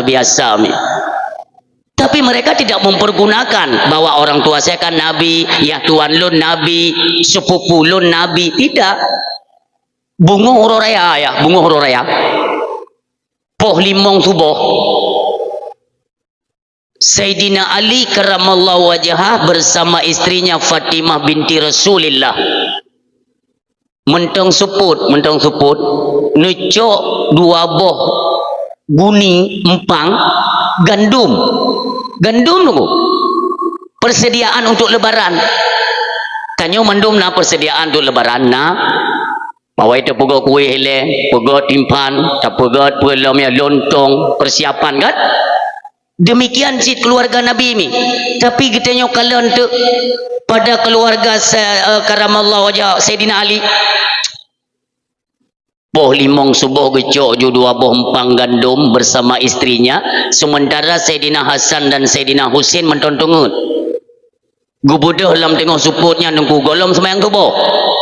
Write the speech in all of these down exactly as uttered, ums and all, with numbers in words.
Biasa mi. Tapi mereka tidak mempergunakan bahwa orang tua saya kan nabi, ya tuan lôn nabi, sepupu lôn nabi. Tidak. Bungoh uroe raya, ya, bungoh uroe raya. Poh limong suboh. Saidina Ali karramallahu wajhah bersama istrinya Fatimah binti Rasulillah. Mantong seupôt, mantong seupôt, neucok dua boh guni empang gandum. Gandum tu. Persediaan untuk lebaran. Tanyoe mandum na persediaan untuk lebaran, na. Awai teupeugöt kueh ilèe, peugöt timphan, teupeugöt peue lom nyan, lontong, persiapan kan? Demikian cit keluarga Nabi mi. Tapi geutanyoe kalon teuk pada keluarga sa-, eh, karamallahu wajah Saidina Ali. Poh limong suboh geucok ju dua boh empang gandum bersama istrinya, sementara Saidina Hasan dan Saidina Husain mantong teungeut. Geubeudôh lam teungoh seupôt nyan Teungku, gohlom seumayang suboh.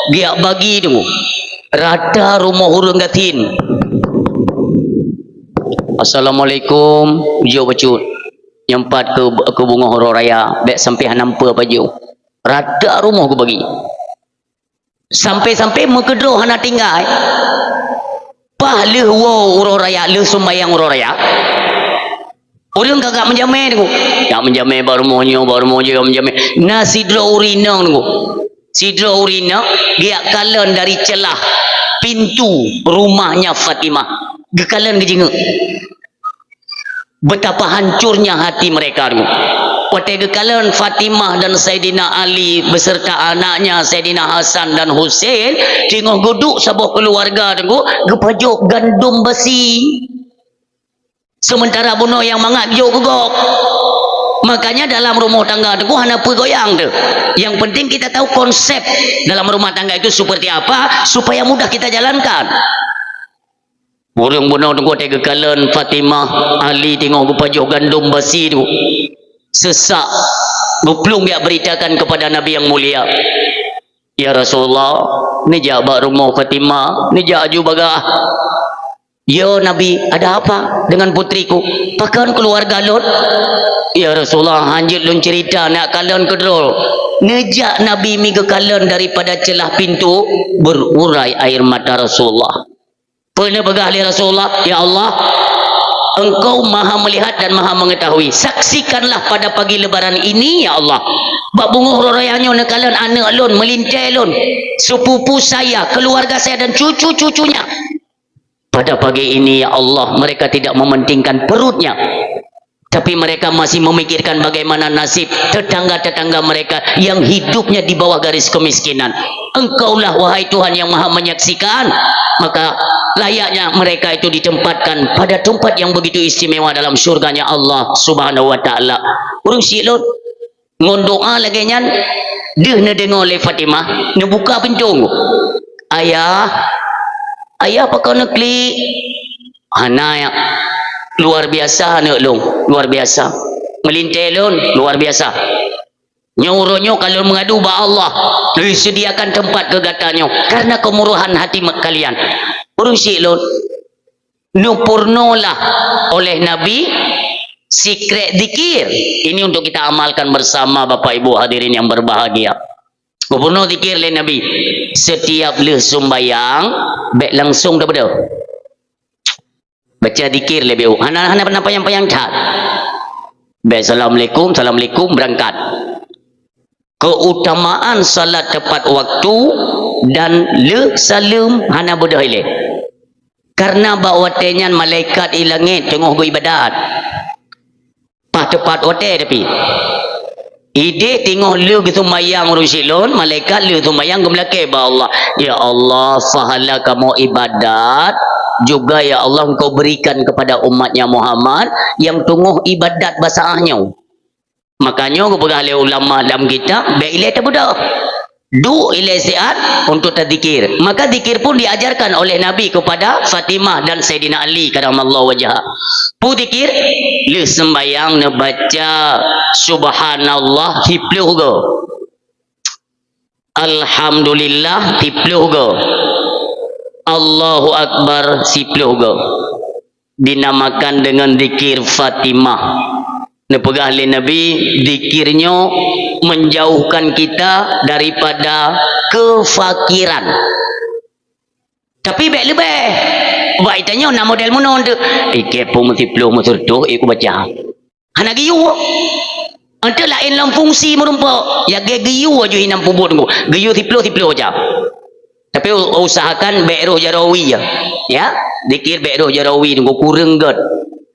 Geujak bagi Teungku. Rata rumoh ureueng gasien. Assalamualaikum, jok bacut. Nyang pat keu, keu bungoh uroe raya, bèk sampai hana meupeue pajoh. Rata rumoh geubagi. Sampai-sampai meukeudroe hana tinggai. Paih lheueh woe uroe raya, lheueh sumbayang uroe raya. Ureueng ka geujak meujamé Teungku. Jak meujamé bak rumoh nyoe, bak rumoh nyoe, jak meujamé. Na sidroe ureueng inong Teungku. Sidroe ureueng inong geujak kalon dari ceulah pintu rumahnya Fatimah. Geukalon geujeungeuk. Betapa hancurnya hati mereka Teungku. Watèe geukalon Fatimah dan Saidina Ali beserta anaknya Saidina Hasan dan Husain, teungoh geuduek saboh keuluwarga Teungku, geupajoh gandum basi. Sementara bunoe nyang mangat jok keu gob. Makanya dalam rumah tangga Teungku hana peue goyang teuh. Yang penting kita tahu konsep dalam rumah tangga itu seperti apa supaya mudah kita jalankan. Ureueng bunoe Teungku watèe geukalon Fatimah, Ali teungoh geupajoh gandum basi Teungku. Seusak, geuplueng geujak beuritakan kepada Nabi yang mulia. "Ya Rasulullah, neujak bak rumoh Fatimah, neujak aju bagah." "Ya Nabi, ada apa dengan putriku? Pakon keuluwarga lôn?" "Ya Rasulullah, hanjeuet lôn ceurita, neujak kalon keudroe." Neujak Nabi mi geukalon daripada ceulah pintu, berurai air mata Rasulullah. Peue neupeugah lé Rasulullah, "Ya Allah, Engkau Maha Melihat dan Maha Mengetahui. Saksikanlah pada pagi lebaran ini, ya Allah. Bak bungoh uroe raya nyoe neukalon aneuk lôn, meulintèe lôn, sepupu saya, keluarga saya dan cucu-cucunya. Pada pagi ini, ya Allah, mereka tidak mementingkan perutnya. Tapi mereka masih memikirkan bagaimana nasib tetangga-tetangga mereka yang hidupnya di bawah garis kemiskinan. Engkaulah, wahai Tuhan, yang Maha Menyaksikan, maka layaknya mereka itu ditempatkan pada tempat yang begitu istimewa dalam syurganya Allah Subhanahu wa Ta'ala." Ureueng syiek lôn, ngon doa lagèe nyan, deuh neudeungoe lé Fatimah, neubuka pintoe. "Ayah, ayah, pakon neuklik?" "Hana, ya. Luar biasa aneuk lôn, luar biasa. Meulintèe lôn, luar biasa. Nyoe uroe nyoe ka lôn meungadu bak Allah, neuseudiakan teumpat keu gata nyoe karena kemuruhan hati me-, kalian." Ureueng syiek lôn, neupurnolah oleh Nabi sikrek zikir. Ini untuk kita amalkan bersama, Bapak Ibu hadirin yang berbahagia. Geupurnoe zikir lé Nabi, setiap lheueh sumbayang, bèk langsung tabeudôh. Baca zikir leubeh, hana, hana pernah panyang-panyang that. Bèk assalamualaikum, assalamualaikum, beurangkat. Keutamaan salat tepat waktu dan le saleuem hana beudôh ilèe. Karena bak watèe nyan malaikat i langèt teungoh geuibadat. Paih teupat watèe tapi. Idéh teungoh lheueh geuseumayang ureueng syiek lôn, malaikat lheueh seumayang geumeulakèe bak Allah, "Ya Allah, pahala kamoe ibadat juga, ya Allah, Engkau berikan kepada umatnya Muhammad yang teungoh ibadat bak saát nyoe." Makanya geupeugah lé ulama dalam kitab, bèk ilèe tabeudôh. Duek ilèe siat untuk tazikir. Maka zikir pun diajarkan oleh Nabi kepada Fatimah dan Saidina Ali karamallahu wajhah. Peue zikir? Lheueh sembahyang neubaca subhanallah siplôh goe. Alhamdulillah siplôh goe. Allahu Akbar siplôh goe. dinamakan dengan zikir Fatimah. Neupeugah lé Nabi, zikir nyoe menjauhkan kita daripada kefakiran. Tapi bék leubeh. Bak geutanyoe na model meunoe teuk. Ikée pun meusiploh meuseureutôh, ikeu baca. Hana geuyue. Enteuk laén lom fungsi meurumpok. Ya ge geuyue aju inong peubuet ngon. Geuyue siploh-siploh jam. Tapi u-, usahakan bék roh jaroe wie, ya. Ya? Zikir bék roh jaroe wie ngon, kureueng gét.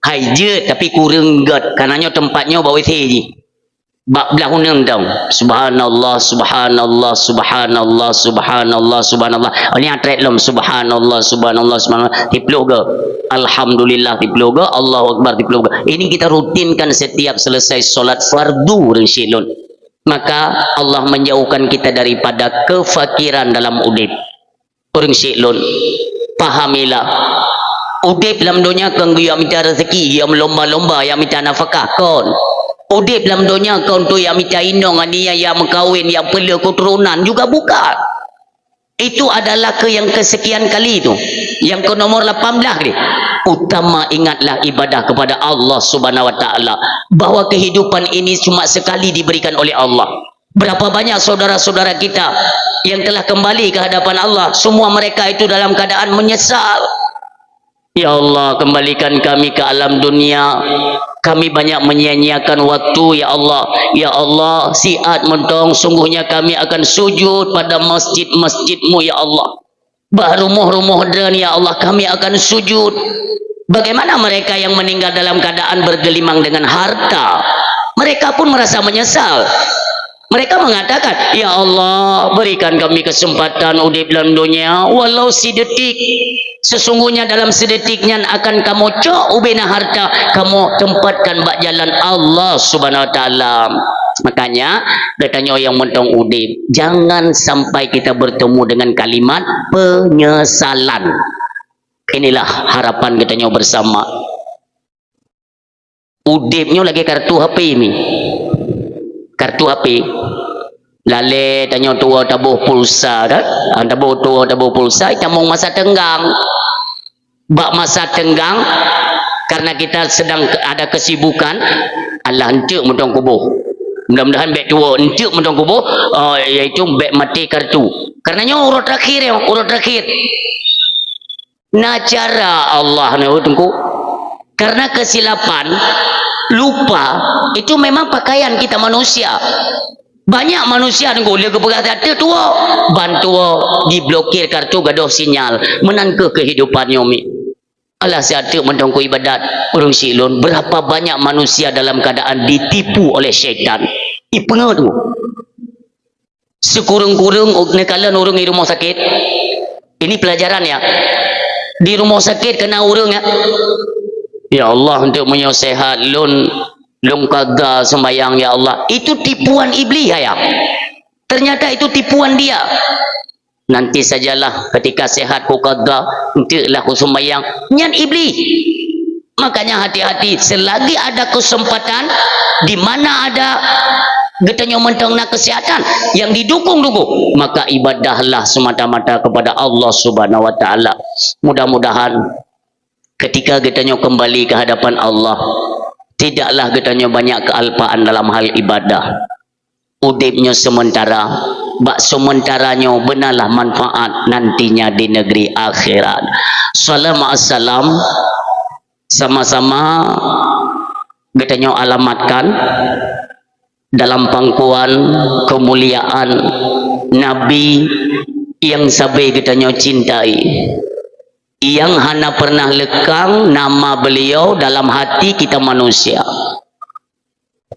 Hai jeuet, tapi kureueng gét. Karena nyoe teumpat nyoe bak W C jih. Bak blah uneung dong. Subhanallah, subhanallah, subhanallah, subhanallah, subhanallah. Oh, nyan trek lom. Subhanallah, subhanallah, subhanallah. Siploh go. Alhamdulillah, siploh go. Allahu Akbar, siploh go. Ini kita rutinkan setiap selesai solat fardu, ureueng syik lôn. Maka Allah menjauhkan kita daripada kefakiran dalam udeb. Ureueng syik lôn, pahamilah. Udeb lam donya kon geuyue mita rezeki, geuyue meulomba-lomba, ya mita nafakah, kon. Udeb lam donya kon untuk ya mita inong, ania, ya meukawen, ya peuleueh keuturonan, juga bukan. Itu adalah ke yang kesekian kali tu. Yang ke nomor lapan belas ni. Utama ingatlah ibadah kepada Allah Subhanahu Wa Taala, bahwa kehidupan ini cuma sekali diberikan oleh Allah. Berapa banyak saudara-saudara kita yang telah kembali ke hadapan Allah, semua mereka itu dalam keadaan menyesal. Ya Allah, kembalikan kami ke alam dunia. Kami banyak menyia-nyiakan waktu, ya Allah. Ya Allah, siat mantong, sungguhnya kami akan sujud pada masjid-masjid-Mu, ya Allah. Bak rumoh-rumoh droen, ya Allah, kami akan sujud. Bagaimana mereka yang meninggal dalam keadaan bergelimang dengan harta? Mereka pun merasa menyesal. Mereka mengatakan, "Ya Allah, berikan kami kesempatan udeb lam dunia, walau sidetik. Sesungguhnya dalam sedetik nyan akan kamoe cok ubena harta, kamoe tempatkan bak jalan Allah Subhanahu Wa Taala." Makanya, geutanyoe nyang mantong udeb, jangan sampai kita bertemu dengan kalimat penyesalan. Inilah harapan geutanyoe bersama. Udeb nyoe lagée kartu H P mi. Kartu H P. Lalée tanyoe tuwoe taboh pulsa, kan? Ah, taboh tuwoe, taboh pulsa, itamong masa teunggang. Bak masa teunggang, karena kita sedang ke-, ada kesibukan, alah, enteuk mantong kuboh. Mudah-mudahan bék tuwoe, enteuk mantong kuboh, eh, yaitu bék maté kartu. Karena nyoe uroe terakhir nyoe, uroe terakhir. Na cara Allah nyoe, Teungku. Karena kesilapan, lupa, itu memang pakaian kita manusia. Banyak manusia, Teungku, lé geupeugah that tuwoe, ban tuwoe diblokir kartu, gadôh sinyal. Meunan keuh kehidupan nyoe mi. Alah, siat teuk mantong ku ibadat, ureueng syik lôn, berapa banyak manusia dalam keadaan ditipu oleh syaitan. Ipeungeut, Teungku. Sikureueng-kureueng u-, neukalon ureueng di rumoh sakét. Ini pelajaran, ya. Di rumoh sakét keunan ureueng, ya. "Ya Allah, enteuk meunyoe sehat lôn, lôn qadha seumayang, ya Allah." Itu tipuan iblis, ya. Ternyata itu tipuan dia. "Nanti sajalah, ketika sehat kuqadha, enteuklah kuseumayang." Nyan iblis. Makanya hati-hati, selagi ada kesempatan, di mana ada geutanyoe mantong na kesehatan yang didukung-dukung, maka ibadahlah semata-mata kepada Allah Subhanahu wa Taala. Mudah-mudahan ketika geutanyoe kembali ke hadapan Allah, tidaklah geutanyoe banyak kealpaan dalam hal ibadah. Udeb nyoe sementara, bak sementara nyoe beunalah manfaat nantinya di negeri akhirat. Salam assalam sama-sama geutanyoe alamatkan dalam pangkuan kemuliaan Nabi yang sabe geutanyoe cintai, yang hana pernah lekang nama beliau dalam hati kita manusia.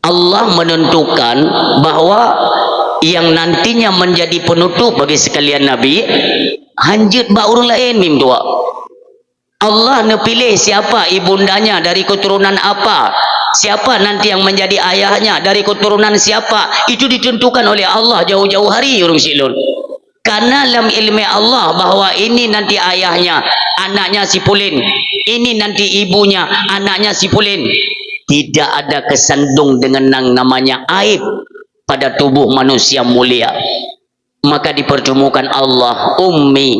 Allah menentukan bahwa yang nantinya menjadi penutup bagi sekalian nabi, hanjeuet bak ureueng laén mim tuha. Allah neupiléh siapa ibundanya, dari keturunan apa, siapa nanti yang menjadi ayahnya, dari keturunan siapa, itu ditentukan oleh Allah jauh-jauh hari, ureueng syik lôn. Karena lam ilmu Allah bahwa ini nanti ayahnya, anaknya si Pulin, ini nanti ibunya, anaknya si Pulin. Tidak ada kesandung dengan yang namanya aib pada tubuh manusia mulia. Maka dipertemukan Allah, "Ummi."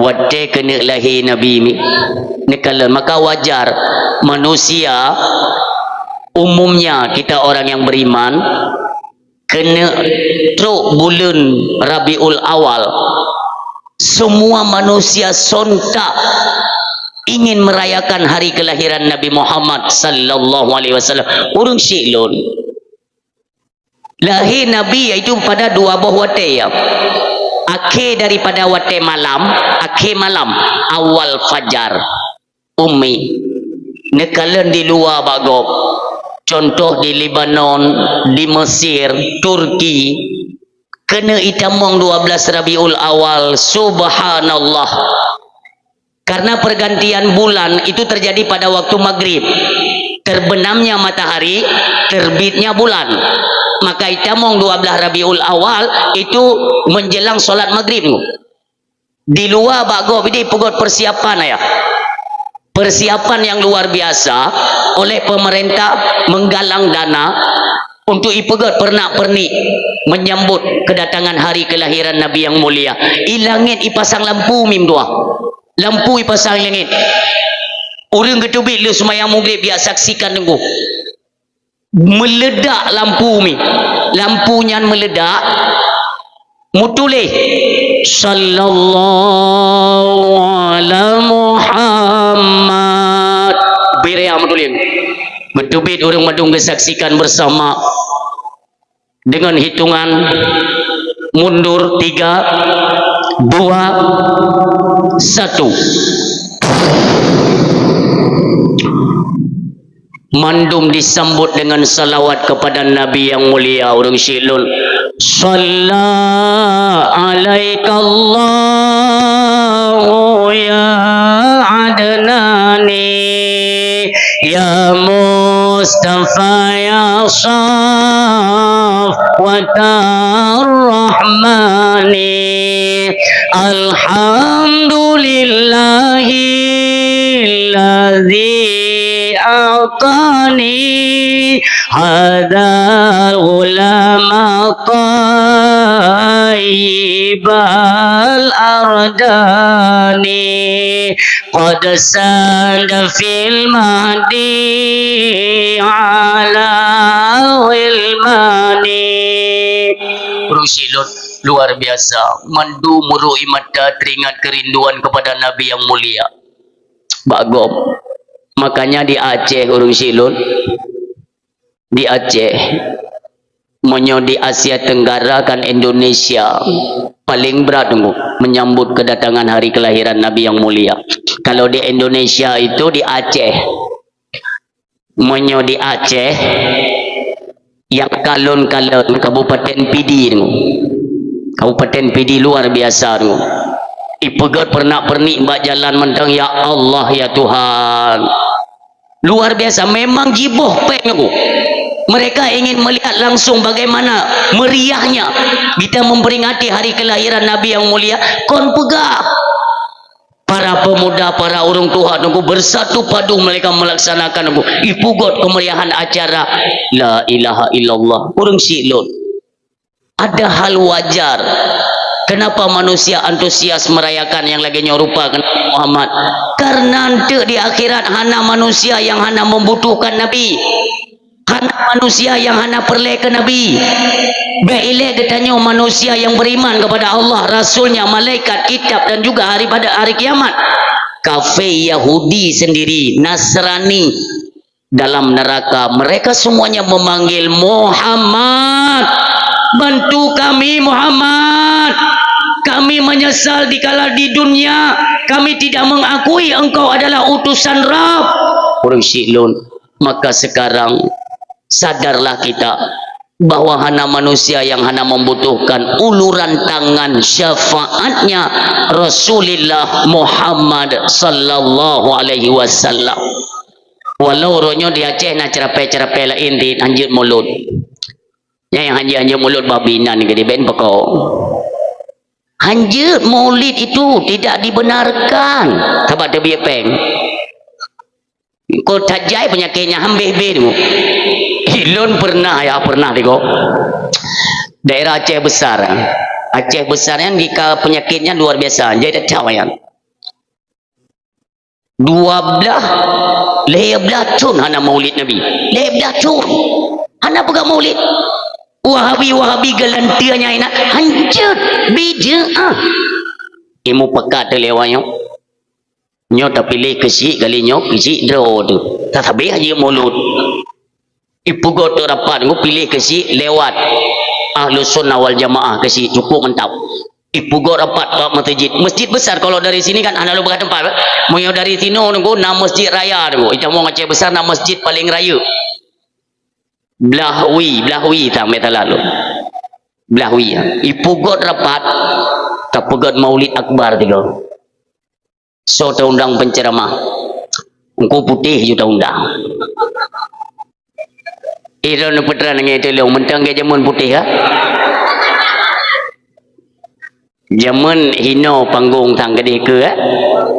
Watée keuneuk lahé Nabi mi, neukalon, maka wajar manusia umumnya, kita orang yang beriman, keuneuk trok buleuen Rabiul Awal, semua manusia sontak ingin merayakan hari kelahiran Nabi Muhammad sallallahu alaihi wasallam. Ureuëng syiek lôn. Lahé Nabi yaitu pada dua boh watée, ya. Akhé daripada watée malam, akhé malam, awal fajar. Ummi, neukalon di luwa bak gob. Contoh di Lebanon, di Mesir, Turki. Keuneuk itamong dua belas Rabiul Awal, subhanallah. Karena pergantian bulan itu terjadi pada waktu maghrib. Terbenamnya matahari, terbitnya bulan. Maka itamong dua belas Rabiul Awal itu menjelang sholat maghrib. Di luwa bak gob ideh peugöt persiapan, ya. Persiapan yang luar biasa oleh pemerintah menggalang dana untuk ipeugöt peurenak-peurenik menyambut kedatangan hari kelahiran Nabi yang mulia. I langét ipasang lampu mim dua. Lampu ipasang i langét. Ureuëng geuteubiet lheueh seumayang maghrib, jak saksikan teungku. Meuledak lampu mi. Lampu nyan meuledak, meutuléh, "Sallallahu ala Muhammad." Beuria meutuléh. Beuteubiet ureuëng mandum geusaksikan bersama. Dengan hitungan mundur, tiga, dua, satu. Mandum disambut dengan salawat kepada Nabi yang mulia, ureuëng syiek lôn. Shalla alaikallahu ya Adnani, ya Mustafa, ya Safwatar Rahmani. Alhamdulillahilladzi a'tani hadzal ghulama thayyibal ardani, qad sanda fil mahdi ala ghilmani. Ureuëng syiek lôn, luar biasa. Mandum meurui mata teringat kerinduan kepada Nabi yang mulia. Bak gob. Makanya di Aceh, ureuëng syiek lôn, di Aceh, meunyoe di Asia Tenggara kan Indonesia paling brat teungku menyambut kedatangan hari kelahiran Nabi yang mulia. Kalau di Indonesia itu di Aceh. Meunyoe di Aceh, nyang kalon-kalon Kabupaten Pidie teungku. Kabupaten Pidie luar biasa teungku. Ipeugöt peurenak-peurenik bak jalan mantong, "Ya Allah, ya Tuhan." Luar biasa, memang jiboh péng teungku. Mereka ingin melihat langsung bagaimana meriahnya kita memperingati hari kelahiran Nabi yang mulia. Kon peugah. Para pemuda, para ureuëng tuha teungku bersatu padu mereka melaksanakan teungku. Ipeugöt kemeriahan acara. La ilaha illallah. Ureuëng syiek lôn. Ada hal wajar. Kenapa manusia antusias merayakan yang lagée nyoe rupa keu Nabi Muhammad? Karena eunteuk di akhirat hana manusia yang hana membutuhkan Nabi. Hana manusia yang hana peureulée keu Nabi. Bék ilée geutanyoe manusia yang beriman kepada Allah, Rasul-Nya, malaikat, kitab, dan juga hari pada hari kiamat. Kafé, Yahudi sendiri, Nasrani, dalam neraka, mereka semuanya memanggil, "Muhammad, bantu kami, Muhammad. Kami menyesal dikala di dunia kami tidak mengakui engkau adalah utusan Rabb." Ureuëng syiek lôn, maka sekarang sadarlah kita bahwa hana manusia yang hana membutuhkan uluran tangan syafaatnya Rasulullah Muhammad sallallahu alaihi wasallam. Walau uroe nyoe di Aceh na ceurapée-ceurapée laén di hanjeuet mulod. Nyang hanjeuet-hanjeuet mulod babi nan geude ben peko. Hanjeuet maulid itu tidak dibenarkan. Sabab teubiet péng. Ko tajai penyakitnya hambeh-beh tu. Ilôn pernah, ya, pernah digo. Daerah Aceh Besar. Aceh Besar nyan jika penyakitnya luar biasa. Jadi tak tahu nyan. Dua blah, lhèe blah thôn hana maulid Nabi. Lhèe blah thôn. Hana peugah maulid. Wahabi-wahabi geulanteue nyang inan hanjeuet bid'ah. Ilmu pakat teuh lewat nyoe. Nyoe tapiléh keuchik kali nyoe keuchik droe teuh. Tatabeh jeuet mulod. Ipeugot teuk rapat ngon piléh keuchik lewat Ahlussunnah wal Jamaah keuchik cukup mantap. Ipeugot rapat bak meuseujid. Masjid besar kalau dari sini kan hana lôn peugah teumpat. Meunyoe dari sinoe nunggu na masjid raya nunggu. Itamong Aceh besar na masjid paling raya. Blah wie, blah wie tam meta lalu. Blah wie. Ipeugot rapat tapeugöt maulid akbar tiga. Soe taundang penceramah? Engku Putéh ju taundang. Idong neupeutrang ngon tulông mantong gét jameun Putéh ha. Jameun hino panggong sang keudeh keu eh.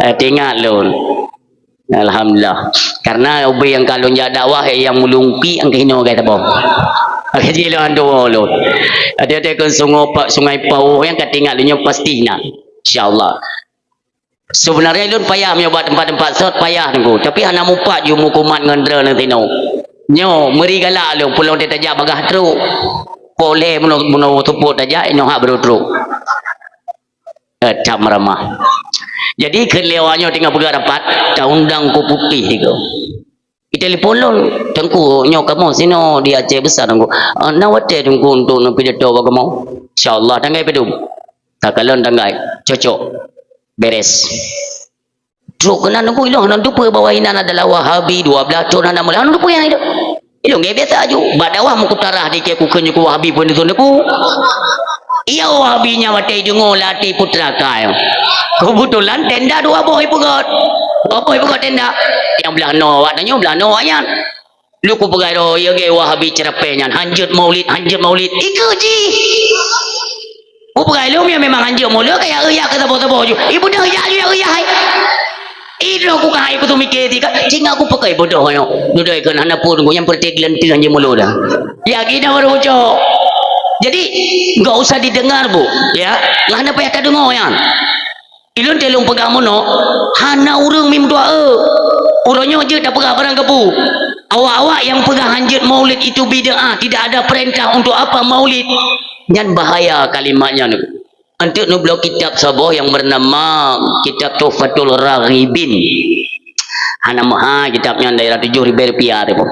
Eh, teuingat lôn. Alhamdulillah. Karena ubé nyang ka lôn jak dakwah eh, nyang meulungki nyang keuhino gét saboh. Kaji lôn tuwo lôn. Ada-ada kon sungai pak sungai pau nyang ka teuingat lôn nyoe pasti na. Insyaallah. Sebenarnya lôn payah meunyoe bak teumpat-teumpat sot payah nunggu, tapi hana mupat ju mukumat ngon droeneuh tinoe. Nyoe meuri galak lôn pulong teuh tajak bagah trok. Poleh meunoe meunoe tupuk tajak inoe hak baru trok. Eh, cap meramah. Jadi keu lewat nyoe tinggal peugah rapat, taundang ku Putéh tiga. Itelepon lôn, "Teungku, nyoe kamoe sinoe di Aceh Besar, Teungku. Ah, na watèe Teungku untuk neupidato bak kamoe?" "Insya Allah, tanggai padum?" "Takalon tanggai." "Cocok. Beres." Trok keunan Teungku ilong hana teupeue bahwa inan adalah Wahabi, dua belas thon hana meuleuh. Hana teupeue nyang itu. Ilong gaya biasa aju. Bak dakwah meukutarah di Aceh kukheun nyoe Wahabi pun itu Teungku. Iya Wahabi nyan watèe deungoe latih putra kai. Kebetulan tenda dua boh ipeugöt. Dua boh ipeugöt tenda. Nyang blah noe awak tanyoe, blah noe awak nyan. Lôn kupeugah droe, ya ge Wahabi ceurapée nyan, hanjeuet maulid, hanjeuet maulid. Ikeue jih. Kupeugah lôn ya memang hanjeuet maulid, kaya euyak keu saboh-saboh ju. Ibu dah jak ju ya euyak hai. Idroe ku ka hai kutu mike ti ka, cinga ku pakai bodoh nyoe. Dudoi keu hana pun ku nyang perti geulanteu hanjeuet maulid dah. Ya gina baru ucok. Jadi, enggak usah didengar, Bu. Ya, lah hana payah tadeungoe nyan. Ilôn teuh lôn peugah meunoe, hana ureueng mim dua e. Uroe nyoe jeuet tapeugah barang gapu. Awak-awak nyang peugah hanjeuet maulid itu bid'ah, tidak ada perintah untuk apa maulid. Nyan bahaya kalimat nyan. Anteuk neubloe kitab saboh nyang bernama Kitab Tuhfatul Raghibin. Hana meuhai kitab nyan daerah tujoh ribée rupiah teuh.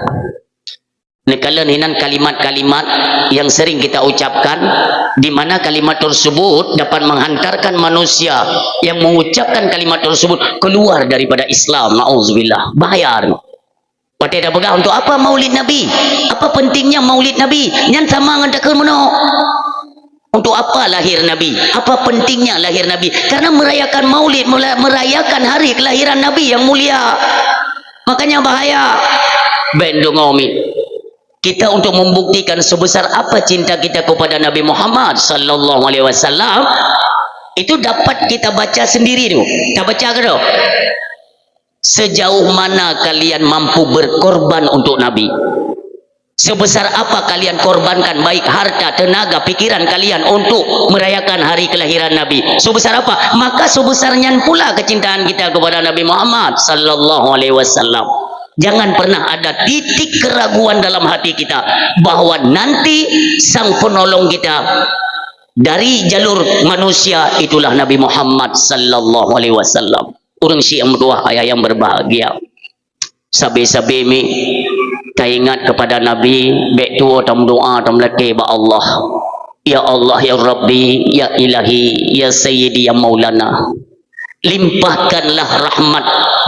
Neukalon hinan kalimat-kalimat yang sering kita ucapkan, di mana kalimat tersebut dapat menghantarkan manusia yang mengucapkan kalimat tersebut keluar daripada Islam. Nauzubillah. Bahaya. Watée tapeugah, "Untuk apa maulid Nabi? Apa pentingnya maulid Nabi?" Nyan sama ngon takheun meunoe. Untuk apa lahir Nabi? Apa pentingnya lahir Nabi? Karena merayakan maulid, mela-, merayakan hari kelahiran Nabi yang mulia. Makanya bahaya. Ben deungoe mi. Kita untuk membuktikan sebesar apa cinta kita kepada Nabi Muhammad sallallahu alaihi wasallam, itu dapat kita baca sendiri tu. Kita baca ke tu? Sejauh mana kalian mampu berkorban untuk Nabi? Sebesar apa kalian korbankan baik harta, tenaga, pikiran kalian untuk merayakan hari kelahiran Nabi? Sebesar apa? Maka sebesar nyan pula kecintaan kita kepada Nabi Muhammad sallallahu alaihi wasallam. Jangan pernah ada titik keraguan dalam hati kita bahwa nanti sang penolong kita dari jalur manusia itulah Nabi Muhammad sallallahu alaihi wasallam. Ureueng syik nyang meutuwah ayah nyang berbahagia. Sabe-sabe mi taingat kepada Nabi, bék tuwoe tameudoa, tameulakée bak Allah. Ya Allah, ya Rabbi, ya Ilahi, ya Sayyidi, ya Maulana. Limpahkanlah rahmat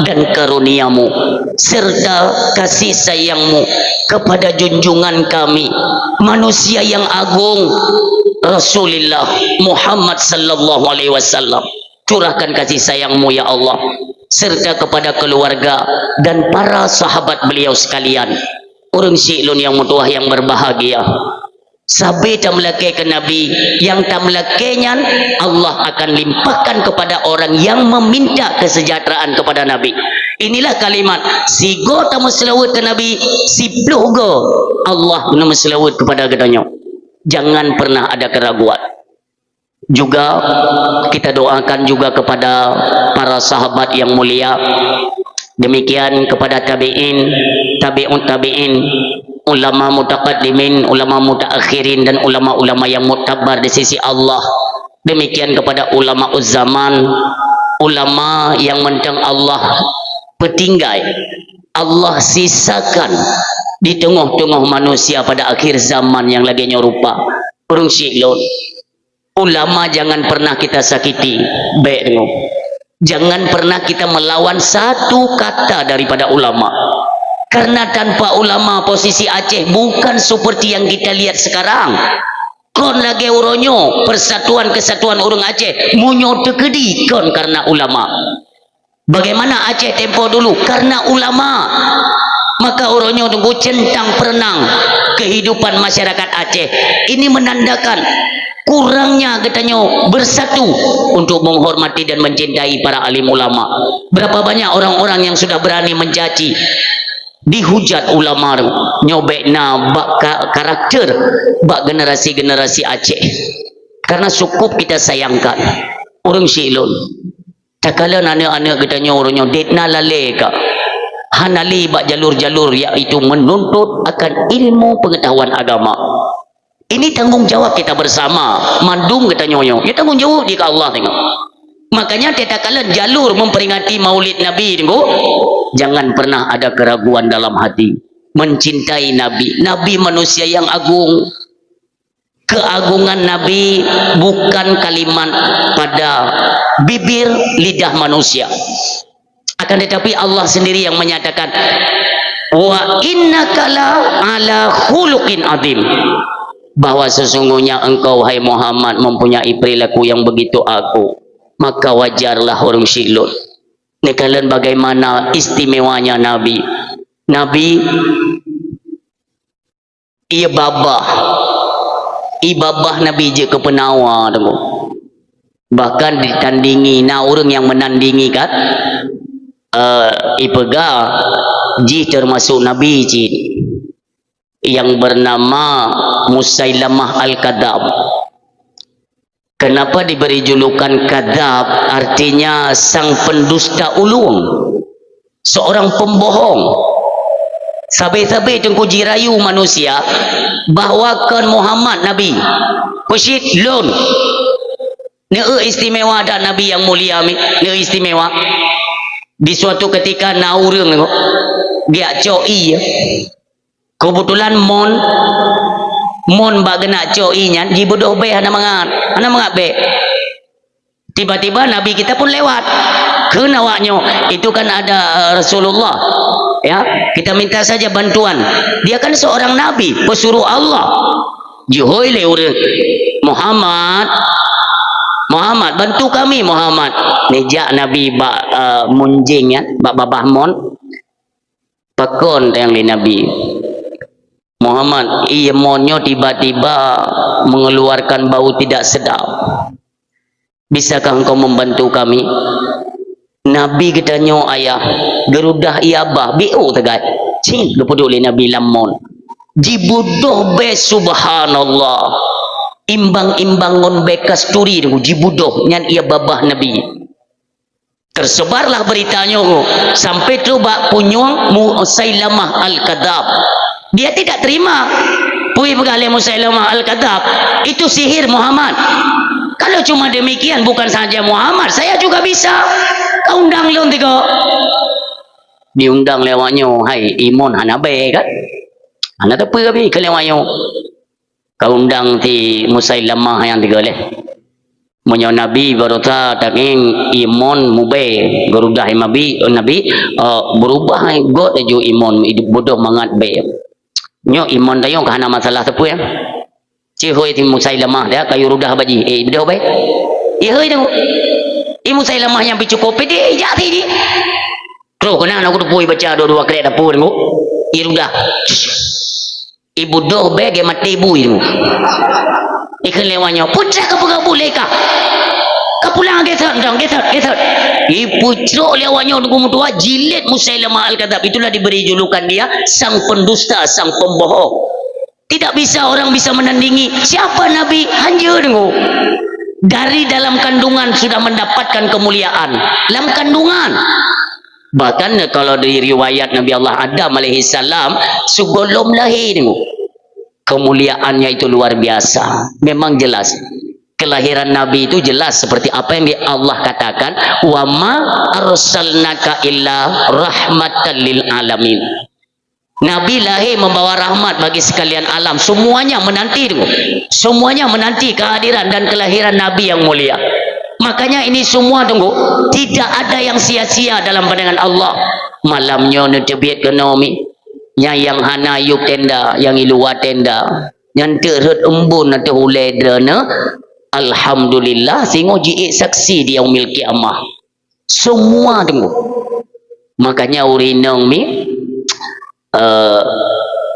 dan karunia-Mu serta kasih sayang-Mu kepada junjungan kami, manusia yang agung, Rasulullah Muhammad sallallahu alaihi wasallam. Curahkan kasih sayang-Mu, ya Allah, serta kepada keluarga dan para sahabat beliau sekalian. Ureueng syik lôn nyang meutuwah nyang berbahagia. Sabe tameulakée keu Nabi, nyang tameulakée nyan Allah akan limpahkan kepada orang yang meminta kesejahteraan kepada Nabi. Inilah kalimat, sigoe tameuseulaweuet keu Nabi, siploh goe Allah neumeuseulaweuet kepada geutanyoe. Jangan pernah ada keraguan. Juga kita doakan juga kepada para sahabat yang mulia, Demikian kepada tabi'in, tabi'ut tabi'in, ulama mutaqaddimin, ulama mutaakhirin, dan ulama-ulama yang muktabar di sisi Allah. Demikian kepada ulama zaman, ulama yang mantong Allah peutinggai, Allah sisakan di teungoh-teungoh manusia pada akhir zaman nyang lagée nyoe rupa. Ureuëng syiek lôn, ulama jangan pernah kita sakiti, bék deungoe. Jangan pernah kita melawan satu kata daripada ulama. Karena tanpa ulama, posisi Aceh bukan seperti yang kita lihat sekarang. Kon lagée uroe nyoe, persatuan kesatuan ureuëng Aceh, meunyoe teukeudi kon karena ulama. Bagaimana Aceh tempo dulu? Karena ulama. Maka uroe nyoe teungku centang perenang kehidupan masyarakat Aceh. Ini menandakan kurangnya geutanyoe bersatu untuk menghormati dan mencintai para alim ulama. Berapa banyak orang-orang yang sudah berani mencaci, dihujat ulama tu. Nyoe bék na bak ka-, karakter bak generasi-generasi Aceh. Karena cukup kita sayangkan. Ureuëng syiek lôn. Takalon aneuëk-aneuëk geutanyoe uroe nyoe, dek na lalée ka. Hana lé bak jalur-jalur, yaitu menuntut akan ilmu pengetahuan agama. Ini tanggung jawab kita bersama, mandum geutanyoe nyoe. Ya, tanggung jawab di keu Allah teungoh. Makanya, takalon jalur memperingati Maulid Nabi teungku, jangan pernah ada keraguan dalam hati. Mencintai Nabi. Nabi manusia yang agung. Keagungan Nabi bukan kalimat pada bibir lidah manusia. Akan tetapi Allah sendiri yang menyatakan, "Wa innaka la ala khuluqin adzim." Bahwa sesungguhnya engkau, hai Muhammad, mempunyai perilaku yang begitu agung. Maka wajarlah ureuëng syiek lôn. Neukalon bagaimana istimewanya Nabi. Nabi Ié babah. Ié babah Nabi jeuet keu peunawa teungku. Bahkan ditandingi, na ureuëng nyang meunandingi kan, eh, ipeugah jih teumasuk Nabi cit, yang bernama Musailamah Al-Kadzab. Kenapa diberi julukan kadzab? Artinya sang pendusta ulung, seorang pembohong. Sabe-sabe teungku jirayu manusia bahwa kon Muhammad Nabi. Peucit lôn. Neu istimewa dak Nabi yang mulia mi-, neu istimewa. Di suatu ketika na ureuëng geujak cok ié. Keubeutulan mon, mon bak geunak cok ié nyan jibeudôh bèe hana mangat, hana mangat bèe. Tiba-tiba Nabi kita pun lewat. Kheun awak nyoe, itu kan ada, eh, Rasulullah. Ya, kita minta saja bantuan. Dia kan seorang nabi, pesuruh Allah. Jihôi lé ureuëng, "Muhammad, Muhammad, bantu kami, Muhammad." Neujak Nabi bak, eh, munjing, ya, bak babah mon. Pakon tanyong lé Nabi, "Muhammad, ié mon nyoe tiba-tiba mengeluarkan bau tidak sedap. Bisakah engkau membantu kami?" Nabi geutanyoe ayah geurudah ié babah, biôh sagai. Cit geupeuduek lé Nabi lam mon. Jibeudôh bèe, subhanallah. Imbang-imbang ngon bèe kasturi teungku jibeudôh, nyan ié babah Nabi. Tersebarlah berita nyoe sampai trok bak punyueng Musailamah Al-Kadzab. Dia tidak terima. Peue peugah lé Musailamah Al-Kadzab, "Itu sihir Muhammad. Kalau cuma demikian, bukan saja Muhammad, saya juga bisa. Ka undang lôn tiga." Diundang lé awak nyoe, hai, ié mon hana bèe kan? Hana teupeu abi keu lé awak nyoe. Ka undang si Musailamah nyang tiga lé. Meunyoe Nabi barosa tangieng ié mon mubèe, geurudah ié Nabi, Nabi, eh, beurubah gét laju ié mon, beudôh mangat bèe. Nyoe ié mon tanyoe ka hana masalah sapeue. Cit hôi si Musailamah dak kayue rudah bak jih, eh, beudôh bèe. Ié hôi tanyoe. Ié Musailamah nyang pih cukôp pede jak si jih. Troh keunan aku teupeu ié baca dua-dua krek dapur tanyoe. Ié rudah. Ié beudôh bèe geumaté bui tu. Ikheun lé awak nyoe, "Peue ka peugah buet lé kah? Ka pulang, geuthôt, dong, geuthôt, geuthôt." Ipeucrok lé awak nyoe teungku meutuah, jilid Musailamah Al-Kadzab. Itulah diberi julukan dia sang pendusta, sang pembohong. Tidak bisa orang bisa menandingi siapa Nabi, hanjeuet teungku. Dari dalam kandungan sudah mendapatkan kemuliaan. Lam kandungan. Bahkan kalau di riwayat Nabi Allah Adam alaihissalam, sebelum lahir, kemuliaannya itu luar biasa. Memang jelas. Kelahiran Nabi itu jelas seperti apa yang Allah katakan, "Wa ma arsalnaka illa rahmatan lil alamin." Nabi lahir membawa rahmat bagi sekalian alam. Semuanya menanti, tunggu. Semuanya menanti kehadiran dan kelahiran Nabi yang mulia. Makanya ini semua, tunggu, tidak ada yang sia-sia dalam pandangan Allah. Malam nyoe neuteubiet keunoe mi. Nyang, nyang hana yub tenda, nyang i luwa tenda. Nyang teuk rhot embun ateueh ulée droeneuh. Alhamdulillah, singoh jiék saksi di yaumil qiyamah. Semua tunggu. Makanya ureueng inong mi, eh,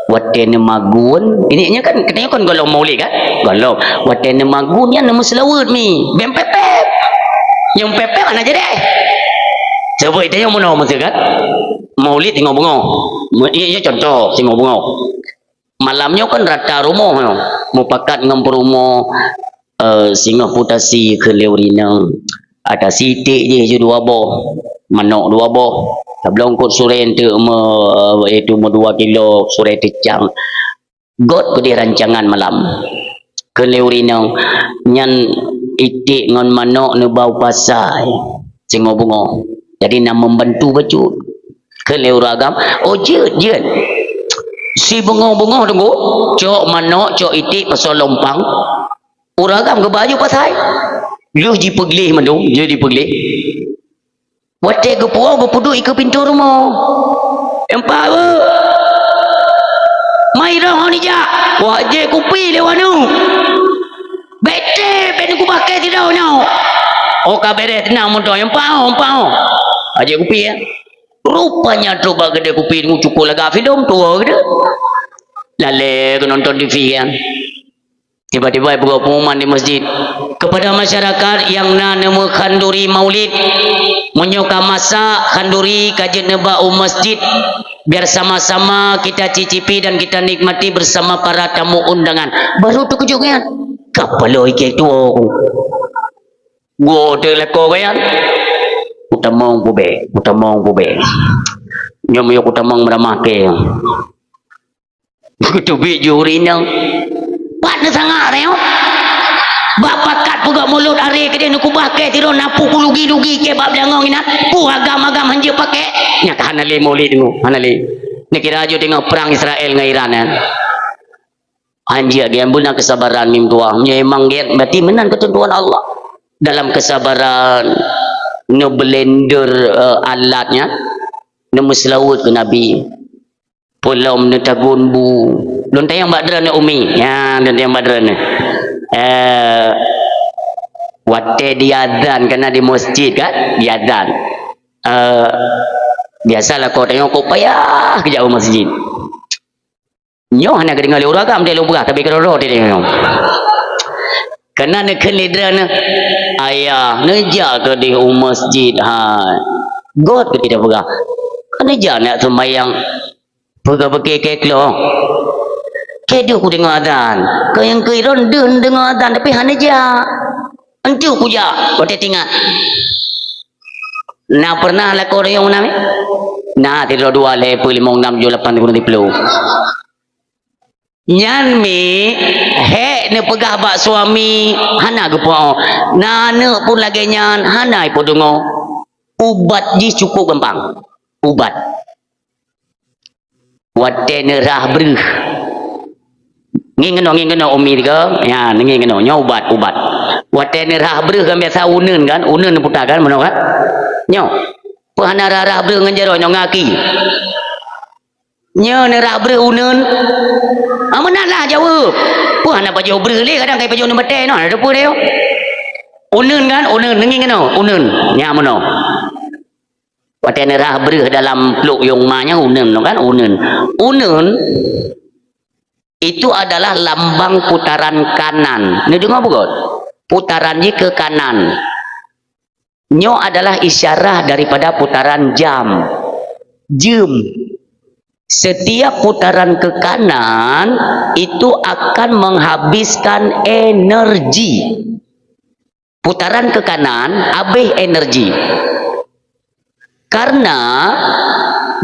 watée neumagun, ini nya kan, katanya kan golom maulid kan? Golom. Watée neumagun nyan neumeuseulaweuet mi. Bèk pép-pép. Nyang pép-pép hana jadi. Coba itu yang mana maksud kan? Maulid singoh beungoh. Mu-, ini, ini contoh singoh beungoh. Malam nyoe kan rata rumoh nyoe. Mupakat ngon peurumoh, eh, singoh peue tasi kheun lé ureueng inong. Tasi iték jih ju dua boh, manok dua boh. Sablong kot surée enteuk me-, eh, itu meudua kilo surée teucang. Göt keudeh rancangan malam. Kheun lé ureueng inong, nyan iték ngon manok neuba u pasai. Singoh beungoh. Jadi na membantu bacut. Kheun lé ureueng agam, "Oh, jeuet, jeuet." Sibeungoh-beungoh tunggu, cok manok, cok iték, pasoe lompang. Ureueng agam geuba ju pasai. Lheueh jipeugleh mandum, lheueh jipeugleh. Watée geupuwoe, geupeuduek ikeue pintoe rumoh. Empat, eh. Mai roh ngon ijak. Wah, jép kupi lé wanu. Bete pen kubakée sidroe nyoe. Oh, ka beres teunang moto. Empat, oh, empat, oh. Ajak kupi, ya. Rupanya trok bak keudè kupi nyoe cukôp lagak filem tuwoe keudè. Lalée keu nonton T V kan. Tiba-tiba ipeugah pengumuman di masjid. Kepada masyarakat nyang na neumeu khanduri maulid, meunyoe ka masak khanduri ka jeuet neuba u masjid, biar sama-sama kita cicipi dan kita nikmati bersama para tamu undangan. Baru teukeujuek nyan. Ka paloe ikée tuwoe. Gua teuh lakoe gaya. Kutamong pubé, kutamong pubé. Nyoe miyueb kutamong meuramah kée. Geuteubiet jih ureueng inong. Pat neusangak nyoe. Bak pakat peugöt mulod aré keudeh neukubah kée sidroe na peue kulugi-lugi kée bak beulangöng inan. Peue agam-agam hanjeuet paké. Nyan ka hana lé maulid nyoe, hana lé. Neukira jih teungoh prang Israel ngon Iran nyan. Hanjeuet gét, beuna keusabaran mim tuah. Nyoe memang gét, berarti meunan keuteuntuan Allah. Dalam keusabaran, neublender, eh, alat nyan, neumeuseulaweuet keu Nabi. Peulom neutagun bu. Lôn tanyong bak droeneuh, Umi. Nyan, lôn tanyong bak droeneuh. Eh, watée diazan, kana di masjid kan? Diazan. Eh, biasalah kau tanyong, kok payah keujak u masjid. Nyoe hana geudeungoe lé ureueng agam, deh lôn peugah, tapi keudroe-droe deh nyoe. Keunan neukheun lé droeneuh, "Ayah, neujak keudeh u masjid hai." Göt keu teupeugah, "Ka neujak neujak seumayang." Peugah beuke keu klo. Keu deuh kudeungoe azan. Keu nyang keu droen deuh neudeungoe azan, tapi hana jak. Enteuk kujak, watée tingat. Na pernah lakoe ureueng na mi? Na, sidroe dua lhée peuet limong nam tujoh lapan sikureueng siploh. Nyan mi, hék neupeugah bak suami, hana geupeu'oh. Na aneuk pun lagée nyan, hana ipeudeungoe. Ubat jih cukôp gampang. Ubat. Watée neurhah breuh. Ngieng keunoe, ngieng keunoe, Umi tiga. Ya, ngieng keunoe. Nyoe ubat, ubat. Watée neurhah breuh kan biasa uneun kan? Uneun neuputa kan, meunoe kan? Nyoe. Peue hana rhah-rhah breuh ngon jaroe nyoe ngon aki? Nyoe neurhah breuh uneun. Ah, meunan lah jaweueb. Peue hana pajoh breuh lé, kadang kai pajoh uneun batée nyoe, hana teupeue lé. Uneun kan? Uneun, ngieng keunoe, uneun. Nyan meunoe. Watée neurhah breuh dalam pluek yong ma nyan uneun tu kan, uneun. Uneun itu adalah lambang putaran kanan. Neudeungoe beugöt? Putaran jih ke kanan. Nyoe adalah isyarah daripada putaran jam. Jeuem. Setiap putaran ke kanan itu akan menghabiskan energi. Putaran ke kanan, habéh energi. Karena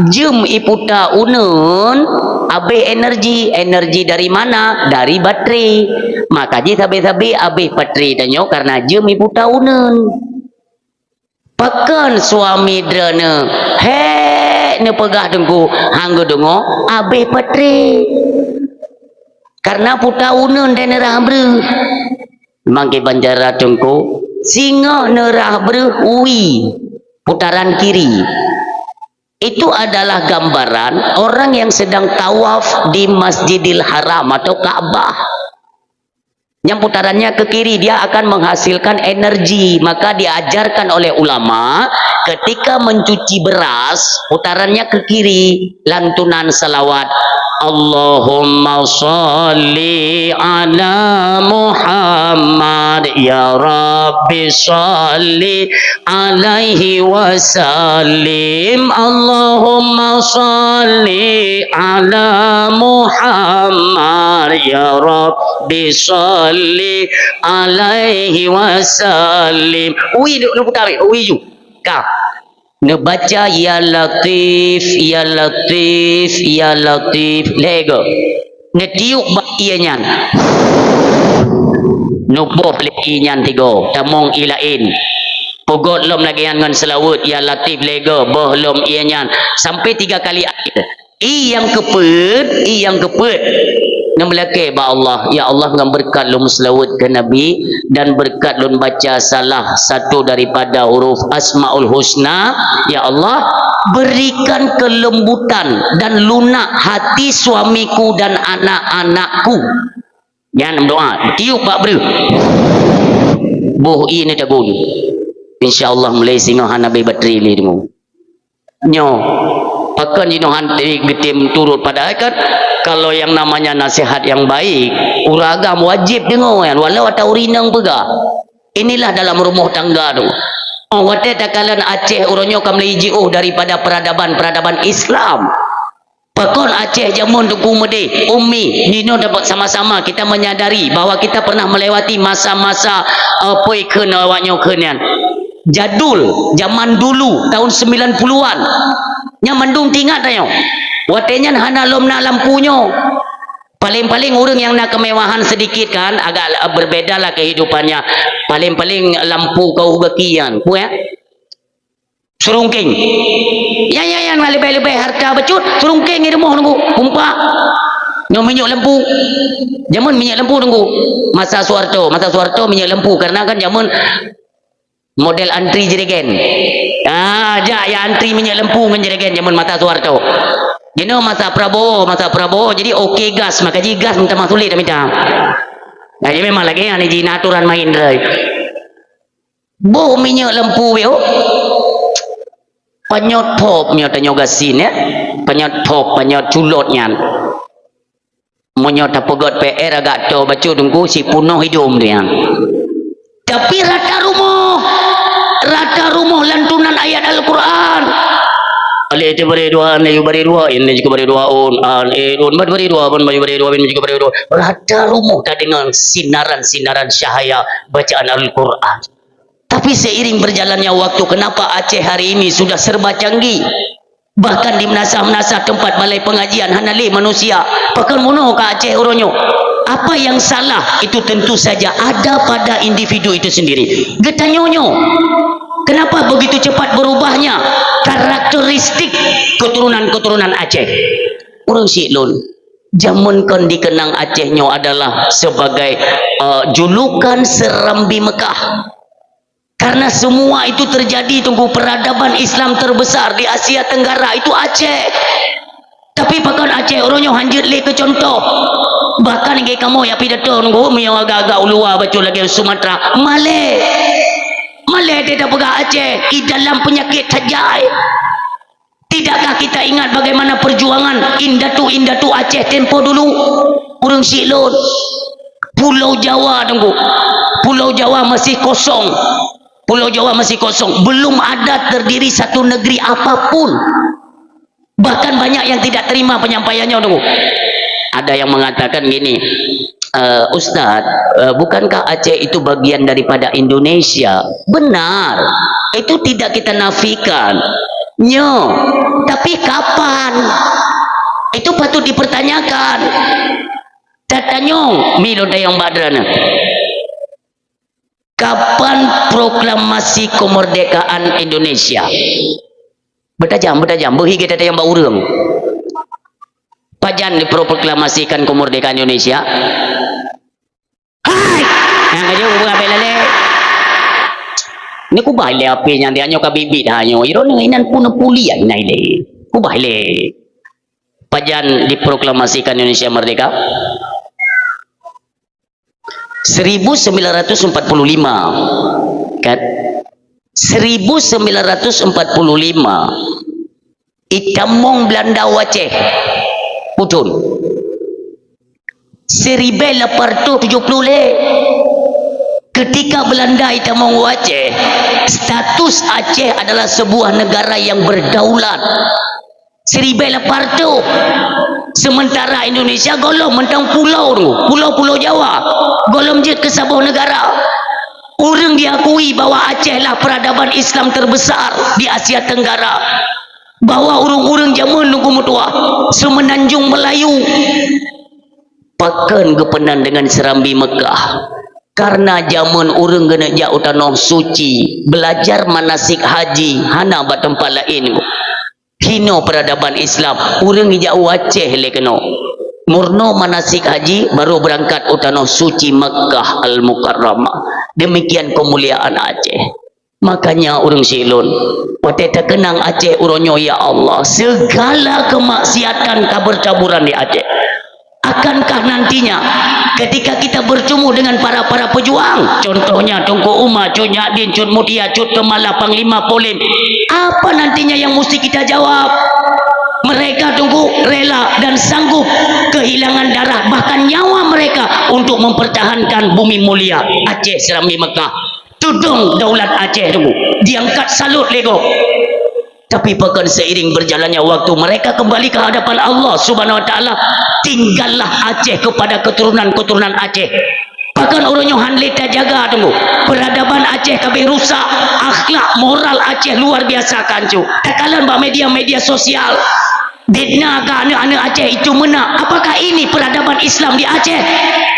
jeuem iputa uneun abéh energi. Energi dari mana? Dari baterai. Maka jih sabé-sabé abéh baterai tanyoe karena jeuem iputa uneun. Pakon suami droeneuh hék neupeugah Teungku, han geudeungoe, abéh baterai. Karena puta uneun dan neurah breuh. Mangke bancara Teungku, singoh neurah breuh, ui, putaran kiri. Itu adalah gambaran orang yang sedang tawaf di Masjidil Haram atau Ka'bah. Yang putarannya ke kiri, dia akan menghasilkan energi. Maka diajarkan oleh ulama, ketika mencuci beras, putarannya ke kiri. Lantunan salawat, Allahumma shalli ala Muhammad, ya Rabbi shalli alaihi wasallim. Allahumma shalli ala Muhammad, ya Rabbi shalli alaihi wasallim. Ui, duk, duk putar, ui ju. Ka. Neubaca, "Ya Latif, ya Latif, ya Latif." Lhèe go. Neutiup bak ié nyan. Neuboh lé ié nyan tigo, tamong ié laén. Peugot lom lagèe nyan ngon seulaweuet, "Ya Latif," lhèe go, boh lom ié nyan. Sampai tiga kali akhir. Ié nyang keupeuet, ié nyang keupeuet. Neumeulakèe bak Allah, "Ya Allah, ngon beureukat lôn meuseulaweuet keu Nabi dan beureukat lôn baca salah satu daripada huruf Asmaul Husna, ya Allah, berikan kelembutan dan lunak hati suamiku dan anak-anakku." Nyan meudoa, tiup bak breuh. Boh ié neutabong. Insya Allah, mulai singoh hana abéh baterai lé deungoe. Nyoe, pakon jinoe han geutem turot, padahai kan kalau yang namanya nasihat yang baik, ureueng agam wajib deungoe nyan, walau ata ureueng inong peugah. Inilah dalam rumah tangga tu. Oh, watèe takalon Aceh uroe nyoe ka mulai jiôh daripada peradaban-peradaban Islam. Pakon Aceh jameun Teungku meudéh, ummi, nyoe dapat sama-sama kita menyadari bahwa kita pernah melewati masa-masa, eh, peue kheun awak nyoe kheun nyan. Jadul, zaman dulu, tahun sembilan puluhan. Nyan mandum teuingat tanyoe. Watèe nyan hana lom na lampu nyoe. Paling-paling ureueng nyang na kemewahan sedikit kan, agak, eh, berbeda lah kehidupannya. Paling-paling lampu keuh gaki nyan. Peue, ya? Seurungkeng. Ya, ya, ya, na leubeh-leubeh harta bacut, seurungkeng di rumoh Teungku, kumpak. Nyoe minyeuk lampu. Jameun minyeuk lampu Teungku. Masa Soeharto, masa Soeharto minyeuk lampu, karena kan jameun model antri jerigen. Ah, jak ya antri minyeuk lampu ngon jerigen jameun masa Soeharto. Jinoe masa Prabowo, masa Prabowo, jadi oke gas, maka ji gas minta maaf sulit dah minta. Nah, jadi memang lagèe nyan ji na aturan main dah. Boh minyeuk lampu, yo. Panyöt pop nyoe tanyoe gasien, ya. Panyöt pop, panyöt culot nyan. Meunyoe tapeugot P R agak toe bacut Teungku, si punoh idum tu nyan. Tapi rata rumoh, rata rumoh lantunan ayat Al-Quran. Alif bari dua, an, yu bari dua, in, juga bari dua, un, an, e, un, bad bari dua, ban, bari dua, bin, juga bari dua. Rata rumoh tadeungoe sinaran-sinaran cahaya bacaan Al-Quran. Tapi seiring berjalannya waktu, kenapa Aceh hari ini sudah serba canggih? Bahkan di meunasah-meunasah tempat balai pengajian hana lé manusia. Pakon meunoe ka Aceh uroe nyoe? Apa yang salah? Itu tentu saja ada pada individu itu sendiri. Geutanyoe nyoe, kenapa begitu cepat berubahnya karakteristik keturunan-keturunan Aceh? Ureueng syiek lôn, jameun kon dikenang Aceh nyoe adalah sebagai, eh, julukan Serambi Mekah. Karena semua itu terjadi, Teungku, peradaban Islam terbesar di Asia Tenggara itu Aceh. Tapi pakon Aceh uroe nyoe hanjeuet lé keu contoh. Bahkan lagèe kamoe jak pidato Teungku, meunyoe agak-agak u luwa bacut lagèe Sumatera, malèe. Malèe teuh tapeugah Aceh, i dalam peunyakét that jai. Tidakkah kita ingat bagaimana perjuangan indatu-indatu Aceh tempo dulu? Ureueng syiek lôn, Pulau Jawa, Teungku. Pulau Jawa masih kosong. Pulau Jawa masih kosong. Belum ada terdiri satu negeri apapun. Bahkan banyak yang tidak terima penyampaiannya, Teungku. Ada yang mengatakan gini, "Eh, Ustaz, eh, bukankah Aceh itu bagian daripada Indonesia?" Benar. Itu tidak kita nafikan. Nyoe, tapi kapan? Itu patut dipertanyakan. Tatanyong, mi lôn tanyong bak droeneuh. Kapan proklamasi kemerdekaan Indonesia? Beutajam, beutajam, beuhi geutatanyong bak ureuëng. Pajan diproklamasikan kemerdekaan Indonesia? Hai! Nyang ka jeuet ubak abéh lalé. Ni kubah ilée api nyang dia nyoe ka bit-bit ha nyoe. Droeneuh inan pun pulian na ilée. Kubah ilée. Pajan diproklamasikan Indonesia merdeka? Seribu sembilan ratus empat puluh lima. Kan? Seribu sembilan ratus empat puluh lima. Itamong Belanda u Aceh. Putun. Siribée lapan ratus tujoh puluh lhée. Ketika Belanda itamong u Aceh, status Aceh adalah sebuah negara yang berdaulat. Siribée lapan ratus. Sementara Indonesia gohlom mantong pulo tu, pulo-pulo Jawa. Gohlom jeuet keu saboh negara. Ureuëng diakui bahwa Aceh lah peradaban Islam terbesar di Asia Tenggara. Bahwa ureuëng-ureuëng jameun Teungku meutuah, Semenanjung Melayu, pakon geupeunan deungon Serambi Meukah. Karena jameun ureuëng geuneuk jak u Tanoh Suci, belajar manasik haji, hana bak teumpat laén. Hino peradaban Islam, ureuëng ijak u Aceh lé keunoe. Meurunoe manasik haji, baru beurangkat u Tanoh Suci Makkah Al-Mukarramah. Demikian kemuliaan Aceh. Makanya ureuëng syik lôn, watée takeunang Aceh uroe nyoe, ya Allah, segala kemaksiatan ka bertaburan di Aceh. Akankah nantinya ketika kita bertemu dengan para-para pejuang, contohnya Teungku Umar, Cut Nyak Dien, Cut Mutia, Cut Keumala, Panglima Polem, apa nantinya yang mesti kita jawab? Mereka, Teungku, rela dan sanggup kehilangan darah, bahkan nyawa mereka untuk mempertahankan bumi mulia Aceh, Serambi Meukah. Tudong daulat Aceh, Teungku, diangkat salut lé gob. Tapi pakon seiring berjalannya waktu, mereka kembali ke hadapan Allah Subhanahu wa Taala, tinggallah Aceh kepada keturunan-keturunan Aceh. Pakon uroe nyoe han lé tajaga, Teungku. Peradaban Aceh ka abéh rusak, akhlak moral Aceh luar biasa ka hanco. Takalon bak media-media sosial. Fitnah ka aneuëk-aneuëk Aceh itu meunan. Apakah ini peradaban Islam di Aceh?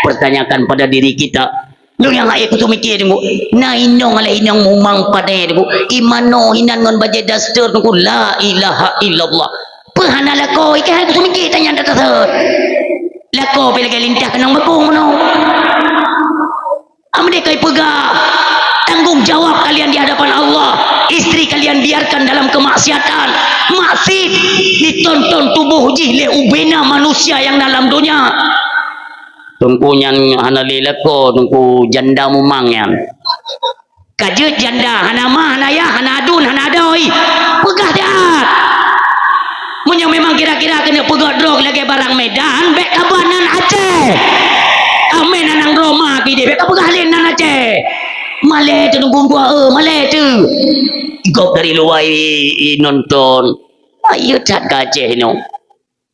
Pertanyakan pada diri kita. Lôn nyang hai kuteumikir, Teungku. Na inong alah inong mumang padé, Teungku. Imanoe inan ngon bajée daster, Teungku. La ilaha illallah. Peue hana lakoe, ikah hai kuteumikir tanyong that-that. Lakoe pih lagée lintah keunong bakong meunoe. Amdé kai peugah, tanggung jawab kalian di hadapan Allah. Istri kalian biarkan dalam kemaksiatan. Maksiat ditonton tuboh jih lé ubena manusia nyang dalam donya. Teungku nyan hana lé lakoe, Teungku, janda mumang nyan. Ka jeuet janda, hana ma, hana yah, hana aduen, hana adoe. Peugah that. Meunyoe memang kira-kira keuneuk peugöt droe lagée barang Medan, bék ka ba nan Aceh. Amé nan nang Roma pih deh, bék ka peugah lé nan Aceh. Malée teuh Teungku dua, eh, malée teuh. Gob dari luwa i, i nonton. Ayo that ka Aceh nyoe.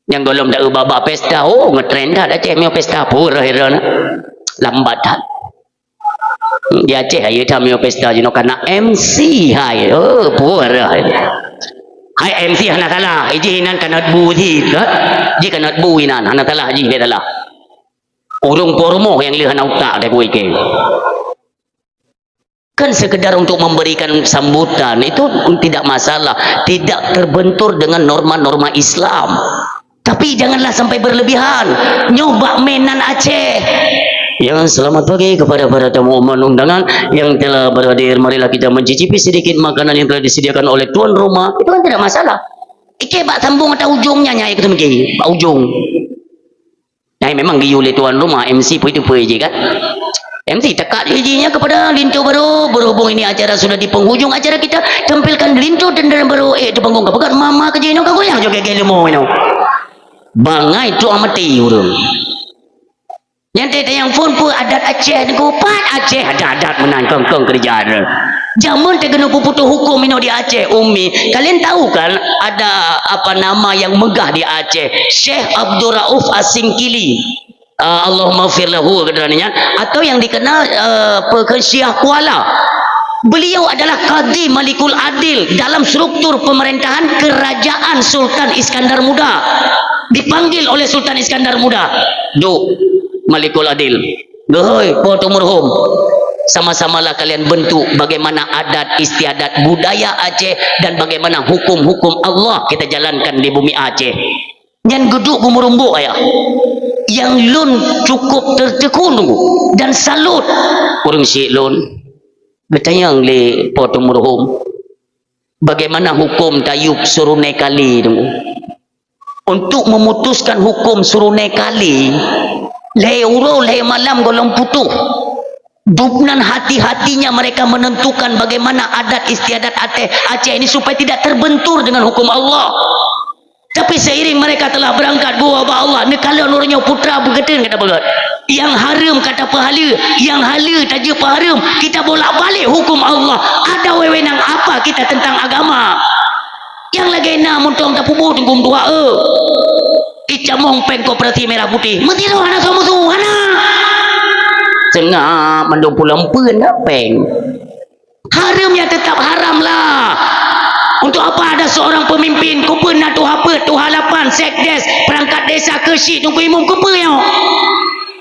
Nyang gohlom dak bak-bak pesta, oh, ngetren that Aceh meunyoe pesta, peue rhah droeneuh. Lambat that. Di Aceh ayo that meunyoe pesta jinoe kana M C hai. Oh, peue rhah. Hai M C hana salah, ijih inan kanot bu jih, ka? Jih kanot bu inan, hana salah jih, bék salah. Ureuëng po rumoh nyang lheueh hana utak deh kuikeng. Kan sekedar untuk memberikan sambutan, itu tidak masalah, tidak terbentur dengan norma-norma Islam. Tapi janganlah sampai berlebihan. Nyoe bak mé nan Aceh. Ya, selamat pagi kepada para tamu undangan yang telah berhadir. Marilah kita mencicipi sedikit makanan yang telah disediakan oleh tuan rumah. Itu kan tidak masalah. Ikei bak sambung atau ujungnya, nyai kata mungkin. Bak ujung. Nah, memang geuyue lé tuan rumah, M C pun itu pun je kan. M C tekat je jinya kepada linto baru, berhubung ini acara sudah di penghujung acara kita, tampilkan linto dan dendera baru, eh, tu panggung ka peugah mama ke jinoe ka goyang juga gaya lemo inoe. Bangai tu amati urang. Nyang teh yang phone pun adat Aceh ni, pat Aceh adat-adat menang kong-kong kerja. Jameun teh kena puputôh hukum inoe di Aceh, Umi. Kalian tahu kan ada apa nama yang megah di Aceh? Syekh Abdul Rauf As-Singkili. Uh, Allahumma fir lahu, kata nyan. Atau yang dikenal, uh, Persia Kuala. Beliau adalah Qadhi Malikul Adil dalam struktur pemerintahan kerajaan Sultan Iskandar Muda. Dipanggil oleh Sultan Iskandar Muda, "Duek, Malikul Adil, geuhôi, Po Teumeureuhom, sama-samalah kalian bentuk bagaimana adat istiadat budaya Aceh dan bagaimana hukum-hukum Allah kita jalankan di bumi Aceh." Nyan geuduek geumeurumbok ayah. Nyang lôn cukup teuteukon dan salut. Ureuëng syiek lôn, geutanyong lé Po Teumeureuhom, bagaimana hukum tayub Surunai Kali tu? Untuk memutuskan hukum Surunai Kali, lhée uroe lhée malam gohlom putôh. Dubnan hati-hatinya mereka menentukan bagaimana adat istiadat Aceh, Aceh ini supaya tidak terbentur dengan hukum Allah. Tapi seiring mereka telah berangkat geuwoe bak Allah, neukalon uroe nyoe putra beugeuteueng kata peugah. Nyang hareuem kata peuhaleue, nyang haleue tajeuet peuhareuem, kita bolak-balik hukum Allah. Ada wewenang apa kita tentang agama? Nyang lagée na mantong tapeubuet hukum tuha, eh. Icamong péng koperasi merah putih. Meusidroe hana soe musoh, hana. Seungab mandum pulang peuen na péng. Hareuem ya tetap haram lah. Untuk apa ada seorang pemimpin, keupeue na tuha peuet, tuha lapan, sekdes, perangkat desa, keuchik, teungku imum, keupeue nyoe?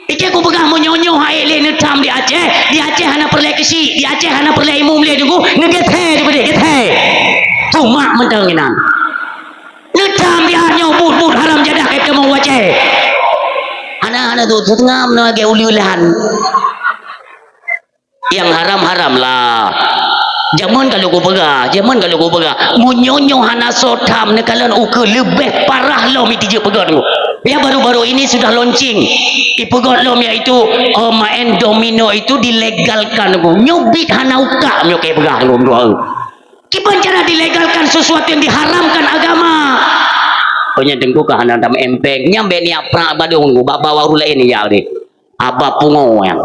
Ikei kupeugah meunyoe-nyoe hai lé neutam di Aceh, di Aceh hana peureulée keuchik, di Aceh hana peureulée imum lé teungku, neugeusé teungku deh, geusé. Tumak mantong inan. Neutam di Aceh nyoe buet-buet haram jadah kai teumong u Aceh. Hana, hana tu, seungab na lagée uleue lahan. Nyang haram-haram lah. Jameun ka lôn kupeugah, jameun ka lôn kupeugah. Meunyoe-nyoe hana soe tham neukalon ukeue leubeh parah lom itijeuet peugöt nyoe. Ya baru-baru ini sudah launching. Ipeugöt lom yaitu, oh, main domino itu dilegalkan nyoe. Nyoe bit hana ukak nyoe kai peugah nyoe dua. Kiban cara dilegalkan sesuatu yang diharamkan agama. Oh, nyan teungku ka hana tam empeng. Nyang bék niat prak badong nyoe bak bawah ureuëng laén ya deh. Aba pungo nyang.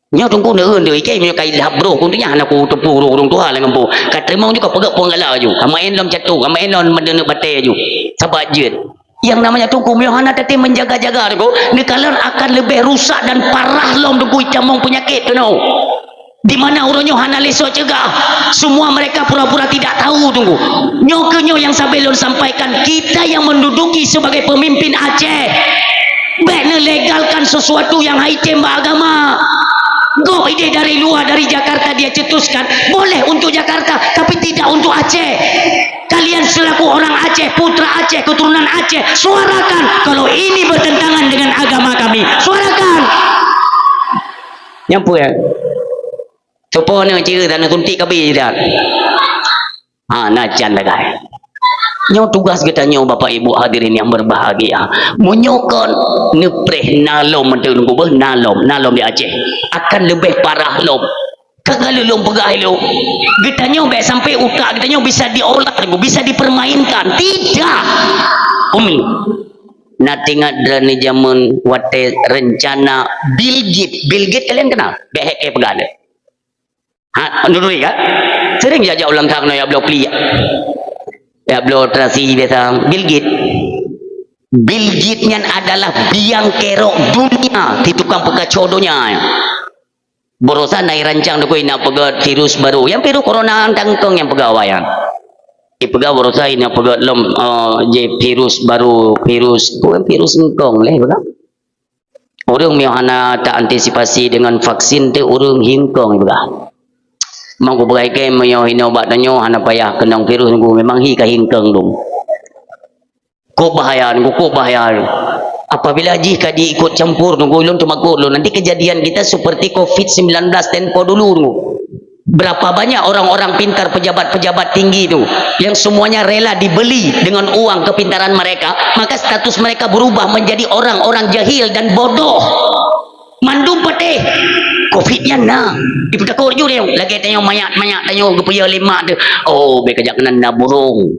Nyoe teungku neueun deh, ikei meunyoe kai lhab broh, kun tu nyan hana kuteupeu ureuëng tuha lé ngon po. Ka teurimong ju ka peugöt peugalak ju. Ka main lom catur, ka main lom meudeuneuek batée ju. Sabab jeuet. Yang namanya teungku, meunyoe hana tatem menjaga-jaga teungku, neukalon akan leubeh rusak dan parah lom teungku icamong peunyakét keunoe. Di mana uroe nyoe hana lé soe cegah. Semua mereka pura-pura tidak tahu teungku. Nyoe keuh nyoe yang sabe lôn sampaikan, kita yang menduduki sebagai pemimpin Aceh. Bék neulegalkan sesuatu yang haitem bak agama. Gob ideh dari luar, dari Jakarta dia cetuskan, boleh untuk Jakarta, tapi tidak untuk Aceh. Kalian selaku orang Aceh, putra Aceh, keturunan Aceh, suarakan kalau ini bertentangan dengan agama kami. Suarakan. Nyang peue? Soe po na ceu tanoh suntik kabi dah. Ha, na can dagai. Nyoe tugas geutanyoe, Bapak Ibu hadirin yang berbahagia. Meunyoe kon neupreh na lom meuteun gubeuh, na lom, na lom di Aceh. Akan leubeh parah lom. Ka galeu lom peugah ilong. Geutanyoe bék sampai ukak geutanyoe bisa diolah, bisa dipermainkan. Tidak. Umi. Na teuingat droeneuh jameun watée rencana Bill Gates. Bill Gates kalian kenal? Bék hek peugah lé. Ha, nurui kan? Sering jak-jak ulang tahun ya bloe pli. Ya bloe terasi biasa. Bill Gates. Bill Gates nyan adalah biang kerok dunia, si tukang peukaco donya. Barosa na irancang teungku inak peugöt virus baru. Nyang virus corona tangkong nyang peugah awak nyan. Ipeugah barosa inak peugöt lom, eh, je virus baru, virus, bukan virus engkong leh peugah. Ureuëng meunyoe hana ta antisipasi dengan vaksin teuh ureuëng hingkong peugah. Mang kupeugah ikei meunyoe hinoe bak tanyoe hana payah keunong virus nunggu memang hi ka hingkong dong. Kok bahaya nunggu, kok bahaya. Apabila jih ka diikut campur nunggu ulôn teumakot lôn, nanti kejadian kita seperti covid sembilan belas tempo dulu nunggu. Berapa banyak orang-orang pintar, pejabat-pejabat tinggi tu, yang semuanya rela dibeli dengan uang kepintaran mereka, maka status mereka berubah menjadi orang-orang jahil dan bodoh. Mandum patéh. Covid nyan na. Ipeutakot ju dia. Lagée tanyoe manyak-manyak tanyoe geupeuyah lé mak tu. Oh, bék kajak keunan na burung.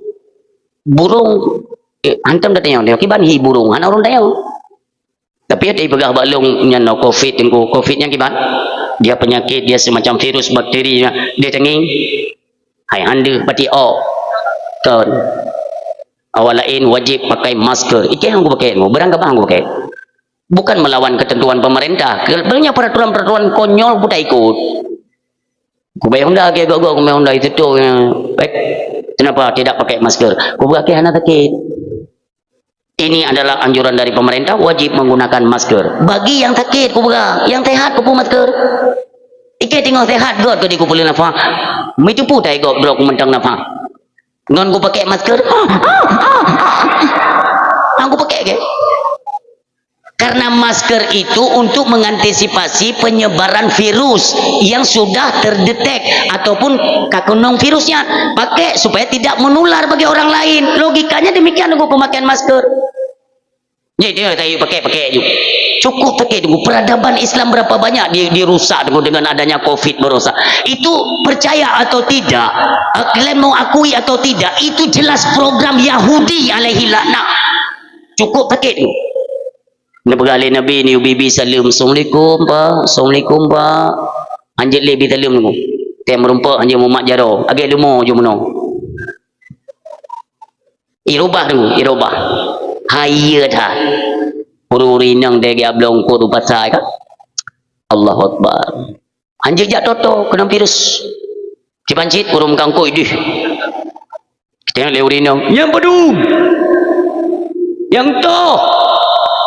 Burung, eh, hantom tatanyong dia. Kiban hi burung. Hana ureuëng tanyong. Tapi ada ipeugah bak lôn nyan no covid teungku. Covid nyan kiban? Dia penyakit, dia semacam virus bakteri. Dia tenging. Hai hande pati ok. Kon. Awak laén wajib pakai masker. Ikei hang kupakai ilmu. Barang gabah hang kupakai. Bukan melawan ketentuan pemerintah. Sebenarnya peraturan-peraturan konyol pun tak ikut. Kubèe Honda, keu gob-gob kubèe Honda itu tu, eh, kenapa tidak pakai masker? Kupeugah, "Hana sakét." Ini adalah anjuran dari pemerintah, wajib menggunakan masker. Bagi yang sakét, kupeugah, yang sehat, kupeue masker. Ikei teungoh sehat göt keu di kupeuleueh nafah. Meutupu tai gob droe kumantong nafah. Ngon kupakèk masker. Ngon kupakèk ke? Karena masker itu untuk mengantisipasi penyebaran virus yang sudah terdetek ataupun ka keunong virusnya. Pakai supaya tidak menular bagi orang lain. Logikanya demikian, Teungku, pemakaian masker. Jadi, dia tak payah pakai-pakai ju. Cukup pakai, Teungku. Peradaban Islam berapa banyak di-, dirusak, Teungku, dengan adanya covid merusak. Itu percaya atau tidak, eh, kalian mau akui atau tidak, itu jelas program Yahudi alaihi laknat. Cukup sakét, Teungku. Neupeugah lé Nabi, "Ni ubi-bi saleuem, 'Assalamualaikum, Pak. Assalamualaikum, Pak.'" Hanjeuet lé bi saleuem, Teungku. Tem meurumpok hanjeuet mumat jaroe. Agak leumo ju meunoe. Irubah, Teungku, irubah. Hai, iya that. Ureueng-ureueng inong deh geubloe eungkôt u pasai kan. Allahu Akbar. Hanjeuet jak toto keunong virus. Kiban cit ureueng meukangkôi dih. Tengok lé ureueng inong, "Nyang padum? Nyang toh?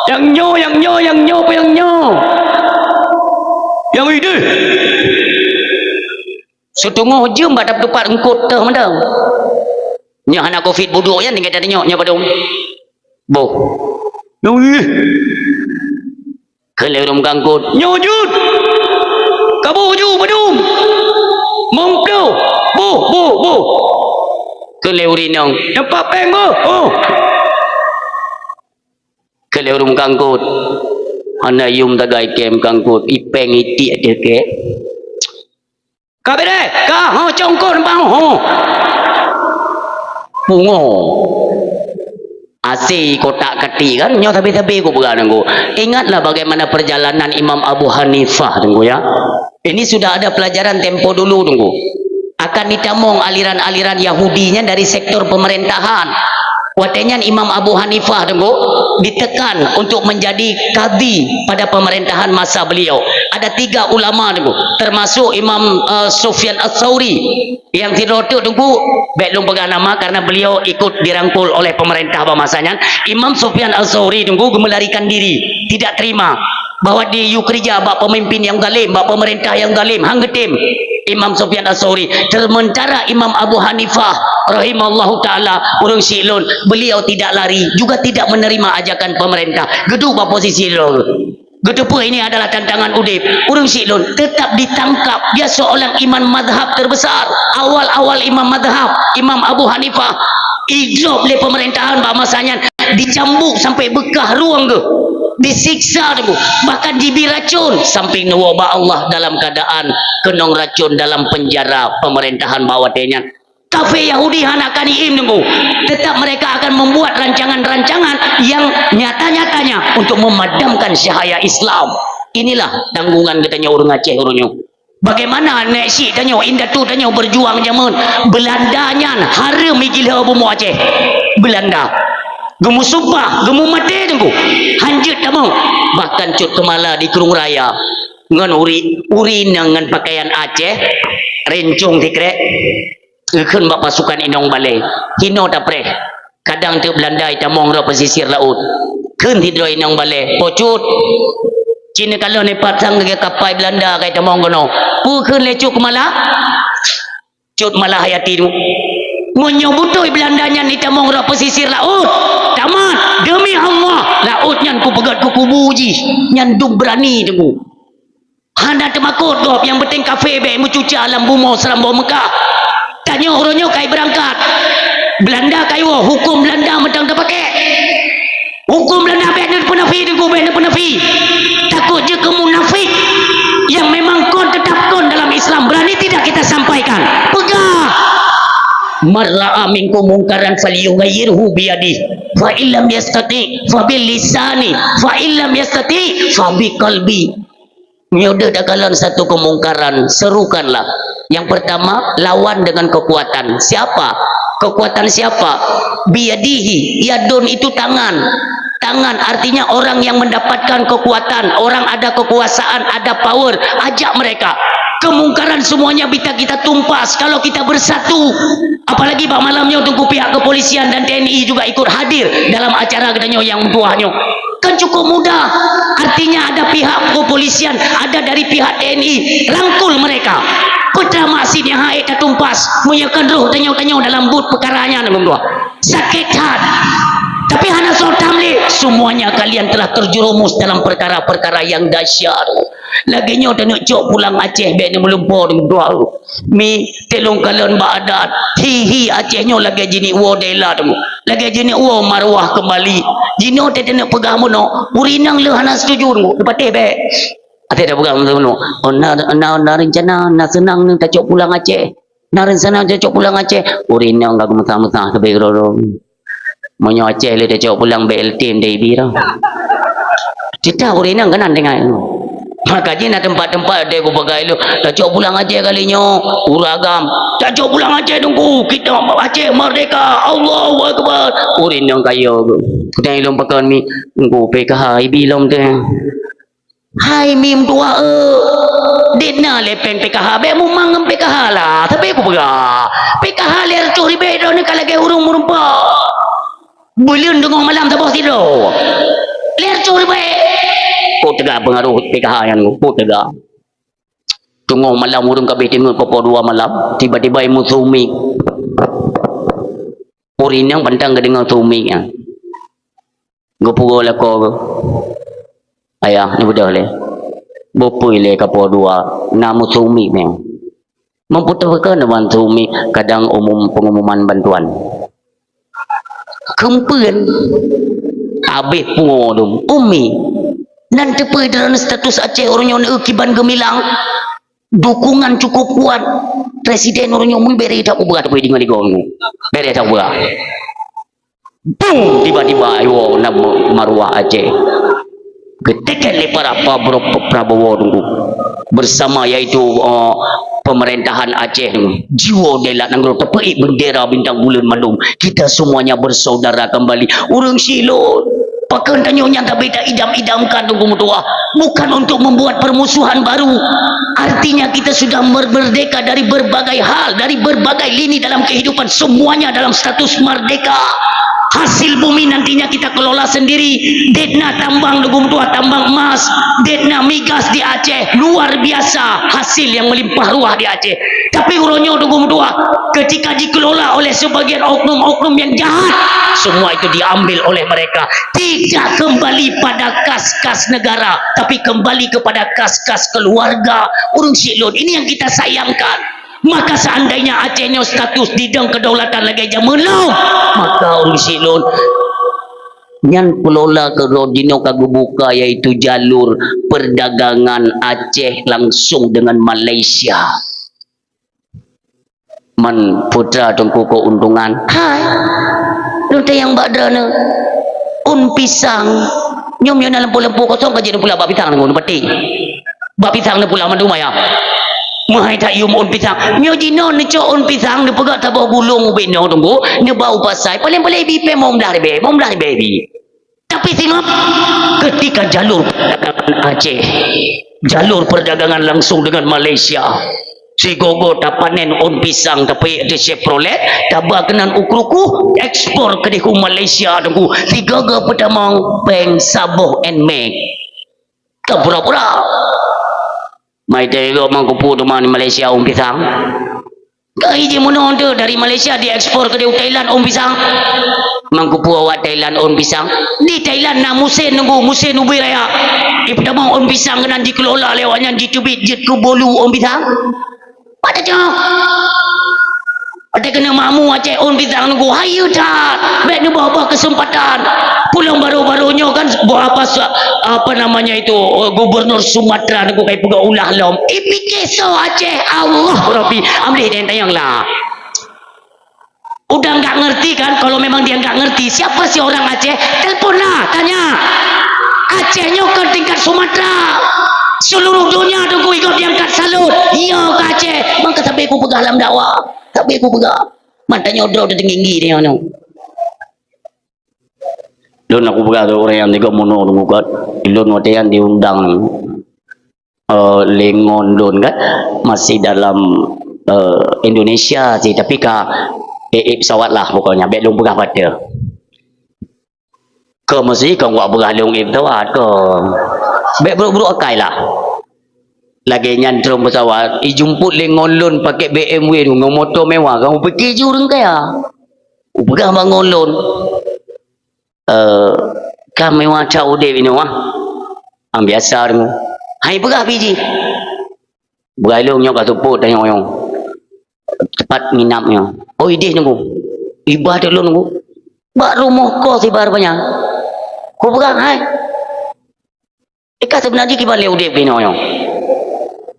Nyang nyoe, nyang nyoe, nyang nyoe, apa nyang nyoe? Nyang ideh?" Siteungoh jeuem bak teumpat eungkôt teuh mantong. Nyoe hana covid buduek nyan, tinggai tatanyong, "Nyang padum?" "Boh." "Nyang ideh." Kheun lé ureueng meukangkôt, "Nyoe jeuet! Kaboh ju padum! Mong ploh! Boh, boh, boh!" Kheun lé ureueng inong, "Nyang pat péng boh! Oh!" Kheun lé ureueng meukangkôt, "Hana yum tagai kém meukangkôt, ipéng itiek teuh kém." "Ka beureh, ka, ho, congkot bang, ho." Pungo. Asi kotak kati kan, nyoe sabe-sabe kupeugah nangku. Ingatlah bagaimana perjalanan Imam Abu Hanifah, Teungku, ya. Ini sudah ada pelajaran tempo dulu, Teungku. Akan ditamong aliran-aliran Yahudi nyan dari sektor pemerintahan. Watèe nyan Imam Abu Hanifah, Teungku, ditekan untuk menjadi kadhi pada pemerintahan masa beliau. Ada tiga ulama, Teungku, termasuk Imam, eh, Sufyan Ats-Tsauri. Nyang sidroe teuk, Teungku, bèk lôn peugah nama karena beliau ikut dirangkul oleh pemerintah bak masa nyan. Imam Sufyan Ats-Tsauri, Teungku, gemelarikan diri, tidak terima bahwa diyue keureuja bak pemimpin nyang zalim, bak pemerintah nyang zalim, han geutem. Imam Sufyan Ats-Tsauri, sementara Imam Abu Hanifah rahimahullahu taala, ureueng syiek lôn, beliau tidak lari, juga tidak menerima ajakan pemerintah. Geuduek bak posisi lôn. Geuteupeue ini adalah tantangan udép. Ureueng syiek lôn tetap ditangkap. Dia seorang imam mazhab terbesar. Awal-awal imam mazhab, Imam Abu Hanifah, idrop lé pemerintahan bak masa nyan, dicambuk sampai beukah rueng geuh, disiksa, Teungku, bahkan dibri racun, sampai neuwoe bak Allah dalam keadaan keunong racun dalam penjara pemerintahan bak watèe nyan. Kafé Yahudi hana ka jiim, Teungku. Tetap mereka akan membuat rancangan-rancangan yang nyata-nyatanya untuk memadamkan cahaya Islam. Inilah tanggungan geutanyoe ureueng Aceh uroe nyoe. Bagaimana nèk syiek tanyoe, indatu tanyoe berjuang jameun Belanda nyan hareuem i jilho bumoe Aceh. Belanda geumusumpah, geumumaté, Teungku. Hanjeuet tamong. Bahkan Cut Keumala di Krueng Raya ngon uri-, ureueng inong ngon pakaian Aceh, rincong sikrek. Geukheun bak pasukan inong balèe, "Hinoe tapreh. Kadang teuk Belanda jitamong rot pesisir laôt." Kheun sidroe inong balèe, "Po Cut, ci neukalon ipat sang lagèe kapai Belanda ka jitamong keunoe." Peue kheun lé Cut Keumala? Cut Keumala Hayati tu, "Meunyoe beutôi Belanda nyan jitamong rot pesisir laôt, tamat, demi Allah, laôt nyan kupeugöt keu kubu jih." Nyan dum beurani, Teungku. Hana teumakot gob, nyang penting kafé bèk meucuca lam bumoe Seuramoe Meukah. Tanyoe uroe nyoe ka jibeurangkat. Belanda ka jiwoe, hukôm Belanda mantong teupaké. Hukôm Belanda bèk neupeunafi, Teungku, bèk neupeunafi. Takot jeuet keu munafik yang memang kon, tetap kon dalam Islam. Berani tidak kita sampaikan? Peugah. "Man ra'a minkum munkaran falyughayyirhu biyadihi, fa illam yastati' fa bilisani, fa illam yastati' fa biqalbi." Meunyoe deuh takalon satu kemungkaran, serukanlah. Yang pertama, lawan dengan kekuatan. Siapa? Kekuatan siapa? Biyadihi, yadun itu tangan. Tangan artinya orang yang mendapatkan kekuatan, orang ada kekuasaan, ada power, ajak mereka. Kemungkaran semuanya bisa kita tumpas kalau kita bersatu. Apalagi bak malam nyoe Teungku, pihak kepolisian dan T N I juga ikut hadir dalam acara geutanyoe nyang meutuah nyoe. Kan cukup mudah. Artinya ada pihak kepolisian, ada dari pihak T N I, rangkul mereka. Peue teuma maksiet nyang hana tatumpas, meunyoe kon roh tanyoe-tanyoe dalam but peukara nyan, Teungku meutuah. Sakét that. Tapi hana soe tam lé, semuanya kalian telah terjerumus dalam perkara-perkara yang dahsyat. Lagèe nyoe taneuk cok pulang Aceh bèk neumeulumpo Teungku meutuah. Mi, teuh lôn kalon bak adat. Hi, hi, Aceh nyoe lagèe jineuk woe dela Teungku. Lagèe jineuk woe maruah keumbali. Jinoe teuh taneuk peugah meunoe. Ureueng inong lé hana setuju Teungku. Neupatéh bèk. Até tapeugah meunoe. Oh, na, na, na reuncana, na seunang neuh tacok pulang Aceh. Na reuncana tacok pulang Aceh. Ureueng inong ka geumeusa-meusa sabe keudroe-droe. Meunyoe Aceh lé tacok pulang, bèk lé tem dai bira. Cita ureueng inong keunan deungon. Maka jih na teumpat-teumpat dai kupeugah lé, tacok pulang Aceh kali nyoe, ureueng agam. Tacok pulang Aceh Teungku, kita Aceh merdeka. Allahu Akbar. Ureueng inong kaya. Kutanyong lôn pakon mi, Teungku, P K H ibi lom teuh. Hai mim dua e. Dek na lé péng P K H, bèk mumang ngon P K H lah. Tapi kupeugah, P K H lhèe reutôh ribèe droeneuh ka lagèe ureueng meureumpok. Buleuen teungoh malam saboh sidroe. Lhèe reutôh ribèe. Kok teuga peungaruh P K H nyan, kok teuga. Teungoh malam ureueng ka abéh teungeut poh dua malam, tiba-tiba imeung su mic. Ureueng inong pantang geudeungoe su mic nyan. Geupeugah lakoe geuh, "Ayah, neubeudôh lé. Bukon lé ka poh dua, na meusu mic meuh." Meupeuteupeue keuh neuban su mic, kadang umum pengumuman bantuan. Keumpeuen, abéh pungo dum, umi. Nan teupeue droeneuh status Aceh ureueng nyoe kiban geumilang. Dukungan cukup kuat. Presiden ureueng nyoe meubereh that peugah, tapi deungon digong. Bereh that peugah. Bum! Tiba-tiba, ayo, na maruah Aceh. Geuteken lé para Pabro-, Prabowo Teungku. Bersama yaitu, eh, pemerintahan Aceh Teungku. Jiwoe dela nanggroe teupeuék bendera bintang buleuen mandum. Kita semuanya bersaudara kembali. Ureueng silôn. Pakon tanyoe nyan tabita idam-idamkan Teungku meutuah. Bukan untuk membuat permusuhan baru. Artinya kita sudah mer-, merdeka dari berbagai hal, dari berbagai lini dalam kehidupan, semuanya dalam status merdeka. Hasil bumi nantinya kita kelola sendiri. Dek na tambang Teungku meutuah, tambang emas, dek na migas di Aceh, luar biasa hasil yang melimpah ruah di Aceh. Tapi uroe nyoe Teungku meutuah, ketika dikelola oleh sebagian oknum-oknum yang jahat, semua itu diambil oleh mereka. Tidak kembali pada kas-kas negara, tapi kembali kepada kas-kas keluarga ureueng silôn. Ini yang kita sayangkan. Maka seandainya Aceh nyoe status didong kedaulatan lagèe jameun lom, maka ureueng silôn nyan kelola keudroe jinoe ka geubuka, yaitu jalur perdagangan Aceh langsung dengan Malaysia. Man putra Teungku keuntungan. Hai. Lôn tanyong bak droeneuh. Un pisang. Nyoe meunyoe na lampu-lampu kosong ka jeuet pula bak pisang Teungku, pati. Bak pisang neuh pula mandum ayah. Meuhai that yum un pisang. Nyoe jinoe neucok un pisang, neupeugah saboh gulong ubit nyoe Teungku, neuba u pasai. Paléng-paléng ibi pèng limong blah ribèe, limong blah ribèe ibi. Tapi singoh, ketika jalur perdagangan Aceh, jalur perdagangan langsung dengan Malaysia, sigoe-goe tapanen un pisang, tapeuék di Chevrolet, taba keunan u kruku, ekspor keudéh u Malaysia Teungku, sigoe-goe peutamong pèng saboh Nmax. Ka pura-pura. Mai teuh lom Mangkupu teuma di Malaysia un pisang. Ka iji meunoe teuh dari Malaysia diekspor keudéh u Thailand un pisang. Mangkupu awak Thailand un pisang. Di Thailand na musén Teungku, musén ubé raya. Ipeutamong un pisang keunan jikelola lé awak nyan, jiteubiet jeuet keu bolu un pisang. Pada nyoe. Watèe keuneuk makmu Aceh un pisang Teungku, hayeue that, bèk neuboh-boh keuseumpatan. Pulang baru-baru nyoe kan, buah apa, apa namanya itu, gubernur Sumatera Teungku, kai peugah ulah lom. Ipike soe Aceh, Allah Rabbi, amleh dan tayang lah. Udah nggak ngerti kan? Kalau memang dia nggak ngerti, siapa sih orang Aceh? Teleponlah, tanya. Aceh nyoe kan tingkat Sumatera. Seluruh dunia Teungku ikut diangkat salut. Iya ke Aceh? Maka sampai ku peugah dalam dakwah. Tapi kupeugah, mantong nyoe droe teutinggi-tinggi nyoe. Lôn aku peugah keu ureueng nyang tigok meunoe Teungku, lôn watèe nyan diundang. eh, lé ngon lôn kan, masih dalam, eh, Indonesia sih, tapi ka ék-ék pesawat lah pokoknya, bèk lôn peugah pada. Ka meusi ka wak beurah lôn ék pesawat ka. Bèk brôk-brôk akai lah. Lagèe nyan trôn pesawat, ijumput lé ngon lôn pakèk B M W tu, ngon moto mewah, ka upike ju ureueng kaya. Upeugah bak ngon lôn. Eh, ka mewah that udép inoe ah. Am biasa deungoe. Hai peugah pih jih. Beurah lôn nyoe ka seupôt tanyoe nyoe. Teumpat nginap nyoe. Oh, idéh nunggu. Iba teuk lôn nunggu. Bak rumoh kos iba rupanya. Kupeugah, hai. Ika seubeuna jih kiban lé udép keunoe nyoe.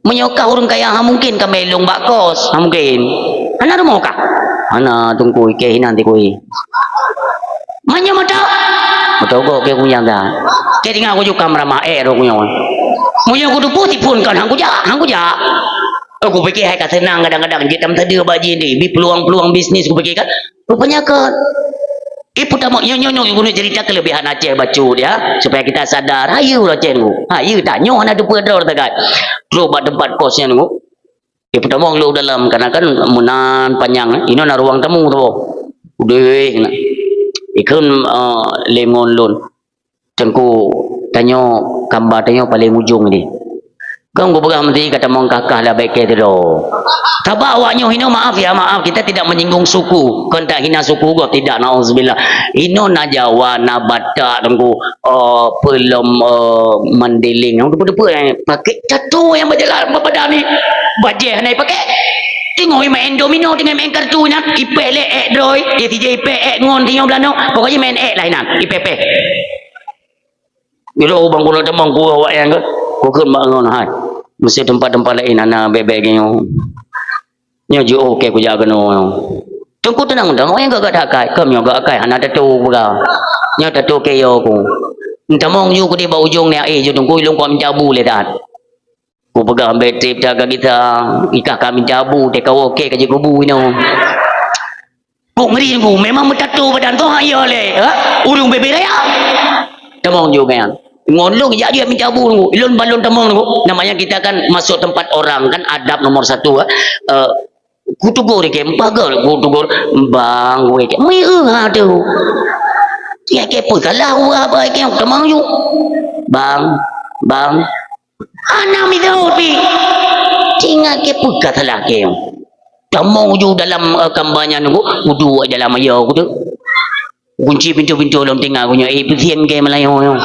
Meunyoe kah ureueng kaya, ha mungken ka mé lôn bak kos, ha mungken. Hana rumoh kah? Hana, Teungku, ikei hinan tikui. Meunyoe meuto, meuto gob keu kunyang ka. Keu tinggai kuju kam ramah ék roh kunyang. Meunyoe kuteupeu tiphon kon, han kujak, han kujak. Oh, kupike hai ka seunang kadang-kadang jeuet tam sadeue bak jih di, bi peluang-peluang bisnis kupike kan. Rupanya kon. Ipeue tamong nyoe, nyoe, nyoe, guna cerita kelebihan Aceh bacut ya, supaya kita sadar. Hayeue Aceh nunggu. Hayeue tanyoe hana teupeu droe tagai. Trok bak tempat kos nyan nunggu. Ipeue tamong lôn dalam, karena kan meunan panyang, inoe na ruang tamu tu. Udeh na. Ikheun, eh, lé ngon lôn. Teungku, tanyoe kamba tanyoe paleng ujong di. Kon kupeugah meusti ka tamong kakah lah bèk keu sidroe. Sabab awak nyoe hinoe, maaf ya, maaf, kita tidak menyinggung suku. Kon tahina suku gob, tidak, nauzubillah. Inoe na Jawa, na Batak, Teungku, eh, peulom, eh, Mandeling. Nyang teupeu-teupeu, eh, pakèk tato nyang bajalan bak badan ni. Bajèe hana pakèk. Teungoh main domino, teungoh main kartu nyan, ipèh lé ék droe, ya tijé ipèh ék ngon sinyoe beulanoe. Pokoknya main ék lah inan, ipèh-pèh. Bila ubang guna tamong kuah awak nyan ke, kukheun bak ngon hai. Meusti teumpat-teumpat laén hana bèk-bèk geuh nyoe. Nyoe jiôh keu kujak keunoe. Teungku teunang dong, awak nyan gak-gak akai. Keu nyoe gak akai hana tato peugah. Nyoe tato keu yo ku. Tamong ju keudeh bak ujong ni aé ju Teungku, ilong kuat meucabu lé that. Kupeugah bèk trép that ka gita, ikah ka meucabu, teuka woke ka jikubu inoe. Kok ngeri nunggu, memang meutato badan kau hak ya lé, ha? Ureueng bebe raya. Tamong ju kan. Ngon lôn jak dia minta bu nunggu, ilôn balon tamong nunggu. Namanya kita kan masuk tempat orang kan adab nomor satu, ha? Eh, kutegur ke, mpagal kutegur, bang, weh, ke, meu'eu ha tu. Ya ke pun salah, wah, apa ke, tamong ju. Bang, bang, Hana meusaut pih. Ingat ke peugah salah keu. Tamong ju dalam, eh, kamba nyan nunggu, kuduek dalam ayo ku tu. Kunci pintu-pintu lom tinggai ku nyoe, eh, peusieng ke Meulayu nyoe.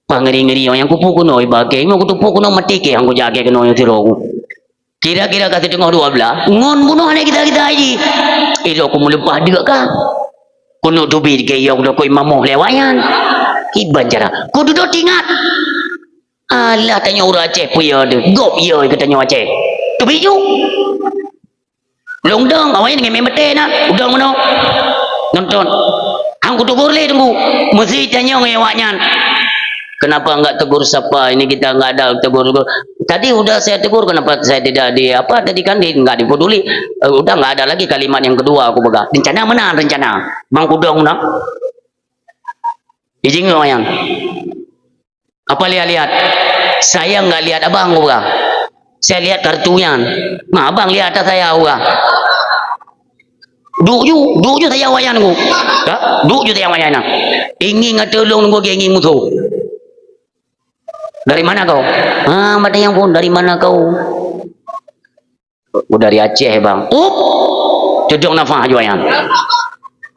Pah ngeri-ngeri nyoe, nyang kupu kuno iba ke, nyoe kutupu kuno mati ke, hang kujak ke keunoe nyoe sidroe ku. Kira-kira ka siteungoh dua blah, ngon bunoh aneuk gita-gita jih. Ilok ku meuleupah deuk ka. Kuno teubiet ke, yo, kudo koi mamoh lé awak nyan. Kiban cara. Ku dudoe tingat. Alah, tanyoe ureueng Aceh peue yo deuh. Gob yo keu tanyoe Aceh. Teubiet ju. Lôn dong, awak nyan ngon meuté na. Udong meunoe. Nonton. Hang kutegur lé teungku. Meusi tanyoe ngon awak nyan. Kenapa enggak tegur sapa? Ini kita enggak ada tegur, tegur. Tadi udah saya tegur, kenapa saya tidak di, apa, tadi kan di, enggak dipeduli. Eh, udah enggak ada lagi kalimat yang kedua aku peugah. Rencana meunan, rencana. Bang kudong na. Ijing ngon awak nyan. Apa lihat-lihat? Saya enggak lihat abang, uga. Saya lihat kartu nyan. Nah, abang lihat atas saya, uga. Duek ju, duek ju saya awak nyan, uga. Ya? Duek ju saya awak nyan. Ingin ngatulung, uga, ingin musuh. Dari mana kau? Ah, mata yang pun, dari mana kau? Oh, dari Aceh, bang. Up! Teudong nafah jua nyan.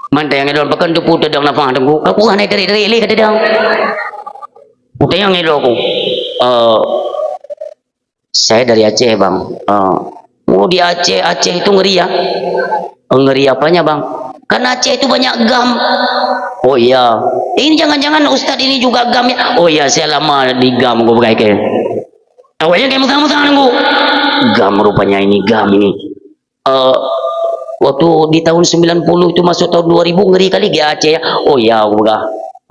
Mantong nyang lôn pakon teupeu teudong nafah teungku. Ka kurang naik tarik-tarik lé ka teudong. Kutanyong nyan lôn ku. Eh, saya dari Aceh, bang. Eh, oh, di Aceh, Aceh itu ngeri ya. Oh, ngeri apanya, bang? Kan Aceh itu banyak gam. Oh iya. Ini jangan-jangan ustaz ini juga gam ya? Oh iya, saya lama di gam, ku peugah ke. Awaknyan kayak musang-musang nunggu. Gam rupanya ini, gam ini. Eh, waktu di tahun sembilan puluh itu masuk tahun dua ribu, ngeri kali di Aceh ya. Oh ya, aku peugah.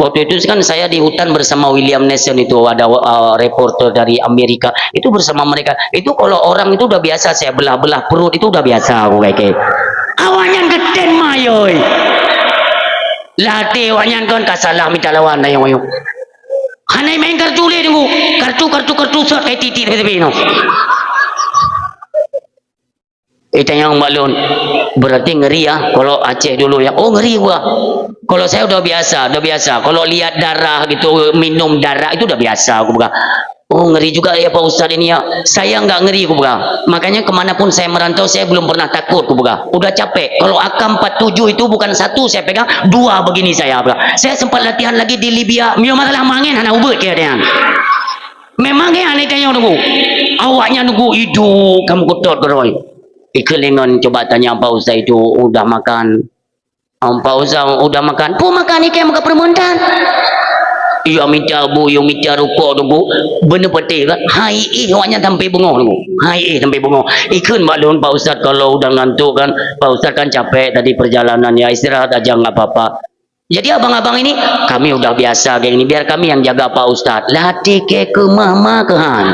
Waktu itu kan saya di hutan bersama William Nelson itu, ada, eh, reporter dari Amerika. Itu bersama mereka. Itu kalau orang itu udah biasa saya belah-belah perut, itu udah biasa aku kayak. Awaknyan geten mayoi. Latih awaknyan kan ka salah minta lawan, ayo, ayo. Hana main kartu lé, Teungku. Kartu, kartu, kartu, sot kai titik tepi-tepi nyoe. Eh, tanyong bak lôn, berarti ngeri ya, kalau Aceh dulu ya. Oh, ngeri gua. Kalau saya udah biasa, udah biasa. Kalau lihat darah gitu, minum darah itu udah biasa aku pegang. Oh, ngeri juga ya Pak Ustadz ini ya. Saya nggak ngeri aku pegang. Makanya kemanapun saya merantau, saya belum pernah takut aku pegang. Udah capek. Kalau A K empat tujuh itu bukan satu saya pegang, dua begini saya pegang. Saya sempat latihan lagi di Libya. Mio masalah mangen hana ubit ke ada. Memang ya aneh tanya nunggu. Awaknya nunggu hidup kamu kutot beroi. Ikut lengan coba tanya Pak Ustaz itu udah makan. Om Pak Ustaz udah makan. Pu makan ikan makan permentan. Iya minta bu, iya minta rukok tu bu. Bener petik kan? Hai eh awaknya sampai bengong tu bu. Hai eh sampai bengong. Ikut maklum Pak Ustaz kalau udah ngantuk kan. Pak Ustaz kan capek tadi perjalanan ya istirahat aja nggak apa-apa. Jadi abang-abang ini, kami udah biasa kayak gini, biar kami yang jaga Pak Ustaz. Lah hati ke ke mama ke han.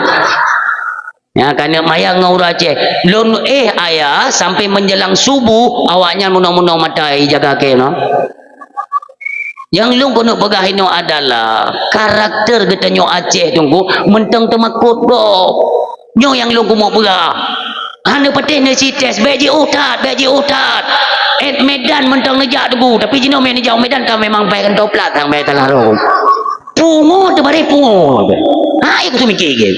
Ya, karena maya ngon ureueng Aceh. Lôn eh ayah sampai menjelang subuh awaknyan munong-munong mata jaga ke no. Yang lôn keuneuk peugah inoe adalah karakter geutanyoe Aceh tunggu mentang teumakot gob. Nyoe nyang lôn keumeung peugah. Hana patéh neusites, bèk jiôh that, bèk jiôh that. Eh, Medan mantong neujak teunggu, tapi jinoe mè neujak Medan ka memang paih kantô plat sang bèk talah rhom. Pungo teubarèh pungo. Ha, ikeu seumiké gèt.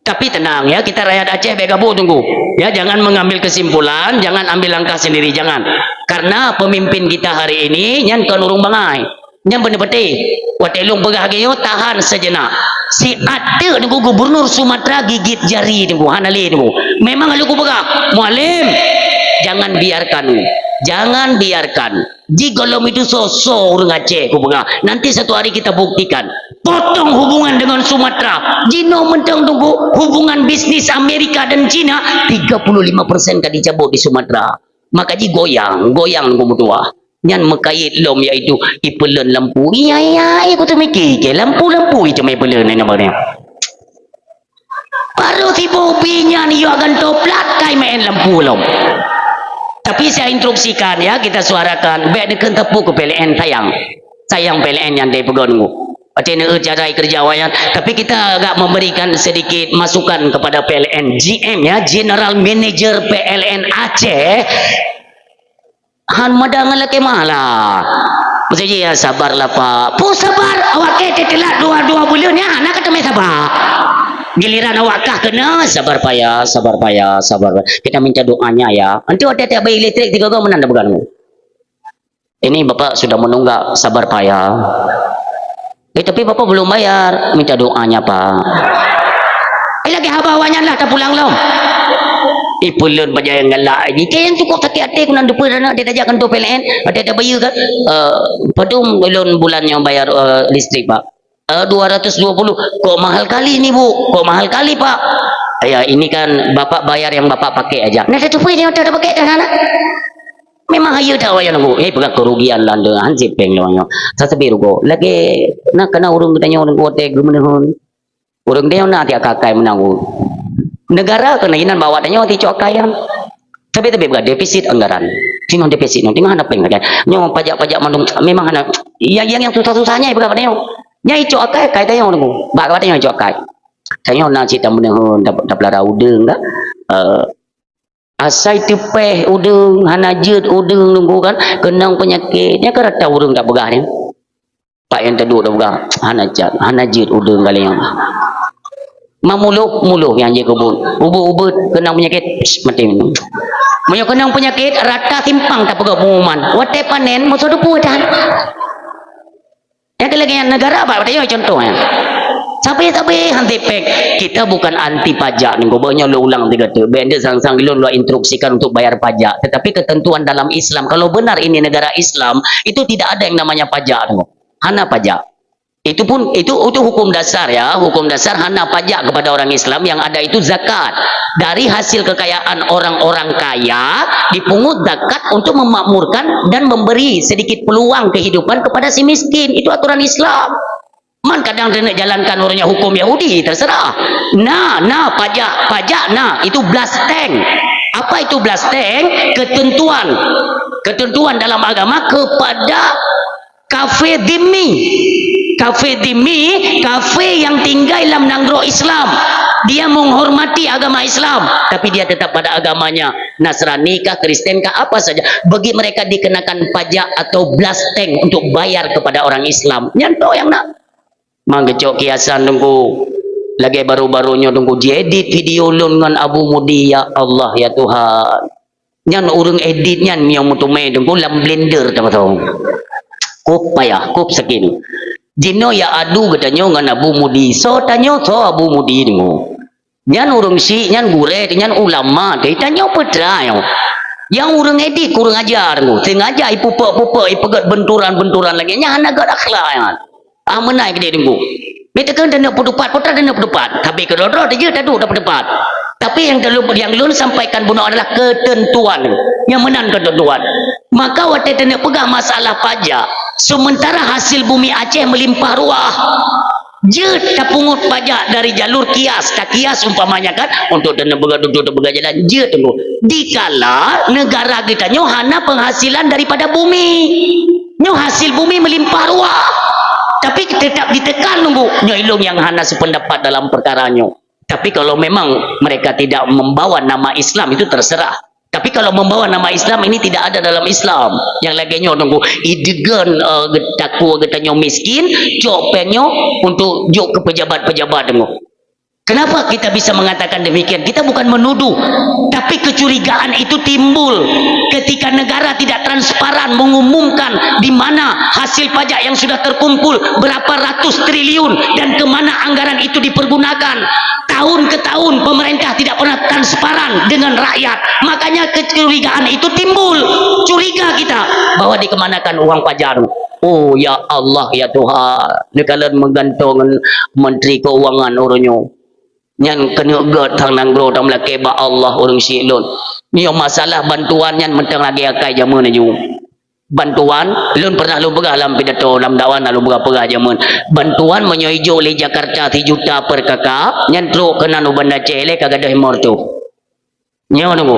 Tapi tenang ya, kita rakyat Aceh bèk gabuk teunggu. Ya, jangan mengambil kesimpulan, jangan ambil langkah sendiri, jangan. Karena pemimpin kita hari ini nyan kon ureueng bangai. Nyan beuna patéh. Watèe lôn peugah lagèe nyoe, tahan sejenak. Siat teuk teungku gubernur Sumatera gigit jari teungku, hana lé teungku. Memang lôn kupeugah, Mualem, jangan biarkan. Jangan biarkan. Jigohlom itu soe-soe ureueng Aceh kupeugah. Nanti satu hari kita buktikan. Potong hubungan dengan Sumatera. Jinoe mantong teungku hubungan bisnis Amerika dan Cina tiga puluh lima persen ka dicabut di Sumatera. Maka jigoyang, goyang teungku meutuah. Nyan meukayèt lom yaitu ipeuleuen lampu. Iya, iya, iya, ku teumiki ke lampu-lampu itu meupeuleueh nyan nama dia. Baru si bobi nyan iyo akan toplat kai main lampu lom. Tapi saya instruksikan ya, kita suarakan, bèk neukheun teupeu ke P L N sayang. Sayang P L N nyan deh peugah nunggu. Watèe neueu cara kerja awaknyan, tapi kita agak memberikan sedikit masukan kepada P L N G M ya, General Manager P L N Aceh. Han mada ngon lakèe mala. Maksud jih, ya, sabarlah, Pak. Pu sabar, awak kèe teulat dua, dua buleuen, ya, hana ka teumè sabar. Giliran awak kah keunoe, sabar, Pak, ya, sabar, Pak, ya, sabar, Pak. Kita minta doanya, ya. Nanti watèe tiap bayi listrik tiga go meunan dah peugah. Ini Bapak sudah menunggak, sabar, Pak, ya. Eh, tapi Bapak belum bayar. Minta doanya, Pak. Eh, lagèe haba awaknyan lah, tapulang lom. Eh, peulon bajèe nyang galak. Jih nyang cukup sakét até, keunan depan aneuk dia tajak kantô P L N. Ada, ada bayar kan? Eh, padum ulôn bulan nyang bayar, eh, listrik, Pak? Eh, dua ratus dua puluh. Kok mahal kali ni, Bu? Kok mahal kali, Pak? Ya, ini kan Bapak bayar yang Bapak pakai aja. Nah, dah cukup ini, udah pakai dah, anak. Memang hayeue that awaknyan nunggu. Eh, peugah kerugian landa, hansip péng lé awaknyan. Saseubé rugoe. Lagèe na kana ureueng geutanyoe nunggu watèe geumeuneuhon. Ureueng geutanyoe na tiep akai meunan nunggu. Negara keunan inan bak awak tanyoe ticok akai nyan. Tapi, tapi peugah defisit anggaran. Tinoh defisit nyoe, tinoh hana péng sagai. Nyoe pajak-pajak mandum memang hana. Yang, yang, yang susah-susah nyan peugah bak tanyoe. Nyan icok akai, akai tanyoe nunggu. Bak awak tanyoe icok akai. Tanyoe na cit tameuneuhon, tap-, tapeulara udeueng ka. Eh, Asai teupèh udeueng, hana jeuet udeueng nunggu kan, keunong peunyakét. Nyan kan rata ureueng tapeugah nyan. Pak nyang teuduek tapeugah, hana jeuet, hana jeuet udeueng kali nyan. Mamulôh, mulôh nyang jeuet keu buet. Ubeuet-ubeuet keunong peunyakét, psh, maté. Meunyoe keunong peunyakét, rata simpang tapeugah pengumuman. Watèe panen, musoh teupeu tan. Nyang keu lagèe nyan negara bak tanyoe contoh nyan. Sabe-sabe hansip péng. Kita bukan anti pajak nunggu. Beuh nyoe lôn ulang tiga tu. Bèk deuh sang-sang lôn lôn instruksikan untuk bayar pajak. Tetapi ketentuan dalam Islam, kalau benar ini negara Islam, itu tidak ada yang namanya pajak nunggu. Hana pajak. Itu pun, itu, itu hukum dasar ya. Hukum dasar hana pajak kepada orang Islam. Yang ada itu zakat. Dari hasil kekayaan orang-orang kaya, dipungut zakat untuk memakmurkan dan memberi sedikit peluang kehidupan kepada si miskin. Itu aturan Islam. Man kadang dia nak jalankan ureueng nyan hukum Yahudi, terserah. Na, na pajak, pajak na, itu blasteng. Apa itu blasteng? Ketentuan. Ketentuan dalam agama kepada kafir dhimmi. Kafé dhimmi, kafé yang tinggai lam nanggroe Islam. Dia menghormati agama Islam, tapi dia tetap pada agamanya. Nasrani kah, Kristen kah, apa saja. Bagi mereka dikenakan pajak atau blasteng untuk bayar kepada orang Islam. Nyan toh nyang na. Mang geucok kiasan Teungku. Lagèe baru-baru nyoe Teungku jiedit video lôn ngon Abu Mudi, ya Allah, ya Tuhan. Nyan ureueng edit nyan meunyoe meuteumé Teungku lam blender teuma. Kop payah, kop sakét. Jinoe ya adu geutanyoe ngon Abu Mudi. Soe tanyoe, soe Abu Mudi Teungku. Nyan ureueng syiek, nyan gurèe, nyan ulama, teuh tanyoe peue treuk nyoe. Nyang ureueng edit kurang ajar Teungku. Sengaja ipupok-pupok, ipeugèt benturan-benturan lagèe nyan, hana gèt akhlak nyan. Ah, meunan keudéh Teungku. Bèk takheun taneuk peuteupat, peue treuk taneuk peuteupat. Tapi keudroe-droe teujeuet taduek tapeuteupat. Tapi nyang teuleu-, nyang lôn sampaikan bunoe adalah keuteuntuan. Nyang meunan keuteuntuan. Maka watèe taneuk peugah masalah pajak, sementara hasil bumi Aceh melimpah ruah. Jeuet tapungut pajak dari jalur kias, takias umpamanya kan, untuk taneuk peugah, untuk taneuk peugah jalan, jeuet Teungku. Dikala negara geutanyoe hana penghasilan daripada bumi. Nyoe hasil bumi melimpah ruah. Tapi tetap ditekan Teungku. Nyoe ilôn nyang hana sependapat dalam perkara nyoe. Tapi kalau memang mereka tidak membawa nama Islam, itu terserah. Tapi kalau membawa nama Islam, ini tidak ada dalam Islam. Nyang lagèe nyoe Teungku, ideuen, eh, geutaku geutanyoe miskin, cok péng nyoe untuk jok keu pejabat-pejabat Teungku. Kenapa kita bisa mengatakan demikian? Kita bukan menuduh, tapi kecurigaan itu timbul ketika negara tidak transparan mengumumkan di mana hasil pajak yang sudah terkumpul, berapa ratus triliun, dan ke mana anggaran itu dipergunakan. Tahun ke tahun pemerintah tidak pernah transparan dengan rakyat. Makanya kecurigaan itu timbul. Curiga kita bahwa dikemanakan uang pajak. Oh, ya Allah, ya Tuhan. Neukalon meugantoe ngon Menteri Keuangan uroe nyoe. Nyan keuneuk gèt sang nanggroe tameulakèe bak Allah ureueng syiek lôn. Nyoe masalah bantuan nyan mantong lagèe akai jameun laju. Bantuan, lôn pernah lôn peugah lam pidato, lam dakwah na lôn peugah-peugah jameun. Bantuan meunyoe ijok lé Jakarta sijuta per K K, nyan trok keunan u Banda Aceh lé ka gadôh limong reutôh. Nyoe Teungku,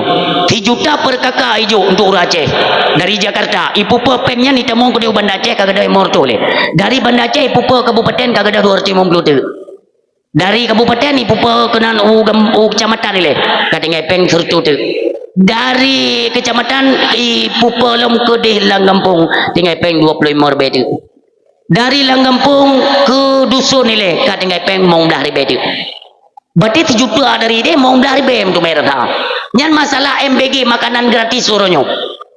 sijuta per K K ijok untuk ureueng Aceh. Dari Jakarta, ipupe péng nyan itamong keudéh u Banda Aceh ka gadôh limong reutôh lé. Dari Banda Aceh ipupe kabupaten ka gadôh dua reutôh limong ploh teuk. Dari kabupaten ipupe keunan u gam-, u kecamatan ilèe, ka tinggai péng sireutôh teuk. Dari kecamatan ipupe lom keudéh lam gampông, tinggai péng dua ploh limong ribèe teuk. Dari lam gampông keu dusun ilèe, ka tinggai péng limong blah ribèe teuk. Berarti sijuta dari deh limong blah ribèe meuteumé rata. Nyan masalah M B G, makanan gratis uroe nyoe.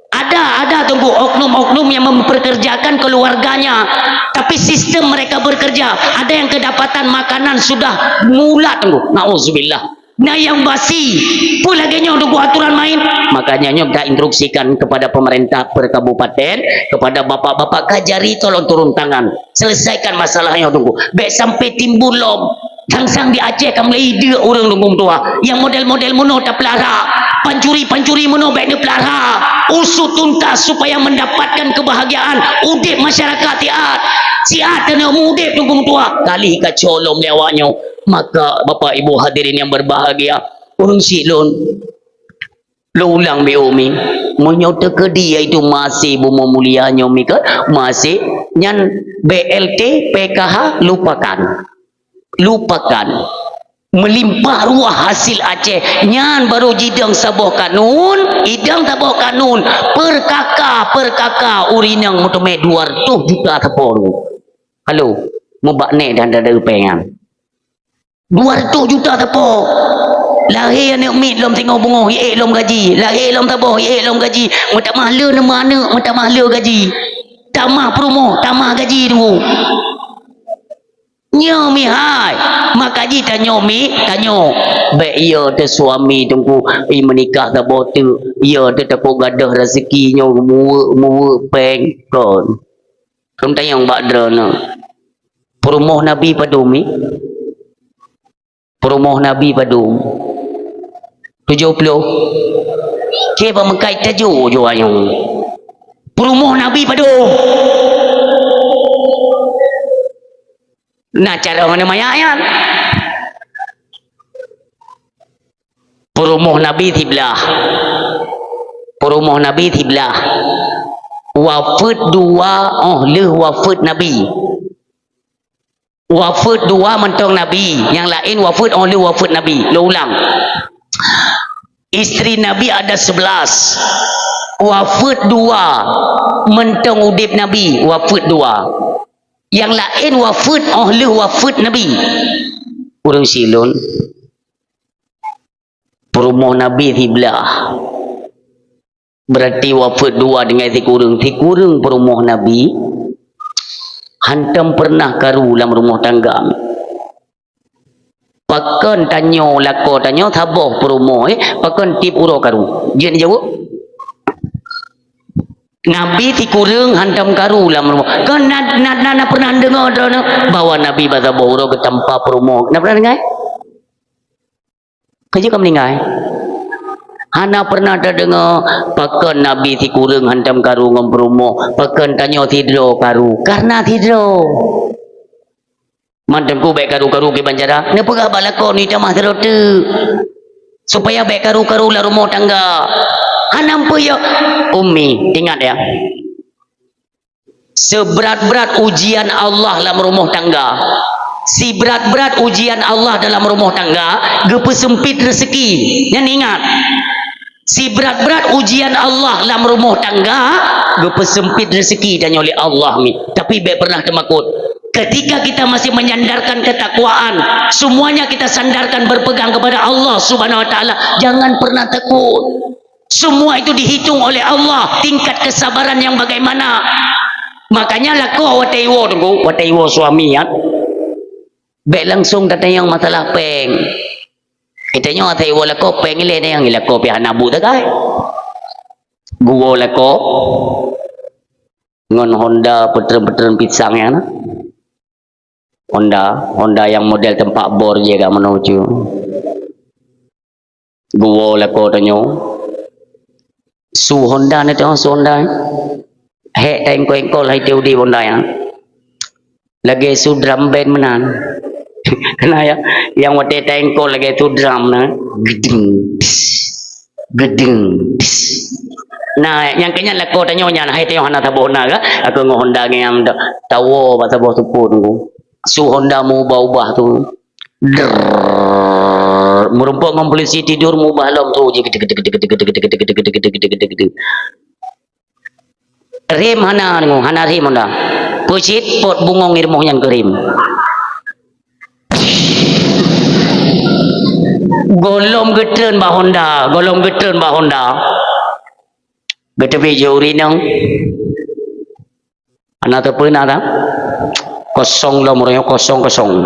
Ada, ada Teungku oknum-oknum yang memperkerjakan keluarganya, tapi sistem mereka bekerja, ada yang kedapatan makanan sudah mulat Teungku. Nauzubillah. Nah, yang basi, peue lagèe nyoe Teungku aturan main. Makanya nyoe kita instruksikan kepada pemerintah per kabupaten, kepada bapak-bapak Kajari tolong turun tangan. Selesaikan masalah nyoe Teungku. Bèk sampai timbul lom. Sang-sang di Aceh ka mulai ideuk ureueng Teungku meutuah. Nyang model-model meunoe tapeulara. Pancuri-pancuri meunoe bèk neupeulara. Usut tuntas supaya mendapatkan kebahagiaan udép masyarakat siat. Siat taneuk meuudép Teungku meutuah. Kali ka colom lé awak nyoe. Maka Bapak Ibu hadirin yang berbahagia, ureueng syiek lôn, lôn ulang beu mi. Meunyoe teukeudi yaitu masih bumoe mulia nyoe mi keu masih nyan B L T, P K H, lupakan. Lupakan. Melimpah ruah hasil Aceh. Nyan baru jidong saboh kanun, idong saboh kanun. Per K K, per K K, ureueng inong meuteumé dua reutôh juta sapo. Halo, mubak nèk dan dada péng nyan. Dua reutôh juta sapo. Lahé aneuk miet lom singoh beungoh, iék lom gaji. Lahé lom saboh, iék lom gaji. Meutamah le neuba aneuk, meutamah le gaji. Tamah peurumoh, tamah gaji Teungku. Nyoe mi hai. Maka jih tanyoe mi, tanyoe. Bèk yo teuh suami Teungku, i meunikah saboh teuk. Yo teuh takot gadôh raseuki nyoe muweuek-muweuek péng kon. Lôn tanyong bak droeneuh. Peurumoh Nabi padum mi? Peurumoh Nabi padum? Tujoh ploh. Keu bak meukai tajoh-joh ayong. Peurumoh Nabi padum? Na carông aneuk manyak nyan. Peurumoh Nabi siblah. Peurumoh Nabi siblah. Wafeuet dua, oh, lheueh wafeuet Nabi. Wafeuet dua mantong Nabi, nyang laén wafeuet óh lheueh wafeuet Nabi. Lôn ulang. Istri Nabi ada sebelas. Wafeuet dua mantong udeb Nabi, wafeuet dua. Nyang laén wafeuet óh lheueh wafeuet Nabi. Ureuëng silôn. Peurumoh Nabi siblah. Berarti wafeuet dua deungon sikureueng. Sikureueng peurumoh Nabi hantom peureunah karu lam rumoh tangga. Pakon tanyoe lakoe tanyoe saboh peurumoh, eh, pakon tieb uroe karu? Jeuet jaweueb. Nabi sikureueng hantom karu lam rumoh. Kon na, na, na, na peureunah deungoe droeneuh bahwa Nabi bak saboh uroe geutampa peurumoh? Na peureunah deungoe? Keujeuet ka meuninggai. Hana peureunah tadeungoe pakon Nabi sikureueng hantom karu ngon peurumoh, pakon tanyoe sidroe karu. Karena sidroe. Man teungku bék karu-karu kiban cara, neupeugah bak lakoe neutamah sidroe teuk. Supaya bék karu-karu lam rumoh tangga. Hana peue yo. Ummi, ingat ya. Seubrat-brat ujian Allah lam rumoh tangga, sibrat-brat ujian Allah dalam rumoh tangga, geupeuseumpit reuseuki. Nyan ingat, sibrat-brat ujian Allah lam rumoh tangga, geupeuseumpit reuseuki tanyoe lé Allah mi. Tapi bék peureunah teumakot. Ketika kita masih menyandarkan ketakwaan, semuanya kita sandarkan berpegang kepada Allah Subhanahu wa Taala, jangan pernah takut. Semua itu dihitung oleh Allah, tingkat kesabaran yang bagaimana. Makanya lakoe watée iwoe teungku, watée iwoe suami nyan, bék langsung tatanyong masalah péng. Geutanyoe watée iwoe lakoe péng ilée tanyong lakoe pih hana bu takai. Geuwoe lakoe ngon Honda peutreun-peutreun pisang nyan na. Honda, Honda nyang model teumpat bor jih ka meunoe cu. Geuwoe lakoe tanyoe. Su Honda na teuh, su Honda. Hék taengkol-engkol hai teu di Honda nyan. Lagée su drum band meunan. Kena ya, nyang watée taengkol lagée su drum na. Geudeng. Geudeng. Nah, nyang keu nyan lakoe tanyoe nyan, hai tanyoe hana saboh na ka, aku ngon Honda ngiam ta-, tawoe bak saboh teupot ngon. Su Honda meuubah-ubah tu. Drrrr. Meurumpok ngon polisi tidur meuubah lom tu je. Rem hana, hana rem Honda. Peucit pot bungong i rumoh nyan keu rem. Gohlom geutreun bak Honda, gohlom geutreun bak Honda. Geuteubiet jih ureueng inong. Hana teupeuna ta? Kosong lom uroe nyoe, kosong, kosong.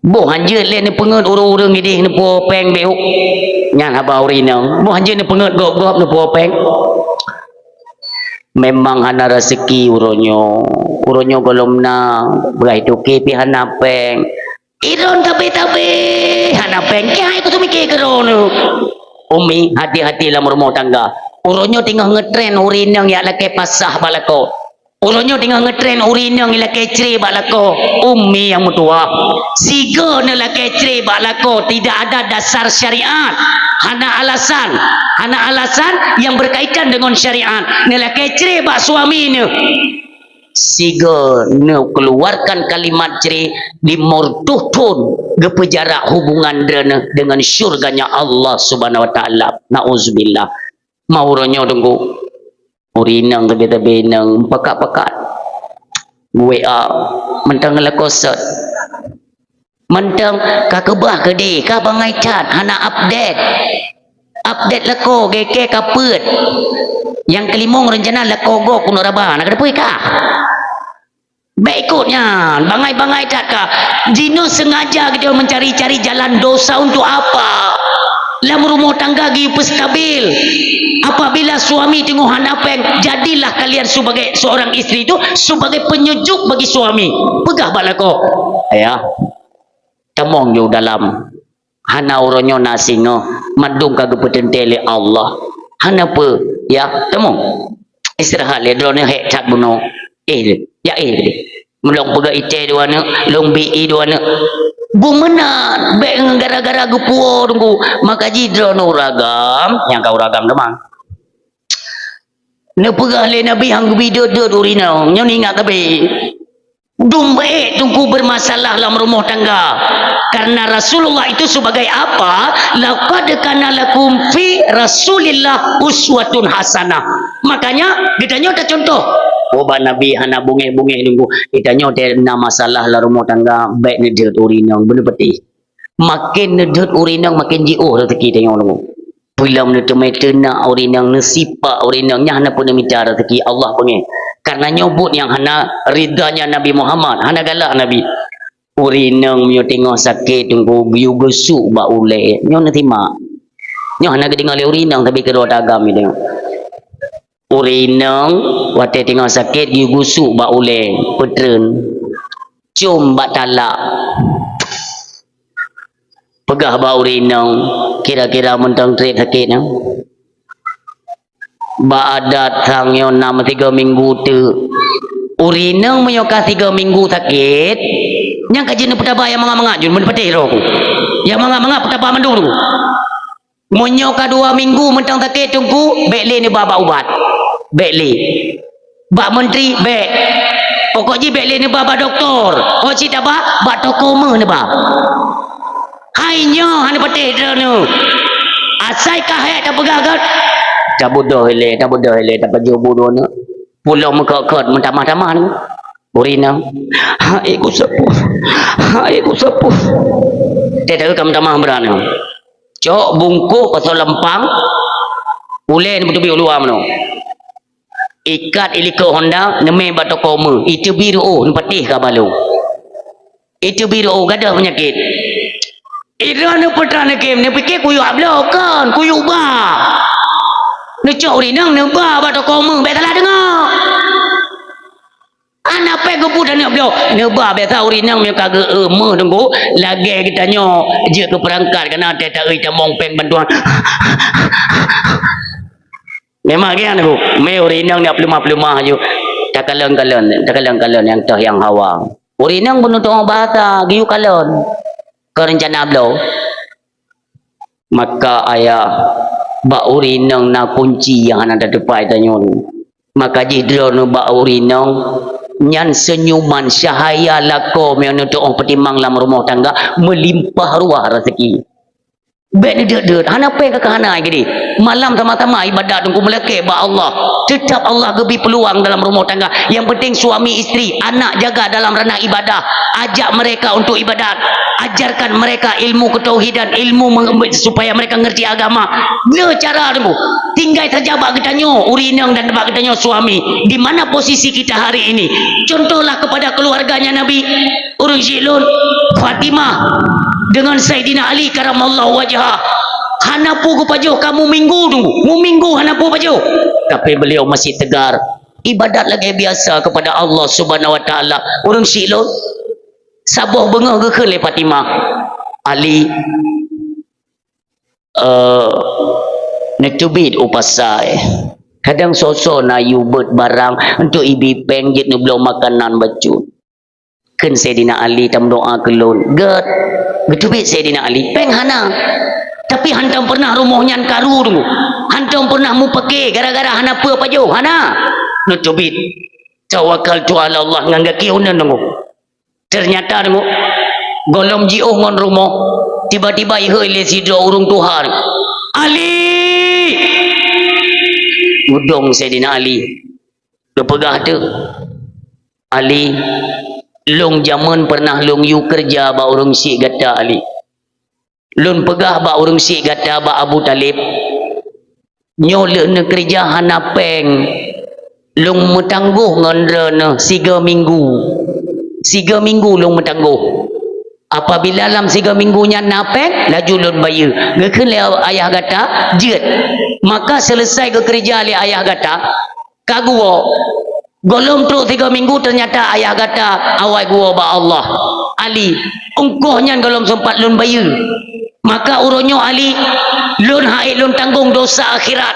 Boh hanjeuet lé neupeungeut ureueng-ureueng ideh neupuwoe péng bék. Nyan haba ureueng inong. Boh hanjeuet neupeungeut gob-gob neupuwoe péng. Memang hana raseuki uroe nyoe. Uroe nyoe gohlom na, beurai toke pih hana péng. Idon tabe-tabe, hana péng. Keu hai kuteumike keudroe nyoe. Umi, hati-hati lam rumoh tangga. Uroe nyoe teungoh ngeutren ureueng inong jak lakée pasah bak lakoe. Uroe nyoe teungoh ngeutren ureueng inong ilakée cre bak lakoe, umi nyang meutuwah. Sigoe neulakée cre bak lakoe tidak ada dasar syariat. Hana alasan, hana alasan yang berkaitan dengan syariat. Neulakée cre bak suami neuh. Sigoe neukeuluwarkan kalimat cre, limong reutôh thon geupeujarak hubungan droeneuh deungon syurganya Allah Subhanahu wa Taala. Nauzubillah. Ma uroe nyoe teungku. Ureueng inong tabe-tabe inong pakat-pakat. Geu-WA, mantong lakoe sot. Mantong ka keubah keudeh, ka bangai that, hana update. Update lakoe, geke ka peuet. Nyang keulimong rencana lakoe gob keunoe raba, na ka teupeu kah? Bék ikot nyan, bangai-bangai that ka. Jinoe sengaja gitu mencari-cari jalan dosa untuk apa? Lam rumoh tangga geuyue peustabil. Apabila suami teungoh hana péng, jadilah kalian sebagai seorang istri itu sebagai penyejuk bagi suami. Peugah bak lakoe, "Ayah, tamong ju dalam." Hana uroe nyoe na singoh, mandum ka geupeuteuntée lé Allah. Hana peue, ya, tamong. Istirahat lé, droeneuh hék that bunoe. Eh, ya, eh, meulong peugah itée dua neuk, lôn bi i dua neuk. Beu meunan, bék ngon gara-gara geupuwoe teungku, maka jih droeneuh ureueng agam, nyang ka ureueng agam teuma. Neupeugah lé Nabi han geubi dot-dot ureueng inong, nyoe ingat tapi. Dum ék Teungku bermasalah lam rumoh tangga. Karena Rasulullah itu sebagai apa? Laqad kana lakum fi Rasulillah uswatun hasanah. Makanya, geutanyoe tacontoh. Oh, bak Nabi hana bungéh-bungéh Teungku. Geutanyoe teu na masalah lam rumoh tangga, bèk neudeuet ureueng inong, beuneupatéh. Maken neudeuet ureueng inong, maken jiôh raseuki tanyoe Teungku. Peulom neuteumé teunak ureueng inong, neusipak ureueng inong, nyan hana peuneumita raseuki Allah beungéh. Karena nyoe buet nyang hana ridhanya Nabi Muhammad, hana galak Nabi. Ureueng inong meunyoe teungoh sakét Teungku, geuyue geusuk bak ulèe, nyoe neusimak. Nyoe hana geudeungö lé ureueng inong, tapi keudroe tagam nyoe. Ureueng inong watèe teungoh sakét geuyue geusuk bak ulèe, peutreun, com bak talak. Peugah bak ureueng inong, kira-kira mantong trép sakét nyan. Bak adat sang nyoe na meusigoe minggu teuk. Ureueng inong meunyoe ka sigoe minggu sakét, nyan ka jeuet neupeutaba nyang mangat-mangat jeuet, beuneupatéh droe Teungku. Nyang mangat-mangat peutaba mandum Teungku. Meunyoe ka dua minggu mantong sakét Teungku, bèk lé neuba bak ubat. Bèk lé. Bak meuntri, bèk. Pokok jih bèk lé neuba bak dokto. Ho cit taba, bak toko meuh neuba. Hai nyoe hana patéh droeneuh. Asai ka hék tapeugah göt. Tabeudôh ilèe, tabeudôh ilèe, tapajoh bu droeneuh. Pulo meukot-kot meutamah-tamah nyoe. Ureueng inong. Hai ku seupôt. Hai ku seupôt. Teuh ka meutamah brat nyoe. Cok bungkôh pasoe lampang, ulèe neupeuteubiet u luwa meunoe. Ikat ilikot honda, neumè bak toko meuh, iteubiet reuôh, neupatéh ka balông. Iteubiet reuôh, gadôh peunyakét. Droeneuh peue teuma neukheun, neupiké kuyue bloe kon, kuyue ba. Neucok ureueng inong neuba bak toko meuh, bèk salah deungö. Hana péng geupeu dan neubloe. Neuba biasa ureueng inong meunyoe ka geu-eu meuh Teungku, lagèe geutanyoe jeuet keu peurangkat, kana teuh taeu tamong péng bantuan. Memang kian Teungku, mé ureueng inong nyang peuleumah-peuleumah aju. Takalon-kalon, takalon-kalon nyang toh nyang hawa. Ureueng inong bunoe tu'oh bahasa, geuyue kalon. Keu reuncana bloe. Maka ayah, bak ureueng inong na kunci nyang hana tatupai tanyoe. Maka jih droeneuh bak ureueng inong, nyan seunyuman, cahaya lakoe meunyoe neutu'oh peutimang lam rumoh tangga, meulimpah ruah raseuki. Bèk neudeuet-deuet, hana péng ka hana keudéh. Malam sama-sama ibadat Teungku meulakèe bak Allah. Tetap Allah geubri peuluang dalam rumoh tangga. Yang penting suami isteri, anak jaga dalam ranah ibadah. Ajak mereka untuk ibadat. Ajarkan mereka ilmu ketauhidan, ilmu meng-, supaya mereka ngerti agama. Dua cara Teungku. Tinggai saja bak geutanyoe, ureueng inong dan bak geutanyoe suami. Di mana posisi kita hari ini? Contohlah kepada keluarganya Nabi. Ureueng syiek lôn, Fatimah dengan Saidina Ali karamallahu wajhah. Hana peue geupajoh ka muminggu Teungku. Muminggu hana peue pajoh. Tapi beliau masih tegar. Ibadat lagèe biasa kepada Allah Subhanahu wa Taala. Ureueng syiek lôn, saboh beungoh geukheun lé Fatimah, "Ali, eh, neuteubiet u pasai. Kadang soe-soe na yue beuet barang untuk ibi péng jeuet neubloe makanan bacut." Kheun Saidina Ali, "Tameudoa keu lôn." Gèt, geuteubiet Saidina Ali, péng hana. Tapi hantom pernah rumoh nyan karu Teungku. Hantom pernah mupake gara-gara hana peue pajoh, hana. Neuteubiet. Tawakkaltu 'ala Allah ngon gaki uneun Teungku. Ternyata Teungku, gohlom jiôh ngon rumoh, tiba-tiba ihôi lé sidroe ureueng tuha, "Ali!" Geudong Saidina Ali. Geupeugah teuk, "Ali, lôn jameun pernah lôn yue keureuja bak ureueng syiek gata, Ali. Lôn peugah bak ureueng syiek gata, bak Abu Thalib, nyoe lheueh neukeureuja hana péng, lôn meutanggoh ngon droeneuh sigoe minggu. Sigoe minggu lôn meutanggoh. Apabila lam sigoe minggu nyan na péng, laju lôn bayeue." Geukheun lé ayah gata, "Jeuet." Maka seuleusai geukeureuja lé ayah gata, ka geuwoe. Gohlom trok sigoe minggu, ternyata ayah gata awai geuwoe bak Allah. "Ali, ongkoh nyan gohlom seumpat lôn bayeue. Maka uroe nyoe, Ali, lôn han ék lôn tanggong dosa akhirat.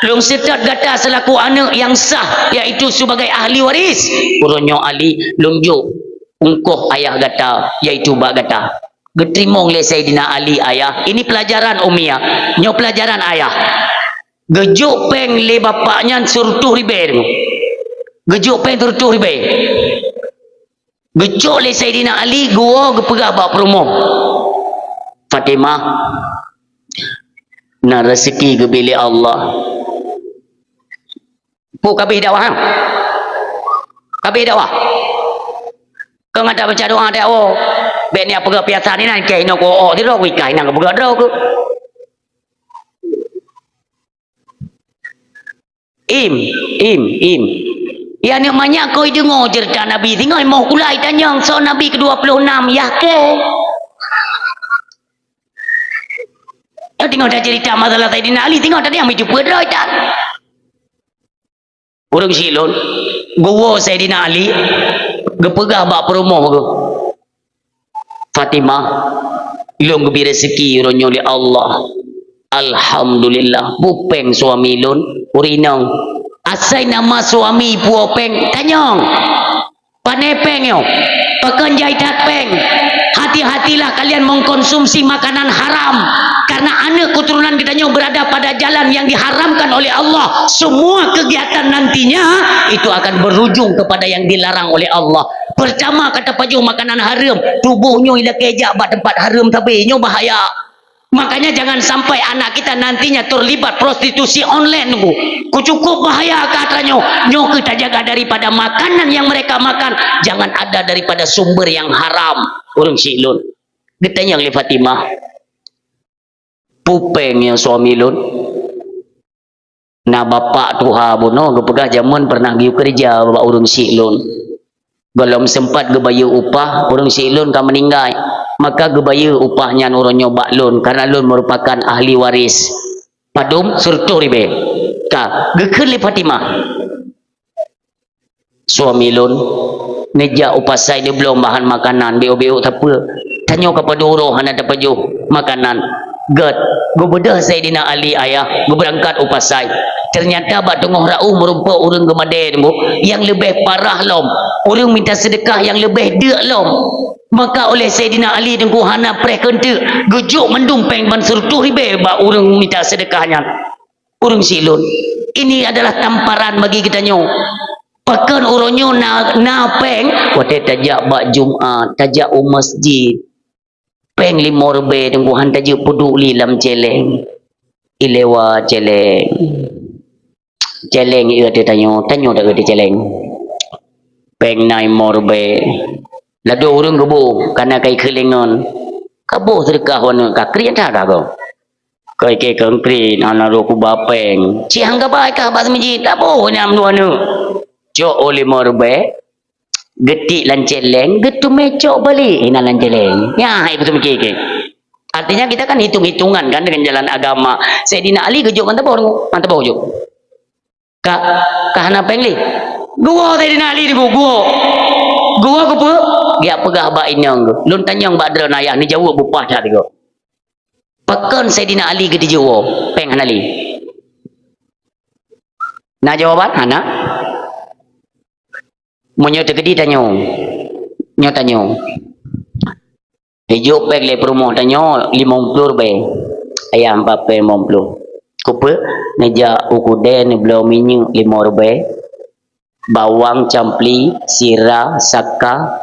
Lôn seutôt gata seulaku aneuk nyang sah, yaitu sebagai ahli waris. Uroe nyoe, Ali, lôn jok ongkoh ayah gata, yaitu bak gata." Geuteurimong lé Saidina Ali, "Ayah, ini pelajaran Ummiyah. Nyoe pelajaran ayah." Geujok péng lé bapak nyan sireutôh ribèe Teungku. Geujok péng sireutôh ribèe. Geucok lé Saidina Ali, geuwoe geupeugah bak peurumoh, "Fatimah, na raseuki geubri lé Allah." Peue ka abéh dakwah, ha? Ka abéh dakwah? Keu gata baca doa teuh, oh. Bèk neujak peugah piasa inan, keu inoe ku ôk sidroe, ku ikat inan geupeugah droe keuh. Im, im, im. Ya, aneuk manyak koi deungoe ceurita Nabi, singoh moh kulai tanyong, soe Nabi keudua ploh nam, yah kèe. Ya, singoh taceurita masalah Saidina Ali, singoh tanyong, mi teupeu droe tan. Ureueng syiek lôn, geuwoe Saidina Ali, geupeugah bak peurumoh geuh, "Fatimah, lôn geubri raseuki uroe nyoe lé Allah. Alhamdulillah, peue péng suami lôn, ureueng inong." Asai nama suami peue péng, tanyong, "Pané péng nyoe? Pakon jai that péng?" Hati-hatilah kalian mengkonsumsi makanan haram, karena aneuk keturunan geutanyoe berada pada jalan yang diharamkan oleh Allah. Semua kegiatan nantinya itu akan berujung kepada yang dilarang oleh Allah. Pertama, ka tapajoh makanan hareuem, tuboh nyoe ilakèe jak bak teumpat hareuem sabe, nyoe bahaya. Makanya jangan sampai anak kita nantinya terlibat prostitusi online, Bu. Ku cukup bahaya kata nyoe. Nyoe keuh tajaga daripada makanan yang mereka makan, jangan ada daripada sumber yang haram. Ureueng syiek lôn. Geutanyong lé Fatimah, "Peue péng nyoe suami lôn?" Na bapak tuha bunoe geupeugah jameun pernah geuyue keureuja bak ureueng syiek lôn. Gohlom seumpat geubayeue upah, ureueng syiek lôn ka meuninggai. Maka geubayeue upah nyan uroe nyoe bak lôn, karena lôn merupakan ahli waris. Padum? Sireutôh ribèe. Ka, geukheun lé Fatimah. Suami lôn neujak u pasai neubloe bahan makanan, biôk-biôk sapeue. Tanyoe ka padum uroe hana tapajoh makanan. Gèt, geubeudôh Saidina Ali ayah geubeurangkat u pasai. Ternyata bak teungoh rot meurumpok ureueng geumadé teungku nyang leubeh parah lom. Ureueng minta seudeukah nyang leubeh deuk lom. Maka oleh Saidina Ali teungku hana preh keunteuk, geujok mandum péng ban sireutôh ribèe bak ureueng minta seudeukah nyan. Ureueng syiek lôn, ini adalah tamparan bagi geutanyoe. Pakon uroe nyoe na, na péng, watèe tajak bak Jumat, tajak u masjid. Péng limong ribèe teungku han tajeuet peuduek lé lam cèlèng. Ilewa cèlèng. Cèlèng ié teuh tanyoe, tanyoe taeu teuh cèlèng. Péng na limong ribèe. Ladôm ureueng geuboh, kana kai keulingon. Ka boh seudeukah waneuk ka kriet that ka goe. Keu ikei keu engkrit, hana rôh kuba péng. Cit hang geuba ikah bak seumeujid, taboh nyan mandua neuk. Cok u limong ribèe, geutik lam cèlèng, geuteumé cok balik inan lam cèlèng. Nyan hai beuseumeukée-kée. Artinya kita kan hitung-hitungan kan dengan jalan agama. Saidina Ali geujok ngon taboh, ngon taboh jok. Ka, ka hana péng lé. Geuwoe Saidina Ali teungku, geuwoe. Geuwoe keupeue? Geujak peugah bak inong geuh. Lôn tanyong bak droeneuh ayah, neujaweueb bupah that teungku. Pakon Saidina Ali geuteujoe woe, péng hana lé? Na jawaban? Hana. Meunyoe teukeudi tanyoe, nyoe tanyoe. Geujok péng lé peurumoh tanyoe limong ploh ribèe. Ayah, pat péng limong ploh. Keupeue? Neujak u keudè neubloe minyeuk limong ribèe. Bawang, campli, sira, saka,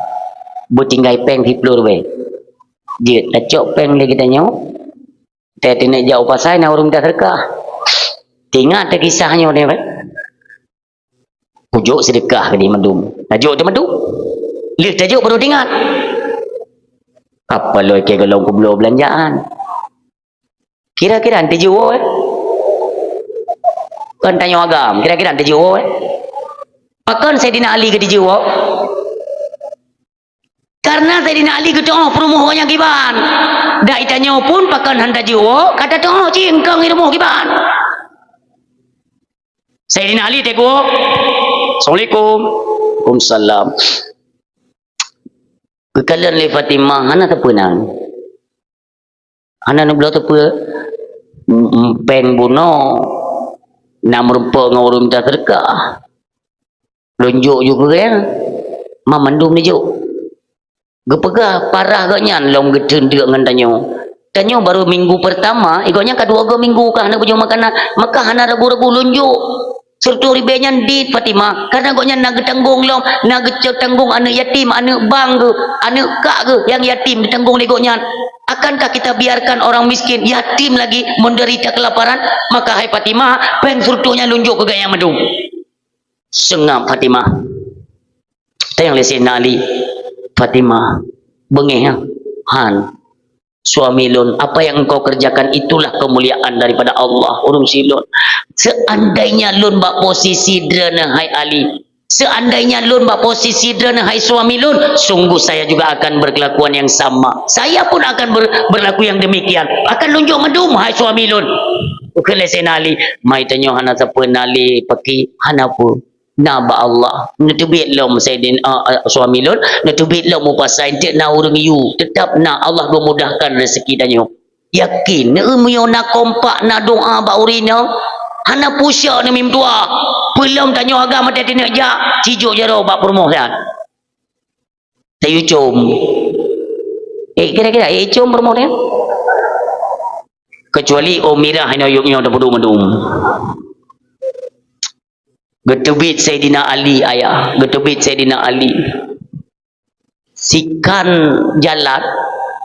beutinggai péng siploh ribèe. Jeuet, tacok péng lé geutanyoe. Teuh teuneuk jak u pasai na ureueng minta seudeukah. Teuingat teuh kisah nyoe nyoe, kan? Kujok seudeukah keudéh mandum. Tajok teuh mandum. Lheueh tajok baru teuingat. Apa lôn keu gohlom kubloe beulanjaan? Kira-kira han teujoe woe, eh? Kon tanyoe agam, kira-kira han teujoe woe, eh? Pakon Saidina Ali geuteujoe woe? Karena Saidina Ali geuteu'oh peurumoh gobnyan kiban. Dak itanyoe pun pakon han teujoe woe, ka tateu'oh cit eungkong i rumoh kiban. Saidina Ali teugok, "Assalamualaikum." "Waalaikumsalam." Geukalon lé Fatimah, hana teupeu nan. Hana neubloe teupeu, m-, m-, péng bunoe na meurumpok ngon ureueng minta seudeukah. Lôn jok ju keu gobnyan, ma mandum neujok. Geupeugah parah gobnyan lom geuteun deuk ngon tanyoe. Tanyoe baru minggu pertama, i gobnyan ka dua go minggu ka hana bujôh makanan, maka hana ragu-ragu lôn jok. Seureutôh ribèe nyan dit Fatimah, karena gobnyan na geutanggong lom, na geutanggong aneuk yatim, aneuk bang geuh, aneuk kak geuh nyang yatim geutanggong lé gobnyan. Akankah kita biarkan orang miskin, yatim lagi menderita kelaparan? Maka hai Fatimah, pèng seureutôh nyan lôn jok keu gata nyang mandum. Seungab Fatimah. Tanyong lé Saidina Ali, "Fatimah, beungéh, ha?" "Han." "Suami lôn, apa yang engkau kerjakan itulah kemuliaan daripada Allah, ureueng syiek lôn. Seandainya lôn bak posisi droeneuh, hai Ali, seandainya lôn bak posisi droeneuh, hai suami lôn, sungguh saya juga akan berkelakuan yang sama. Saya pun akan ber-, berlaku yang demikian. Akan lôn jok mandum, hai suami lôn." Kheun lé Saidina Ali, "Mai tanyoe hana sapeue na lé paki, hana peue. Na bak Allah. Neuteubiet lom Saidin-, a, a, suami lôn, neuteubiet lom u pasai, eunteuk na ureueng yue, teutap na, Allah geumudahkan rezeki tanyoe." Yakin, neu meunyoe na kompak, na doa bak ureueng inong, hana pusok neu mim tuha. Peulom tanyoe agam maté teuneuk jak, cijok jaroe bak peurumoh nyan. Tayue com. Eh, kira-kira, eh, com peurumoh nyan? Kecuali ôn mirah inoe yub nyoe tapeuduek mandum. Geuteubiet Saidina Ali, ayah. Geuteubiet Saidina Ali. Sikan jalan,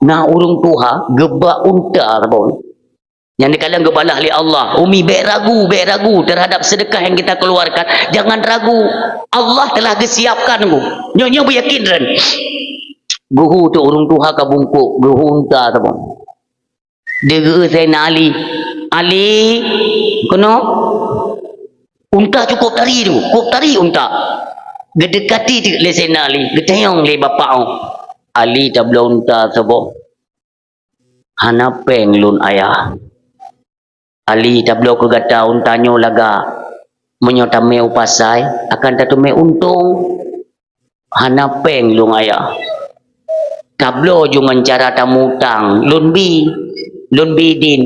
na ureueng tuha geubak unta saboh. Nyang dikalon geubalah lé Allah. Umi, bèk ragu, bèk ragu terhadap sedekah yang kita keluarkan. Jangan ragu. Allah telah geusiapkan, Bu. Nyoe, nyoe beuyakin, ren. Geuhu tu ureueng tuha ka bungkôk, geuhu unta saboh. Digeuh Saidina Ali. "Ali, keunoe." Unta cukup tari tu, cukup tari unta. Geudekati teuk lé Saidina Ali, geutanyong lé bapak, "Oh, Ali, tabloe unta saboh." "Hana pèng lôn, ayah." "Ali, tabloe keu gata unta nyoe lagak. Meunyoe tamè u pasai, akan tateumè untông." "Hana pèng lôn, ayah." "Tabloe ju ngon cara tamutang, lôn bi, lôn bi idin."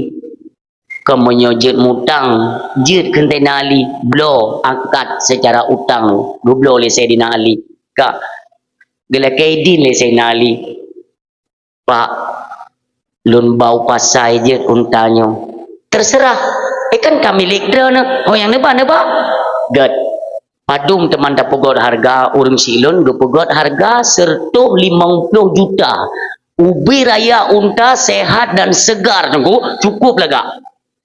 Kon meunyoe jeuet mutang, jeuet kheun Saidina Ali, bloe, angkat seucara utang, geubloe lé Saidina Ali. Ka geulakèe idin lé Saidina Ali. "Pak, lôn ba u pasai jeuet unta nyoe." "Terserah, eh, kan ka milék droeneuh, ho nyang neuba, neuba." "Gèt, padum teuma tapeugöt hareuga?" "Ureueng syiek lôn geupeugöt hareuga seureutôh limong ploh juta. Ubé raya unta, sehat dan segar, Teungku, cukup lagak."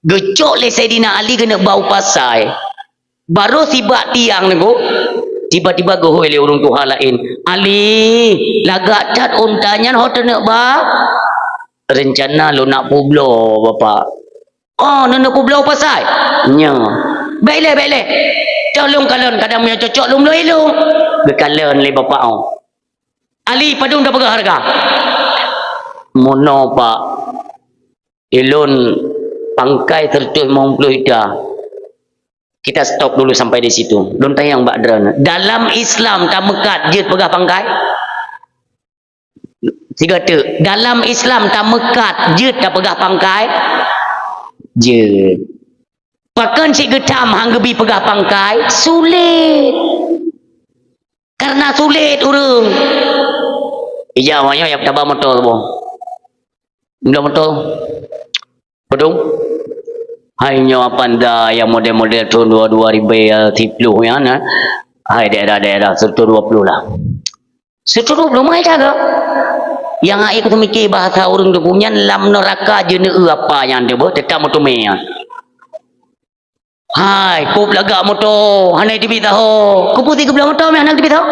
Geucok lé Saidina Ali keuneuk ba u pasai. Barô sibak tiang, Teungku, tiba-tiba geuhôi lé ureueng tuha laén, "Ali, lagak that unta nyan ho teuneuk ba?" "Reuncana lôn neuk peubloe, Bapak." "Oh, neuneuk peubloe u pasai?" "Nyo." "Bèk ilèe, bèk ilèe. Cok lôn kalon, kadang meunyoe cocok lôn bloe ilôn." Geukalon lé bapak, oh. "Ali, padum tapeugah hareuga?" "Meunoe, Pak. Ilôn pangkai seureutôh limong ploh juta." Kita stop dulu sampai di situ. Lôn tanyong bak droeneuh. Dalam Islam tameukat jeuet peugah pangkai? Sigoe teuk, dalam Islam tameukat jeuet tapeugah pangkai? Jeuet. Pakon cit geutam han geubi peugah pangkai? Sulet. Karena sulet ureueng. Ija awaknyoe nyang taba moto saboh. Meunoe moto. Padum? Hai nyoe Avanza nyang model-model thôn dua, dua ribu siploh nyan, eh. Hai daerah-daerah seureutôh dua ploh lah. Seureutôh dua ploh mai jaga. Nyang akhé kuteumikir bahasa ureueng Teungku nyan lam neuraka jeuneuh apa nyan tu beuh, teuka meuteumé nyan. Hai, kôb lagak moto, hana teubiet taho. Keupeue si geubloe moto meuh hana teubiet taho?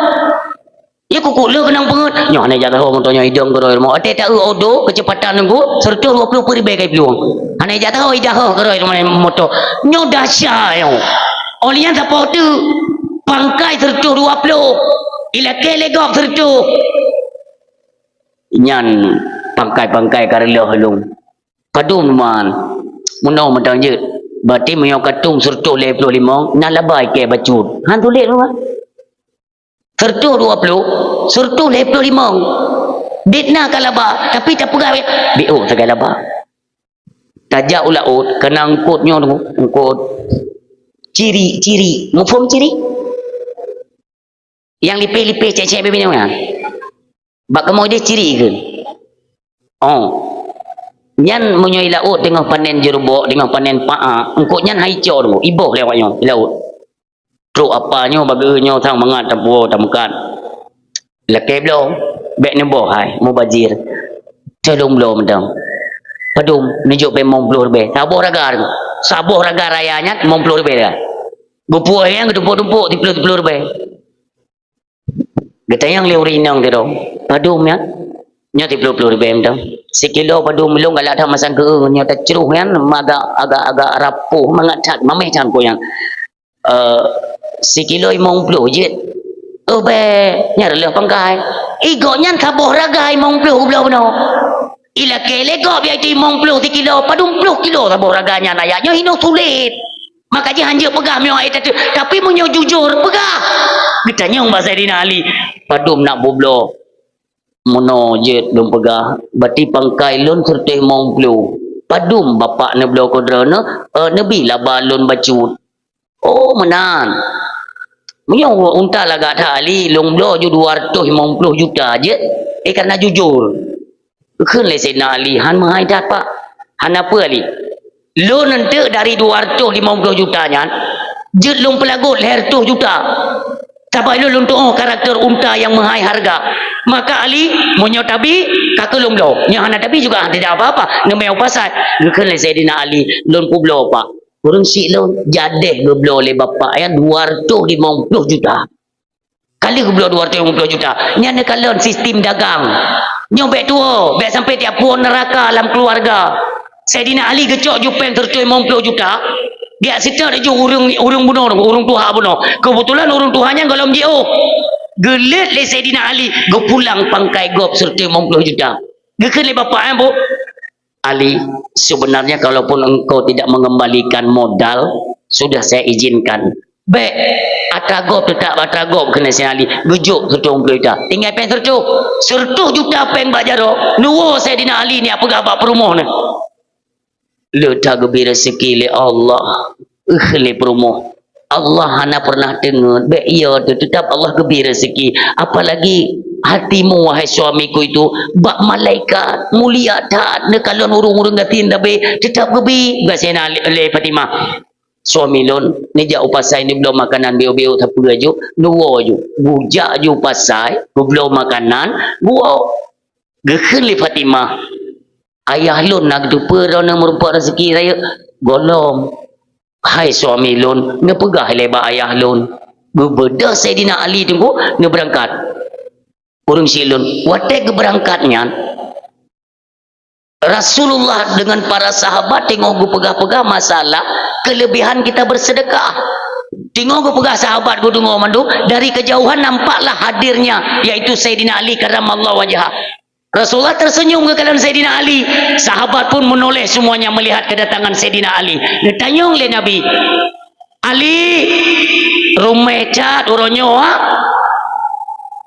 Ya kuku le keunong peungeut. Nyoe hana jak taho moto nyoe idong keudroe rumoh. Watèe taeu odo keuceupatan Teungku, seureutôh dua ploh peuet ribèe ka iplueng. Hana jak taho idaho keudroe rumoh moto. Nyoe dahsyat nyoe. Óh lheueh nyan sapoh teuk pangkai seureutôh dua ploh. Ilakèe lé gob seureutôh. Nyan pangkai-pangkai ka reuloh lôn. Padum man. Meunoe mantong jeuet. Berarti meunyoe ka tueng seureutôh lhèe ploh limong, na laba ikèe bacut. Han sulet meunan. Seureutôh dua ploh, seureutôh lhèe ploh limong. Dit na ka laba, tapi tapeugah, "Biôh sagai laba." Tajak u laôt, kana eungkôt nyoe, eungkôt cirik-cirik. Muphom cirik? Nyang lipéh-lipéh cék-cék bibit nyan. Bak kamoe deh cirik kheun. Oh. Nyan meunyoe i laôt teungoh panen jeurubok, teungoh panen paa, eungkôt nyan han ico teungku, iboh lé awaknyoe i laôt. Trok apa nyoe, bak geuh nyoe sang mangat tapuwoe tameukat. Lakée bloe, bék neuboh hai, mubazir. Teuh lôn bloe mantong. Padum, neujok pèng limong ploh ribèe. Saboh raga. Saboh raga raya nyan limong ploh ribèe. Geupuwoe nyan geutumpôk-tumpôk siploh-siploh ribèe. Geutanyong lé ureueng inong sidroe, "Padum nyan?" "Nyoe siploh-ploh ribèe mantong." "Sikilo padum, lôn galak that masang keu nyoe tacroh nyan, agak, agak, agak rapuh mangat that, mamèh that keu nyan." "Eh, sikilo limong ploh jeuet." "Oh, bèk, nyan reuloh pangkai." "Ih, gobnyan saboh raga limong ploh geubloe bunoe." "Ilakée lé gob yaitu limong ploh sikilo, padum ploh kilo saboh raga nyan ayah. Nyoe hinoe sulet. Maka jih hanjeuet peugah meunyoe hana teupeue. Tapi meunyoe jujur, peugah." Geutanyong bak Saidina Ali, "Padum nak peubloe?" "Meunoe jeuet lôn peugah, bati pangkai lôn sireutoh limong ploh. Padum bapak neubloe keu droeneuh, eh, neubi laba lôn bacut." "Oh, meunan. Meunyoe unta lagak that Ali, lôn bloe ju dua ratus limong puluh juta jeuet, eh, karena jujur." Geukheun lé Saidina Ali, "Han meuhai that, Pak." "Hana peue, Ali. Lôn eunteuk dari dua ratus limong puluh juta nyan, jeuet lôn peulagot lhèe reutôh juta. Sabab lôn, lôn tu'oh karakter unta nyang meuhai hareuga. Maka, Ali, meunyoe tabi, ka keuh lôn bloe. Nyoe hana tabi juga, tidak apa-apa. Neumè u pasai." Geukheun lé Saidina Ali, "Lôn peubloe, Pak." Ureueng syiek lôn jadeh geubloe lé bapak nyan dua ratus limong puluh juta. Ka lheueh geubloe dua ratus limong puluh juta. Nyan neukalon sistem dagang. Nyoe bèk tuwoe, bèk sampai tiap puwoe neuraka lam keuluwarga. Saidina Ali geucok ju pèng sireutoh limong puluh juta. Geujak seutôt ju ureueng, ureueng bunoe, ureueng tuha bunoe. Keubeutulan ureueng tuha nyan gohlom jiôh. Geulét lé Saidina Ali, geupulang pangkai gob sireutoh limong puluh juta. Geukheun lé bapak nyan, "Bu, Ali, sebenarnya kalaupun engkau tidak mengembalikan modal, sudah saya izinkan. Bèk, atra gob teutap atra gob," kheun lé Saidina Ali. Geujok sireutoh limong puluh juta. Tinggai pèng sireutoh. Sireutoh juta pèng bak jaroe. Neuwoe Saidina Ali nyan peugah bak peurumoh nyan. "Le that geubri raseuki lé Allah." Kheun lé peurumoh, "Allah hana pernah teungeut, bèk iya teuh, teutap Allah geubri raseuki. Apalagi hatimu, wahai suamiku itu, bak malaikat, mulia that, neukalon ureueng-ureueng gasien sabé, teutap geubri." Geukheun lé, lé Fatimah, "Suami lôn neujak u pasai neubloe makanan biyôk-biyôk sapeue ju, neuwoe ju." Geujak ju u pasai, geubloe makanan, geuwoe. Geukheun lé Fatimah, "Ayah lôn na geuteupeue droeneuh meurumpok raseuki rayeuk?" "Gohlom, hai suami lôn, neupeugah lé bak ayah lôn." Geubeudôh Saidina Ali teungku, neubeurangkat. Ureueng syiek lôn, watèe geubeurangkat nyan, Rasulullah dengan para sahabat teungoh geupeugah-peugah masalah kelebihan kita bersedekah. Teungoh geupeugah sahabat geudeungoe mandum, dari kejauhan nampaklah hadirnya, yaitu Saidina Ali karramallahu wajhah. Rasulullah tersenyum geukalon Saidina Ali. Sahabat pun menoleh semuanya melihat kedatangan Saidina Ali. Geutanyong lé Nabi, "Ali, ruméh that uroe nyoe, ha?"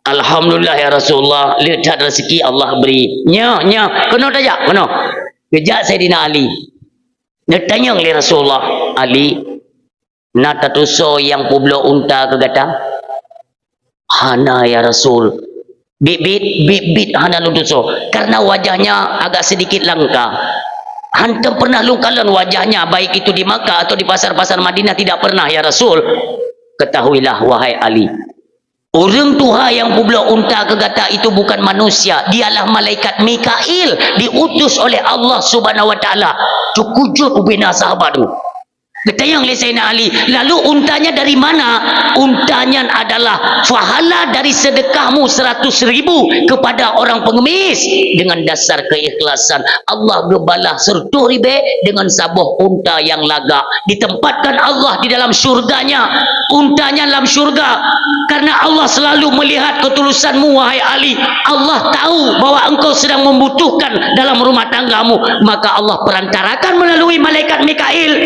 "Alhamdulillah, ya Rasulullah, le that raseuki Allah bri." "Nyoe, nyoe, keunoe tajak, keunoe." Geujak Saidina Ali. Geutanyong lé Rasulullah, "Ali, na tatusoe nyang peubloe unta keu gata?" "Hana, ya Rasul. Biet-biet, biet-biet hana lôn tusoe. Karena wajahnya agak sedikit langka. Hantom pernah lôn kalon wajahnya, baik itu di Makkah atau di pasar-pasar Madinah, tidak pernah, ya Rasul." "Ketahuilah, wahai Ali, ureueng tuha nyang peubloe unta keu gata itu bukan manusia, dialah malaikat Mikail, diutus oleh Allah Subhanahu wa Taala." Teukujut ubena sahabat tu. Geutanyong lé Saidina Ali, "Lalu untanya dari mana?" "Untanya adalah pahala dari sedekahmu seratus ribu kepada orang pengemis. Dengan dasar keikhlasan, Allah geubalah seratus ribu dengan saboh unta nyang lagak. Ditempatkan Allah di dalam syurganya. Untanya lam syurga. Karena Allah selalu melihat ketulusanmu, wahai Ali. Allah tahu bahwa engkau sedang membutuhkan dalam rumah tanggamu. Maka Allah perantarakan melalui malaikat Mikail.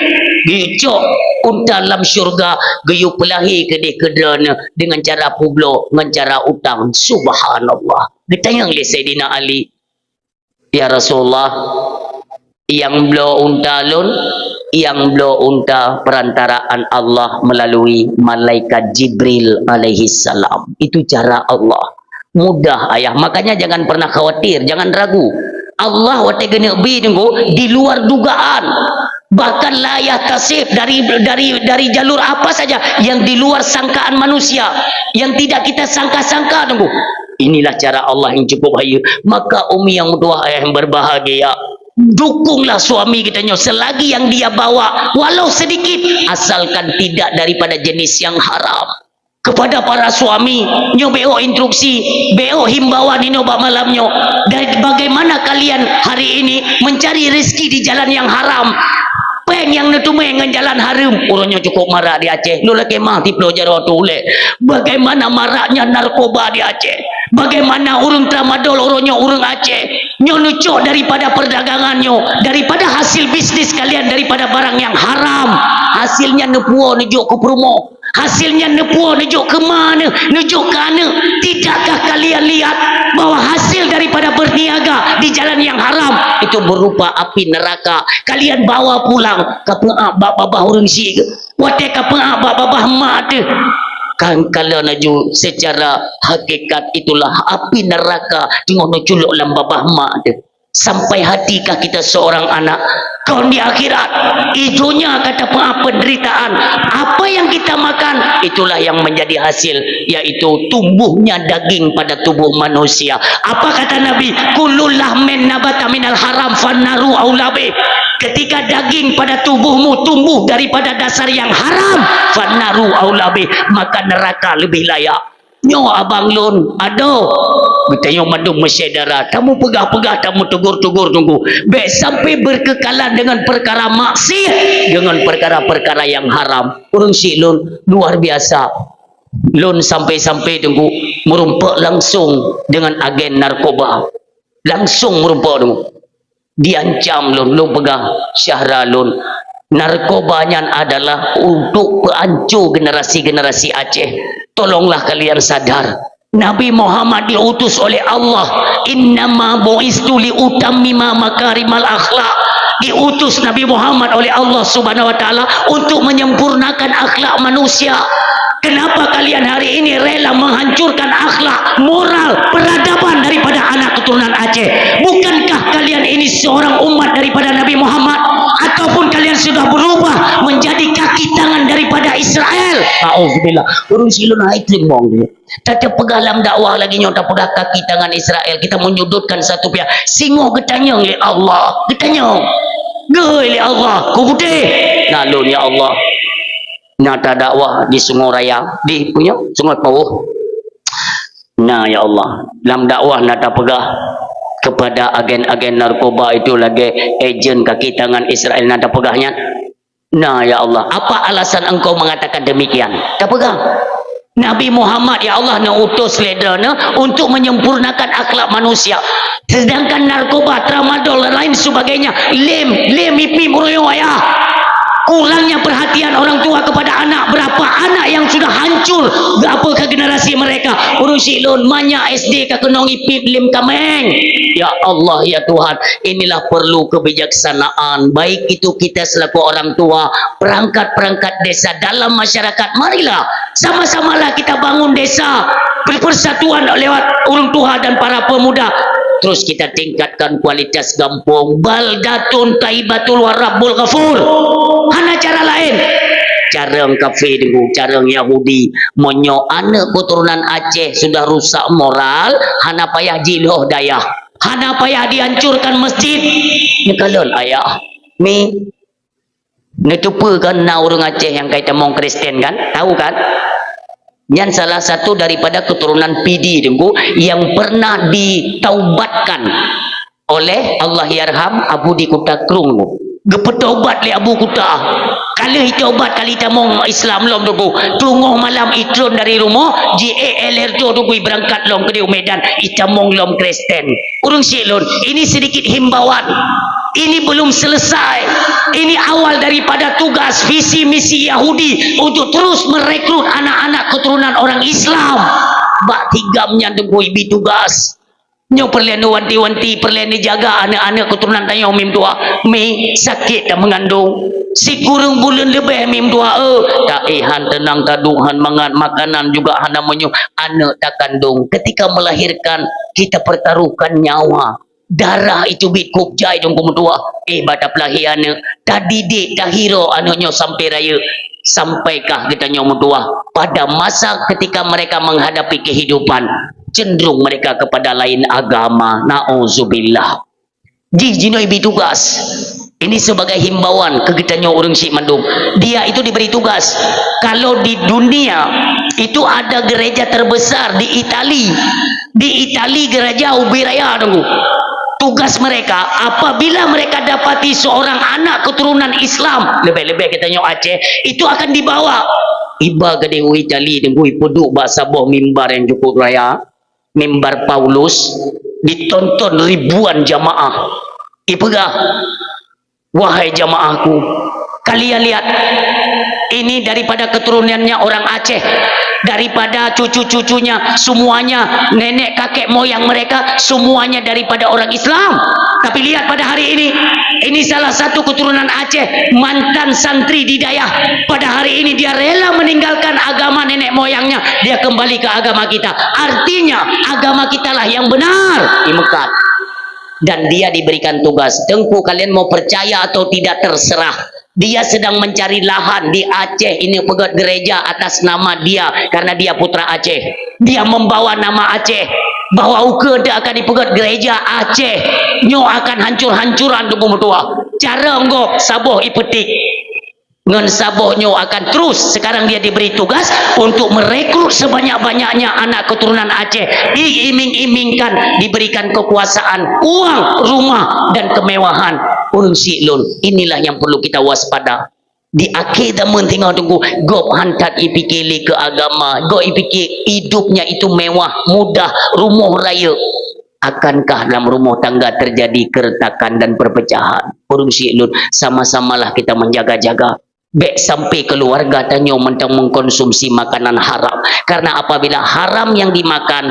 Geucok unta lam syurga, geuyue peulahé keudeh keu droeneuh dengan cara peubloe, ngon cara utang." Subhanallah. Geutanyong lé Saidina Ali, "Ya Rasulullah, nyang bloe unta lôn, nyang bloe unta perantaraan Allah melalui malaikat Jibril alaihissalam. Itu cara Allah. Mudah, ayah. Makanya jangan pernah khawatir, jangan ragu. Allah watée geuneuk bi teungku di luar dugaan. Bahkan la yahtasib dari, dari, dari jalur apa saja yang di luar sangkaan manusia, yang tidak kita sangka-sangka teungku. Inilah cara Allah yang cukup hayeue. Maka umi yang meutuah ayah yang berbahagia, dukunglah suami kita nyoe selagi yang dia bawa, walau sedikit, asalkan tidak daripada jenis yang haram. Kepada para suami, nyoe beuh instruksi, beuh himbauan inoe bak malam nyoe. Dan bagaimana kalian hari ini mencari rezeki di jalan yang haram? Péng nyang neuteumé ngon jalan hareuem. Uroe nyoe cukup marak di Aceh. Lôn lakée mah tiploe jaroe tulek. Bagaimana maraknya narkoba di Aceh? Bagaimana ureuëng tramadol uroe nyoe ureuëng Aceh? Nyoe neucok daripada perdagangan nyoe, daripada hasil bisnis kalian, daripada barang yang haram. Hasilnya neupuwoe neujok keu peurumoh. Hasilnya neupuwoe neujok keu ma neuh, neujok keu aneuëk. Tidakkah kalian lihat bahwa hasil daripada berniaga di jalan yang haram itu berupa api neraka? Kalian bawa pulang, kapeuak bak babah ureuëng syiek, watée kapeuak bak babah mak teuh. Kan kalau laju secara hakikat itulah api neraka teungoh neuculok lam babah mak teuh. Sampai hatikah kita seorang anak? Kon di akhirat, idunia kata peah penderitaan. Apa yang kita makan, itulah yang menjadi hasil, yaitu tumbuhnya daging pada tubuh manusia. Apa kata Nabi? Kullu lahmin nabata minal haram fannaru aulabih. Ketika daging pada tubuhmu tumbuh daripada dasar yang haram, fannaru aulabih, maka neraka lebih layak. Nyoe abang lôn, adoh. Geutanyoe mandum meusyedara, tamu peugah-peugah, tamu tegur-tegur teungku. Bék sampai berkekalan dengan perkara maksiat, dengan perkara-perkara yang haram. Ureuëng syiek lôn luar biasa. Lôn sampai-sampai teungku meureumpok langsung dengan agen narkoba. Langsung meureumpok teungku. Diancam lôn, lôn peugah syedara lôn. Narkoba nyan adalah untuk peuanco generasi-generasi Aceh. Tolonglah kalian sadar. Nabi Muhammad diutus oleh Allah. Innama bu'istu li utammima makarimal akhlak. Diutus Nabi Muhammad oleh Allah Subhanahu wa Taala untuk menyempurnakan akhlak manusia. Kenapa kalian hari ini rela menghancurkan akhlak, moral, peradaban daripada anak keturunan Aceh? Bukankah kalian ini seorang umat daripada Nabi Muhammad? Ataupun kalian sudah berubah menjadi kaki tangan daripada Israel? Auzubillah. Ureuëng syiek lôn hai teurimong. Tapeugah lam dakwah lagi nyoe, tapeugah kaki tangan Israel. Kita menyudutkan satu pihak. Singoh geutanyong lé Allah. Geutanyong. Geuh lé Allah. Ku putéh. Na lôn, ya Allah. Na tadakwah di Sungai Raya, di punya Sungai Pauh. Na, ya Allah, lam dakwah na tapeugah kepada agen-agen narkoba itu lagée ejen kaki tangan Israel, na tapeugah nyan. Na, ya Allah, apa alasan engkau mengatakan demikian? Tapeugah. Nabi Muhammad, ya Allah, neuutus lé Droeneuh untuk menyempurnakan akhlak manusia. Sedangkan narkoba, tramadol, dan lain sebagainya, lem, lem ipi meuruyueng ayah. Kurangnya perhatian orang tua kepada anak, berapa anak yang sudah hancur, berapa ke generasi mereka. Ureuëng syiek lôn, manyak S D ka keunong ipi lem kaméng. Ya Allah, ya Tuhan, inilah perlu kebijaksanaan, baik itu kita selaku orang tua, perangkat-perangkat desa, dalam masyarakat. Marilah sama-samalah kita bangun desa, per-, persatuan lewat ureuëng tuha dan para pemuda. Terus kita tingkatkan kualitas gampông. Baldatun thayyibatun wa rabbun ghafur. Hana cara laén. Carông kafé teungku, carông Yahudi. Meunyoe aneuëk keuturonan Aceh sudah rusak moral, hana payah jiloh dayah. Hana payah dihancurkan masjid. Neukalon ayah. Mi, neuteupeue kan na ureuëng Aceh nyang ka itamong Kristen kan? Tahu kan? Nyan salah satu daripada keturunan Pidie teungku yang pernah ditaubatkan oleh Allahyarham Abu di Kuta Krueng. Geupeutaubat lé Abu Kuta. Ka lheueh itaubat, ka lheueh itamong Islam lom teungku. Teungoh malam itron dari rumoh, jiék L R T teungku, ibeurangkat lom keudéh u Medan, itamong lom Kristen. Ureuëng syiek lôn, ini sedikit himbauan. Ini belum selesai. Ini awal daripada tugas visi misi Yahudi untuk terus merekrut anak-anak keturunan orang Islam. Bak tigam nyan teungku ibi tugas. Nyoe peureulée neuwanti-wanti, peureulée neujaga aneuëk-aneuëk keuturonan tanyoe mi meutuah. Mi sakét dan meungandong. Sikureueng buleuen leubeh mi meutuah, eh, taéh han teunang taduek, han mangat makanan juga hana meunyoe aneuëk takandong. Ketika melahirkan, kita pertaruhkan nyawa. Darah itu bit kub jai dong ku meutuah. Eh, bak tapeulahé aneuk, tadidik, tahiro aneuk nyoe sampai rayeuk. Sampai kah geutanyoe meutuah. Pada masa ketika mereka menghadapi kehidupan, cenderung mereka kepada lain agama. Nauzubillah. Jih jinoe ibi tugas. Ini sebagai himbauan keu geutanyoe ureueng syik mandum. Dia itu diberi tugas. Kalau di dunia, itu ada gereja terbesar di Itali. Di Itali gereja ubé raya, tunggu. Tugas mereka, apabila mereka dapati seorang anak keturunan Islam, lebih-lebih geutanyoe Aceh, itu akan dibawa. Iba gadeh u Itali, tunggu, ipeuduek bak saboh mimbar yang cukup raya. Mimbar Paulus ditonton ribuan jamaah. Ipeugah, "Wahai jamaahku, kalian lihat, ini daripada keturunannya orang Aceh, daripada cucu-cucunya, semuanya, nenek kakek moyang mereka, semuanya daripada orang Islam. Tapi lihat pada hari ini, ini salah satu keturunan Aceh, mantan santri di dayah. Pada hari ini dia rela meninggalkan agama nenek moyangnya, dia kembali ke agama kita. Artinya, agama kitalah yang benar." Imeukat. Dan dia diberikan tugas, "Tengku, kalian mau percaya atau tidak, terserah." Dia sedang mencari lahan di Aceh ini, peugét gereja atas nama dia, karena dia putra Aceh. Dia membawa nama Aceh, bahwa ukeue dia akan dipeugét gereja Aceh. Nyoe akan hancur-hancuran, tunggu meutuah. Cara gob saboh ipeutik. Ngon saboh nyoe akan terus. Sekarang dia diberi tugas untuk merekrut sebanyak-banyaknya anak keturunan Aceh, diiming-imingkan, diberikan kekuasaan, uang, rumah, dan kemewahan. Ureueng syik lôn, inilah yang perlu kita waspada. Di akhé zaman singoh, tunggu, gob han that ipike lé keu agama, gob ipike hidupnya itu mewah, mudah, rumoh rayeuk. Akankah dalam rumah tangga terjadi keretakan dan perpecahan? Ureueng syik lôn, sama-samalah kita menjaga-jaga. Bék sampai keluarga tanyoe mantong mengkonsumsi makanan haram. Karena apabila haram yang dimakan,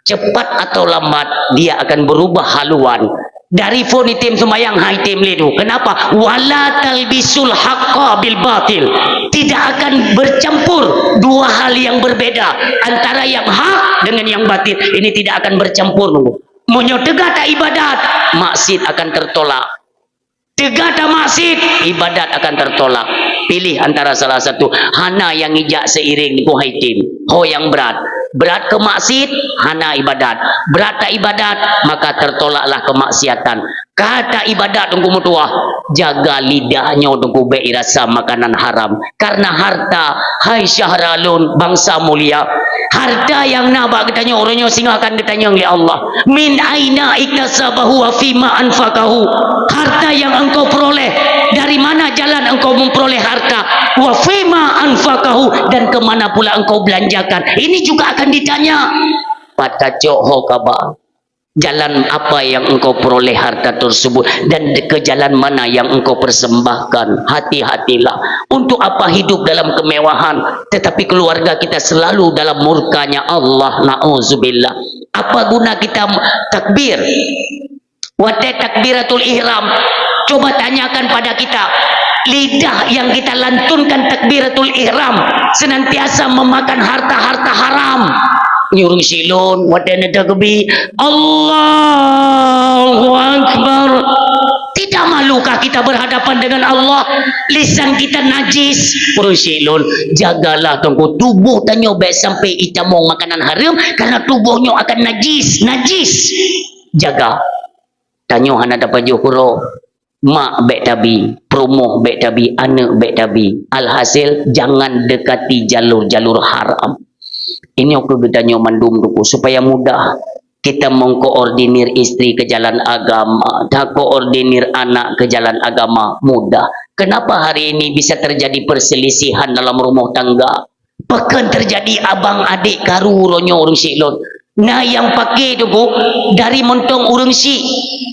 cepat atau lambat dia akan berubah haluan. Dari phon item sembahyang, ha, item lé tu. Kenapa? "Wala talbisul haqqa bil batil." Tidak akan bercampur dua hal yang berbeda, antara yang hak dengan yang batil. Ini tidak akan bercampur. Meunyoe teuga taibadat, maksiat akan tertolak. Teuga tamaksiat, ibadat akan tertolak. Pilih antara salah satu. Hana nyang ijak seiring, ngon hai tem. Ho nyang brat. Brat keu maksiat, hana ibadat. Brat taibadat, maka tertolaklah kemaksiatan. Ka taibadat, Teungku meutuah, jaga lidah nyoe, Teungku, bék irasa makanan haram. Karena harta, hai syedara lôn, bansa mulia, harta nyang na bak geutanyoe, uroe nyoe singoh akan geutanyong lé Allah, "Min aina iktasabahu wa fima anfaqahu?" Harta yang engkau peroleh, dari mana jalan engkau memperoleh harta? "Wa fima anfaqahu," dan ke mana pula engkau belanjakan? Ini juga akan ditanya. Pat tacok ho kaba. Jalan apa yang engkau peroleh harta tersebut dan ke jalan mana yang engkau persembahkan? Hati-hatilah. Untuk apa hidup dalam kemewahan, tetapi keluarga kita selalu dalam murkanya Allah? Nauzubillah. Apa guna kita takbir? Watée takbiratul ihram, coba tanyakan pada kita, lidah yang kita lantunkan takbiratul ihram senantiasa memakan harta-harta haram. Nyuruh silon, watée neutakbir, "Allahu Akbar." Tidak malukah kita berhadapan dengan Allah? Lisan kita najis. Ureuëng silon, jagalah, Teungku, tuboh tanyoe bék sampai itamong makanan haram, karena tuboh nyoe akan najis, najis. Jaga. Tanyoe hana tapajoh keudroe. Mak bék tabi, peurumoh bék tabi, aneuëk bék tabi. Alhasil, jangan dekati jalur-jalur haram. Ini keu geutanyoe mandum, Teungku, supaya mudah kita mengkoordinir istri ke jalan agama, takoordinir anak ke jalan agama, mudah. Kenapa hari ini bisa terjadi perselisihan dalam rumah tangga? Pakon teujadi abang adék karu uroe nyoe, ureuëng syik lôn? Na nyang paké, Teungku, dari mantong ureuëng syik.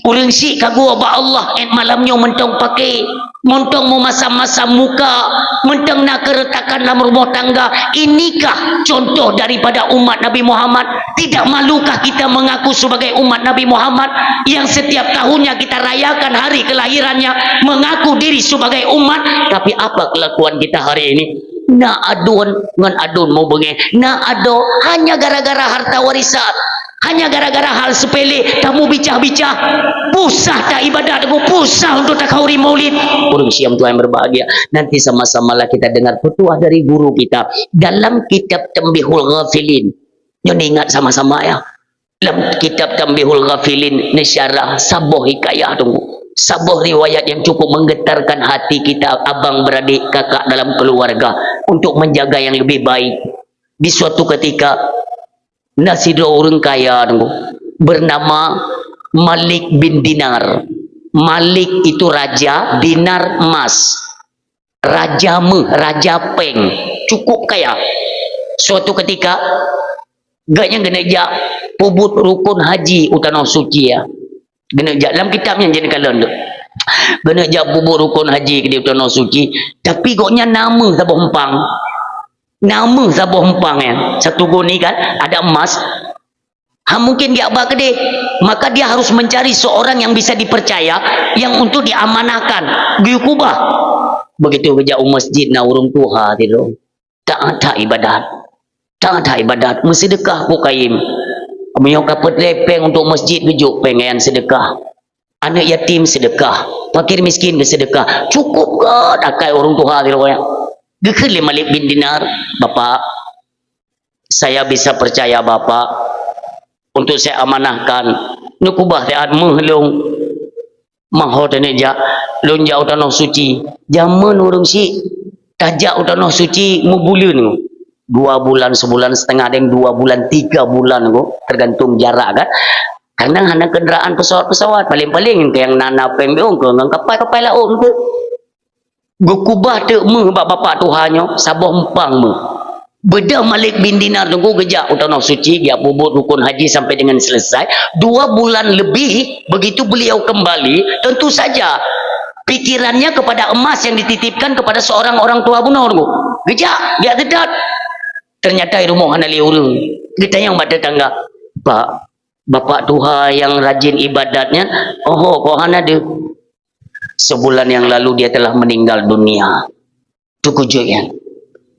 Ureuëng syik ka geuwoe bak Allah, 'et malam nyoe mantong paké, mantong meumasam-masam muka, mantong na keureusakan lam rumoh tangga. Inikah contoh daripada umat Nabi Muhammad? Tidak malukah kita mengaku sebagai umat Nabi Muhammad yang setiap tahunnya kita rayakan hari kelahirannya, mengaku diri sebagai umat? Tapi apa kelakuan kita hari ini? Na aduen ngon aduen mubeungéh, na adoe hanya gara-gara harta warisan. Hanya gara-gara hal sepele, kamu bicah-bicah. Pusah tak ibadat, aku pusah untuk takhauri maulid. Ureuëng Syiah tuan yang berbahagia, nanti sama-samalah kita dengar petuah dari guru kita dalam kitab Tanbihul Ghafilin. Nyoe ingat sama-sama ya. Dalam kitab Tanbihul Ghafilin, neusyarah saboh hikayah tunggu. Saboh riwayat yang cukup menggetarkan hati kita, abang beradik, kakak dalam keluarga, untuk menjaga yang lebih baik. Di suatu ketika, na sidroe ureuëng kaya tunggu, bernama Malik bin Dinar. Malik itu raja, Dinar emas. Raja meuh, raja péng, cukup kaya. Suatu ketika, gobnyan geuneuk jak peubuet rukun haji u Tanoh Suci, ya. Geuneuk jak, lam kitab nyan jeuet kalon tu. Geuneuk jak peubuet rukun haji di Tanoh Suci, tapi gobnyan na meuh saboh empang. Na meuh saboh empang, ya. Satu goni kan, ada emas. Ha, mungkin geujak ba keudeh. Maka dia harus mencari seorang yang bisa dipercaya, yang untuk diamanahkan, geuyue keubah. Begitu geujak u masjid, na ureuëng tuha sidroe. Taat that ibadat. Taat that ibadat. Meuseudeukah pu kayém. Meunyoe ka peutré péng untuk masjid, geujok péng nyan seudeukah. Aneuëk yatim seudeukah. Fakir miskin geuseudeukah. Cukup göt akai ureuëng tuha sidroe nyan. Geukheun lé Malik bin Dinar, "Bapak, saya bisa percaya Bapak untuk saya amanahkan. Neukeubah siat meuh lôn. Meuho taneuk jak, lôn jak u Tanoh Suci." Jameun ureuëng syiek tajak u Tanoh Suci meubuleuen. Dua bulan, sebulan setengah, dan dua bulan, tiga bulan, tergantung jarak kan. Kadang hana kendaraan pesawat-pesawat, paling-paling nyang na-na péng biôh keu ngon kapai-kapai laôt tu. Geukeubah teuk meuh bak bapak tuha nyoe, saboh empang meuh. Beudôh Malik bin Dinar tunggu geujak u Tanoh Suci, geujak peubuet rukun haji sampai dengan selesai. Dua bulan lebih, begitu beliau kembali, tentu saja pikirannya kepada emas yang dititipkan kepada seorang orang tua bunoe tunggu. Geujak, geujak seudot. Ternyata di rumoh hana lé ureuëng. Geutanyong bak tetangga, "Pak, bapak tuha nyang rajin ibadat nyan, oho, kok hana deuh?" Sebulan yang lalu dia telah meninggal dunia. Teukeujot nyan.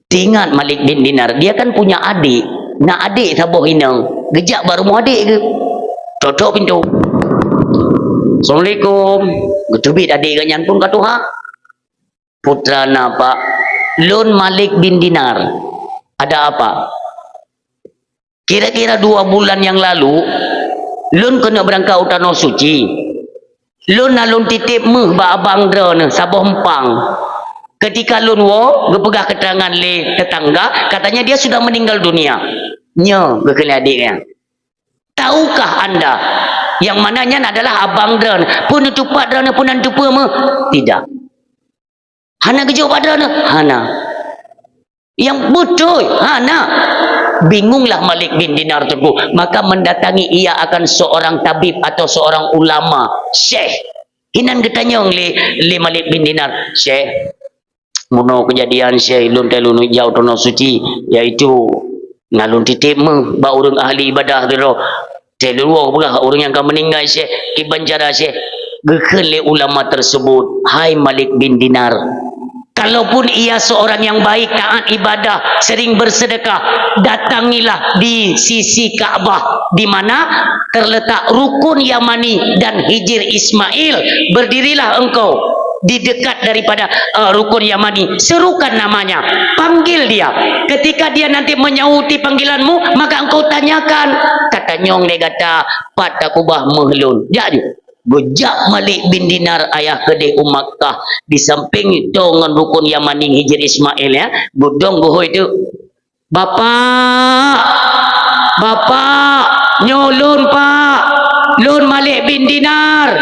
Teuingat Malik bin Dinar, dia kan punya adik. Na adik saboh inong. Geujak bak rumoh adik geuh. Tok-tok pintoe. "Assalamualaikum." Geuteubiet adik geuh nyan pun ka tuha. "Putra na, Pak?" "Lôn Malik bin Dinar." "Ada apa?" "Kira-kira dua bulan yang lalu, lôn keuneuk beurangkat u Tanoh Suci. Lôn na lôn titip meuh bak abang droeneuh saboh empang. Ketika lôn woe, geupeugah keterangan lé tetangga, katanya dia sudah meninggal dunia." Nyoe geukheun lé adék nyan. "Tahukah anda, yang mana nyan adalah abang droeneuh?" "Peue neutupat droeneuh, peue na neuteupeue meuh?" "Tidak." "Hana geujok bak droeneuh?" "Hana." "Nyang beutôi?" "Hana." Bingunglah Malik bin Dinar teungku. Maka mendatangi ia akan seorang tabib atau seorang ulama, syekh. Hinan geutanyong lé, lé Malik bin Dinar, "Syekh, bunoe keujadian, Syekh, lôn teuh lôn jak u Tanoh Suci, yaitu na lôn titip meuh bak ureuëng ahli ibadah sidroe. Teuh lôn woe peugah ureuëng nyang ka meuninggai, Syekh, kiban cara, Syekh?" Geukheun lé ulama tersebut, "Hai Malik bin Dinar, kalaupun ia seorang yang baik, taat ibadah, sering bersedekah, datangilah di sisi Ka'bah, di mana terletak Rukun Yamani dan Hijir Ismail. Berdirilah engkau di dekat daripada, eh, Rukun Yamani. Serukan namanya, panggil dia. Ketika dia nanti menyauti panggilanmu, maka engkau tanyakan." Katanyong lé gata, "Pat takeubah meuh lôn?" Jak ju. Geujak Malik bin Dinar ayah keudeh u Makkah, di samping toe ngon Rukun Yamani, Hijir Ismail, ya. Geudong geuhôi teuk. "Bapak, Bapak, nyoe lôn, Pak. Lôn Malik bin Dinar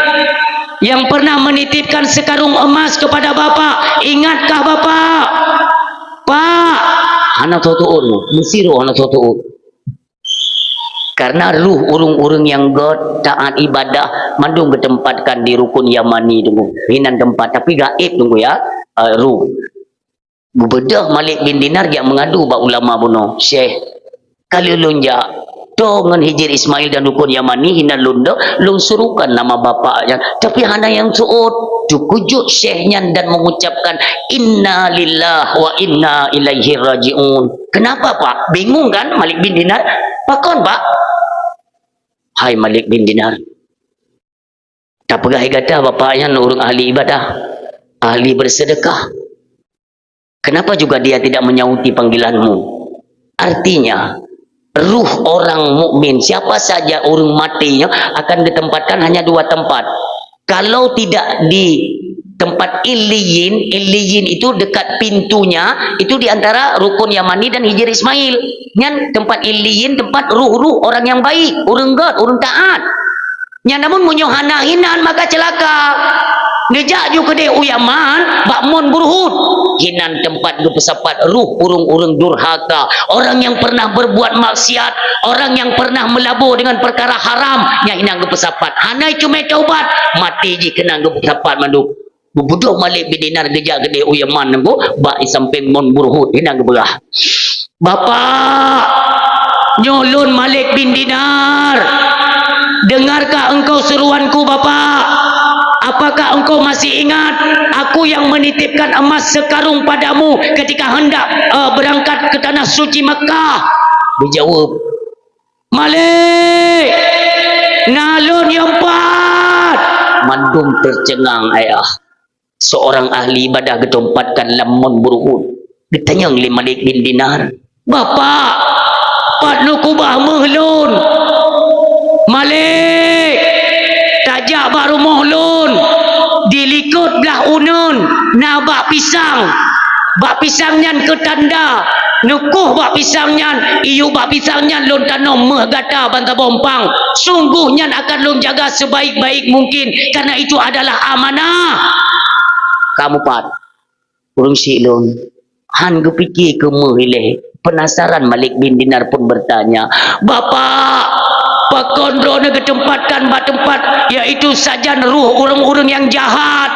yang pernah menitipkan sekarung emas kepada Bapak. Ingatkah Bapak?" "Pak!" Hana soe teuôt, meusidroe hana soe teuôt. Karena ruh ureuëng-ureuëng nyang göt, taat ibadah, mandum geutempatkan di Rukun Yamani teungku. Hinan teumpat, tapi gaéb teungku ya, eh, ruh. Geubeudôh Malik bin Dinar jak meungadu bak ulama bunoe, "Syekh, ka lheueh lôn jak, toe ngon Hijir Ismail dan Rukun Yamani hinan lôn dok, lôn serukan nama bapak nyan, tapi hana nyang seuôt." Teukeujot syekh nyan dan mengucapkan, "Inna lillahi wa inna ilaihi raji'un." "Kenapa, Pak?" Bingung kan Malik bin Dinar? "Pakon, Pak?" Hai Malik bin Dinar, tapeugah gata bapak nyan ureuëng ahli ibadah, ahli bersedekah. Kenapa juga dia tidak menyauti panggilanmu? Artinya, ruh orang mukmin, siapa saja ureuëng mati nyan akan ditempatkan hanya dua tempat. Kalau tidak di tempat Illiyin, Illiyin itu dekat pintunya, itu di antara Rukun Yamani dan Hijir Ismail. Nyan tempat Illiyin, tempat ruh-ruh orang yang baik, ureuëng gét, ureuëng taat. Nyan namun meunyoe hana hinan maka ceulaka. Neujak ju keudeh u Yaman bak Mon Burhud. Hinan teumpat geupeusapat ruh ureuëng-ureuëng durhaka, orang yang pernah berbuat maksiat, orang yang pernah melabô dengan perkara haram, nyan hinan geupeusapat. Hana cuma taubat, maté jih keunan geupeusapat mandum. Geubeudôh Malik bin Dinar geujak keudeh u Yaman nangku bak sampéng Mon Burhud hinan geupeugah, "Bapak, nyoe lôn Malik bin Dinar. Dengarkah engkau seruanku, Bapak? Apakah engkau masih ingat aku yang menitipkan emas sekarung padamu ketika hendak, eh, berangkat ke tanah suci Mekah?" Dijaweueb, "Malik, na lôn nyang pat!" Mandum teuceungang ayah. Seorang ahli ibadah geuteupatkan lam Mon Burhud. Geutanyong lé Malik bin Dinar, "Bapak, pat neukeubah méuh lôn?" "Malik, tajak bak rumoh lôn, di likot blah uneuen na bak pisang. Bak pisang nyan keu tanda. Neukoh bak pisang nyan, iyup bak pisang nyan lôn tanom méuh gata bansaboh umpang. Sunggoh nyan akan lôn jaga sebaik-baik mungkin, karena itu adalah amanah." Kamu pat, ureuëng syiek lôn, han geupike keu méuh ilée. Penasaran Malik bin Dinar pun bertanya, "Bapak, pakon droeneuh geutempatkan bak teumpat, yaitu sajan ruh ureuëng-ureuëng nyang jahat,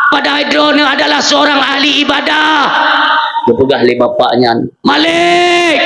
padahai droeneuh adalah seorang ahli ibadah?" Geupeugah lé bapak nyan, "Malik,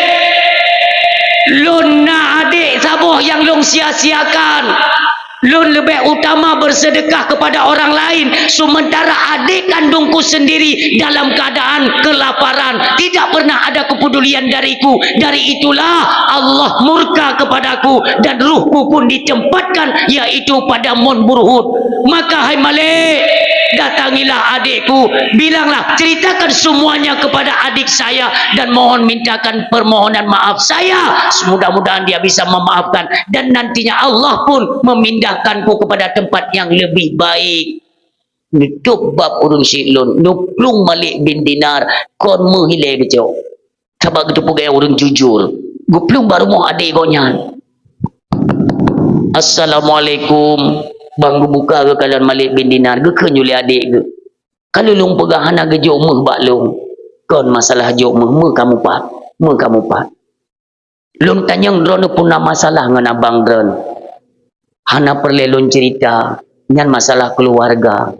lôn na adék saboh nyang lôn sia-siakan. Lôn leubeh utama bersedekah kepada orang lain, sementara adik kandungku sendiri dalam keadaan kelaparan, tidak pernah ada kepedulian dariku. Dari itulah Allah murka kepadaku dan ruhku pun ditempatkan, yaitu pada Mon Burhud. Maka, hai Malik, datangilah adikku, bilanglah, ceritakan semuanya kepada adik saya dan mohon mintakan permohonan maaf saya. Mudah-mudahan dia bisa memaafkan dan nantinya Allah pun memindahkanku kepada tempat yang lebih baik." Neutôb bab ureuëng syiek lôn, neuplueng Malik bin Dinar, kon méuh ilée geucok. Sabab geuteupeue gaya ureuëng jujur. Geuplueng bak rumoh adék gobnyan. "Assalamualaikum." Ban geubuka geukalon Malik bin Dinar, geukheun ju lé adék geuh, "Ka lôn peugah hana geujok méuh bak lôn." "Kon masalah jok méuh, méuh kamu pat, méuh kamu pat. Lôn tanyong droeneuh peue na masalah ngon abang droeneuh. Hana peureulée lôn ceurita, nyan masalah keuluwarga."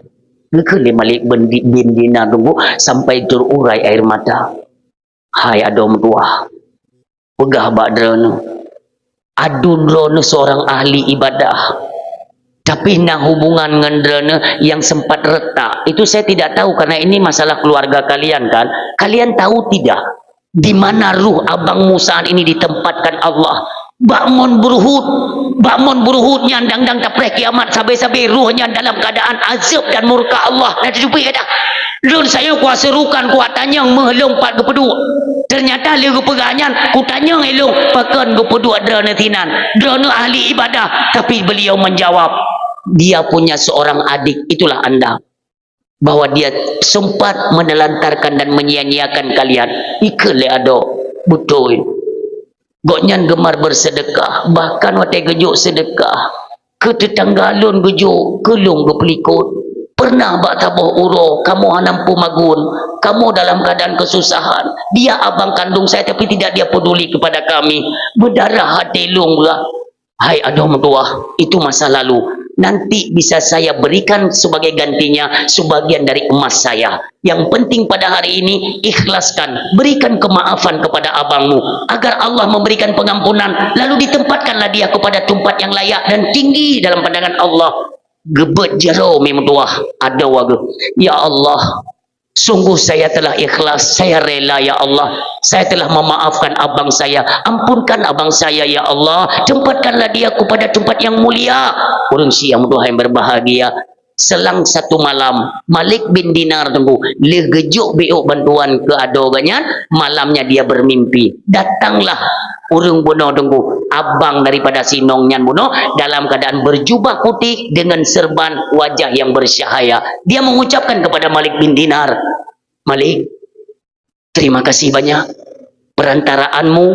Geukheun lé Malik bin Di-, bin Dinar teungku sampai teururai air mata. "Hai adoe meutuwah, peugah bak droeneuh, aduen droeneuh seorang ahli ibadah, tapi na hubungan ngon droeneuh yang sempat retak. Itu saya tidak tahu karena ini masalah keluarga kalian kan. Kalian tahu tidak di mana ruh abangmu saat ini ditempatkan Allah?" "Bak Mon Burhud. Bak Mon Burhud nyan dang-dang tapreh kiamat sabe-sabe ruh nyan dalam keadaan azab dan murka Allah." Na teucupi kata, "Lôn sayang kuaserukan, kuatanyong méuh lôn pat geupeuduek. Ternyata lé geupeugah nyan, kutanyong ilôn, pakon geupeuduek droeneuh sinan. Droeneuh ahli ibadah." Tapi beliau menjawab, "Dia punya seorang adik, itulah anda, bahwa dia sempat menelantarkan dan menyia-nyiakan kalian." Ikheun lé adoe, beutôi. Gobnyan gemar bersedekah, bahkan watée geujok sedekah, keu teutangga lôn geujok, keu lôn geupeulikot. Pernah bak saboh uroe, kamoe hana mampu magun, kamoe dalam keadaan kesusahan. Dia abang kandung saya, tapi tidak dia peduli kepada kami. Berdarah hati lôn, bah. Hai adoe meutuwah, itu masa lalu. Nanti bisa saya berikan sebagai gantinya sebagian dari emas saya. Yang penting pada hari ini, ikhlaskan, berikan kemaafan kepada abangmu, agar Allah memberikan pengampunan, lalu ditempatkanlah dia kepada tempat yang layak dan tinggi dalam pandangan Allah. Geubeuet jaroe mi meutuwah, adoe geuh, "Ya Allah, Sungguh saya telah ikhlas, saya rela, ya Allah. Saya telah memaafkan abang saya. Ampunkan abang saya, ya Allah. Tempatkanlah dia kepada tempat yang mulia. Ureuëng syiek nyang berbahagia. Selang satu malam, Malik bin Dinar, Teungku, lheueh geujok biôk bantuan keu adoe geuh nyan, malamnya dia bermimpi. Datanglah ureuëng bunoe, Teungku, abang daripada si Nong nyan bunoe, dalam keadaan berjubah putih dengan serban wajah yang bercahaya. Dia mengucapkan kepada Malik bin Dinar, "Malik, terima kasih banyak. Perantaraanmu,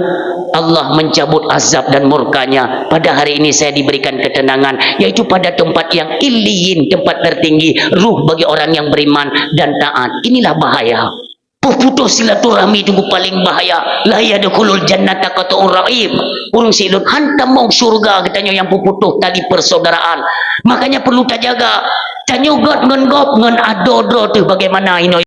Allah mencabut azab dan murkanya. Pada hari ini saya diberikan ketenangan, yaitu pada tempat yang illiyin, tempat tertinggi, ruh bagi orang yang beriman dan taat. Inilah bahaya." Putus silaturahmi, Teungku, paling bahaya. "La yadkhulul jannata qati'ur rahim." Ureuëng syiek lôn, hana tamong syurga geutanyoe nyang puputus tali persaudaraan. Makanya perlu tajaga. Tanyoe göt ngon gob ngon adoe droe teuh bagaimana inoe.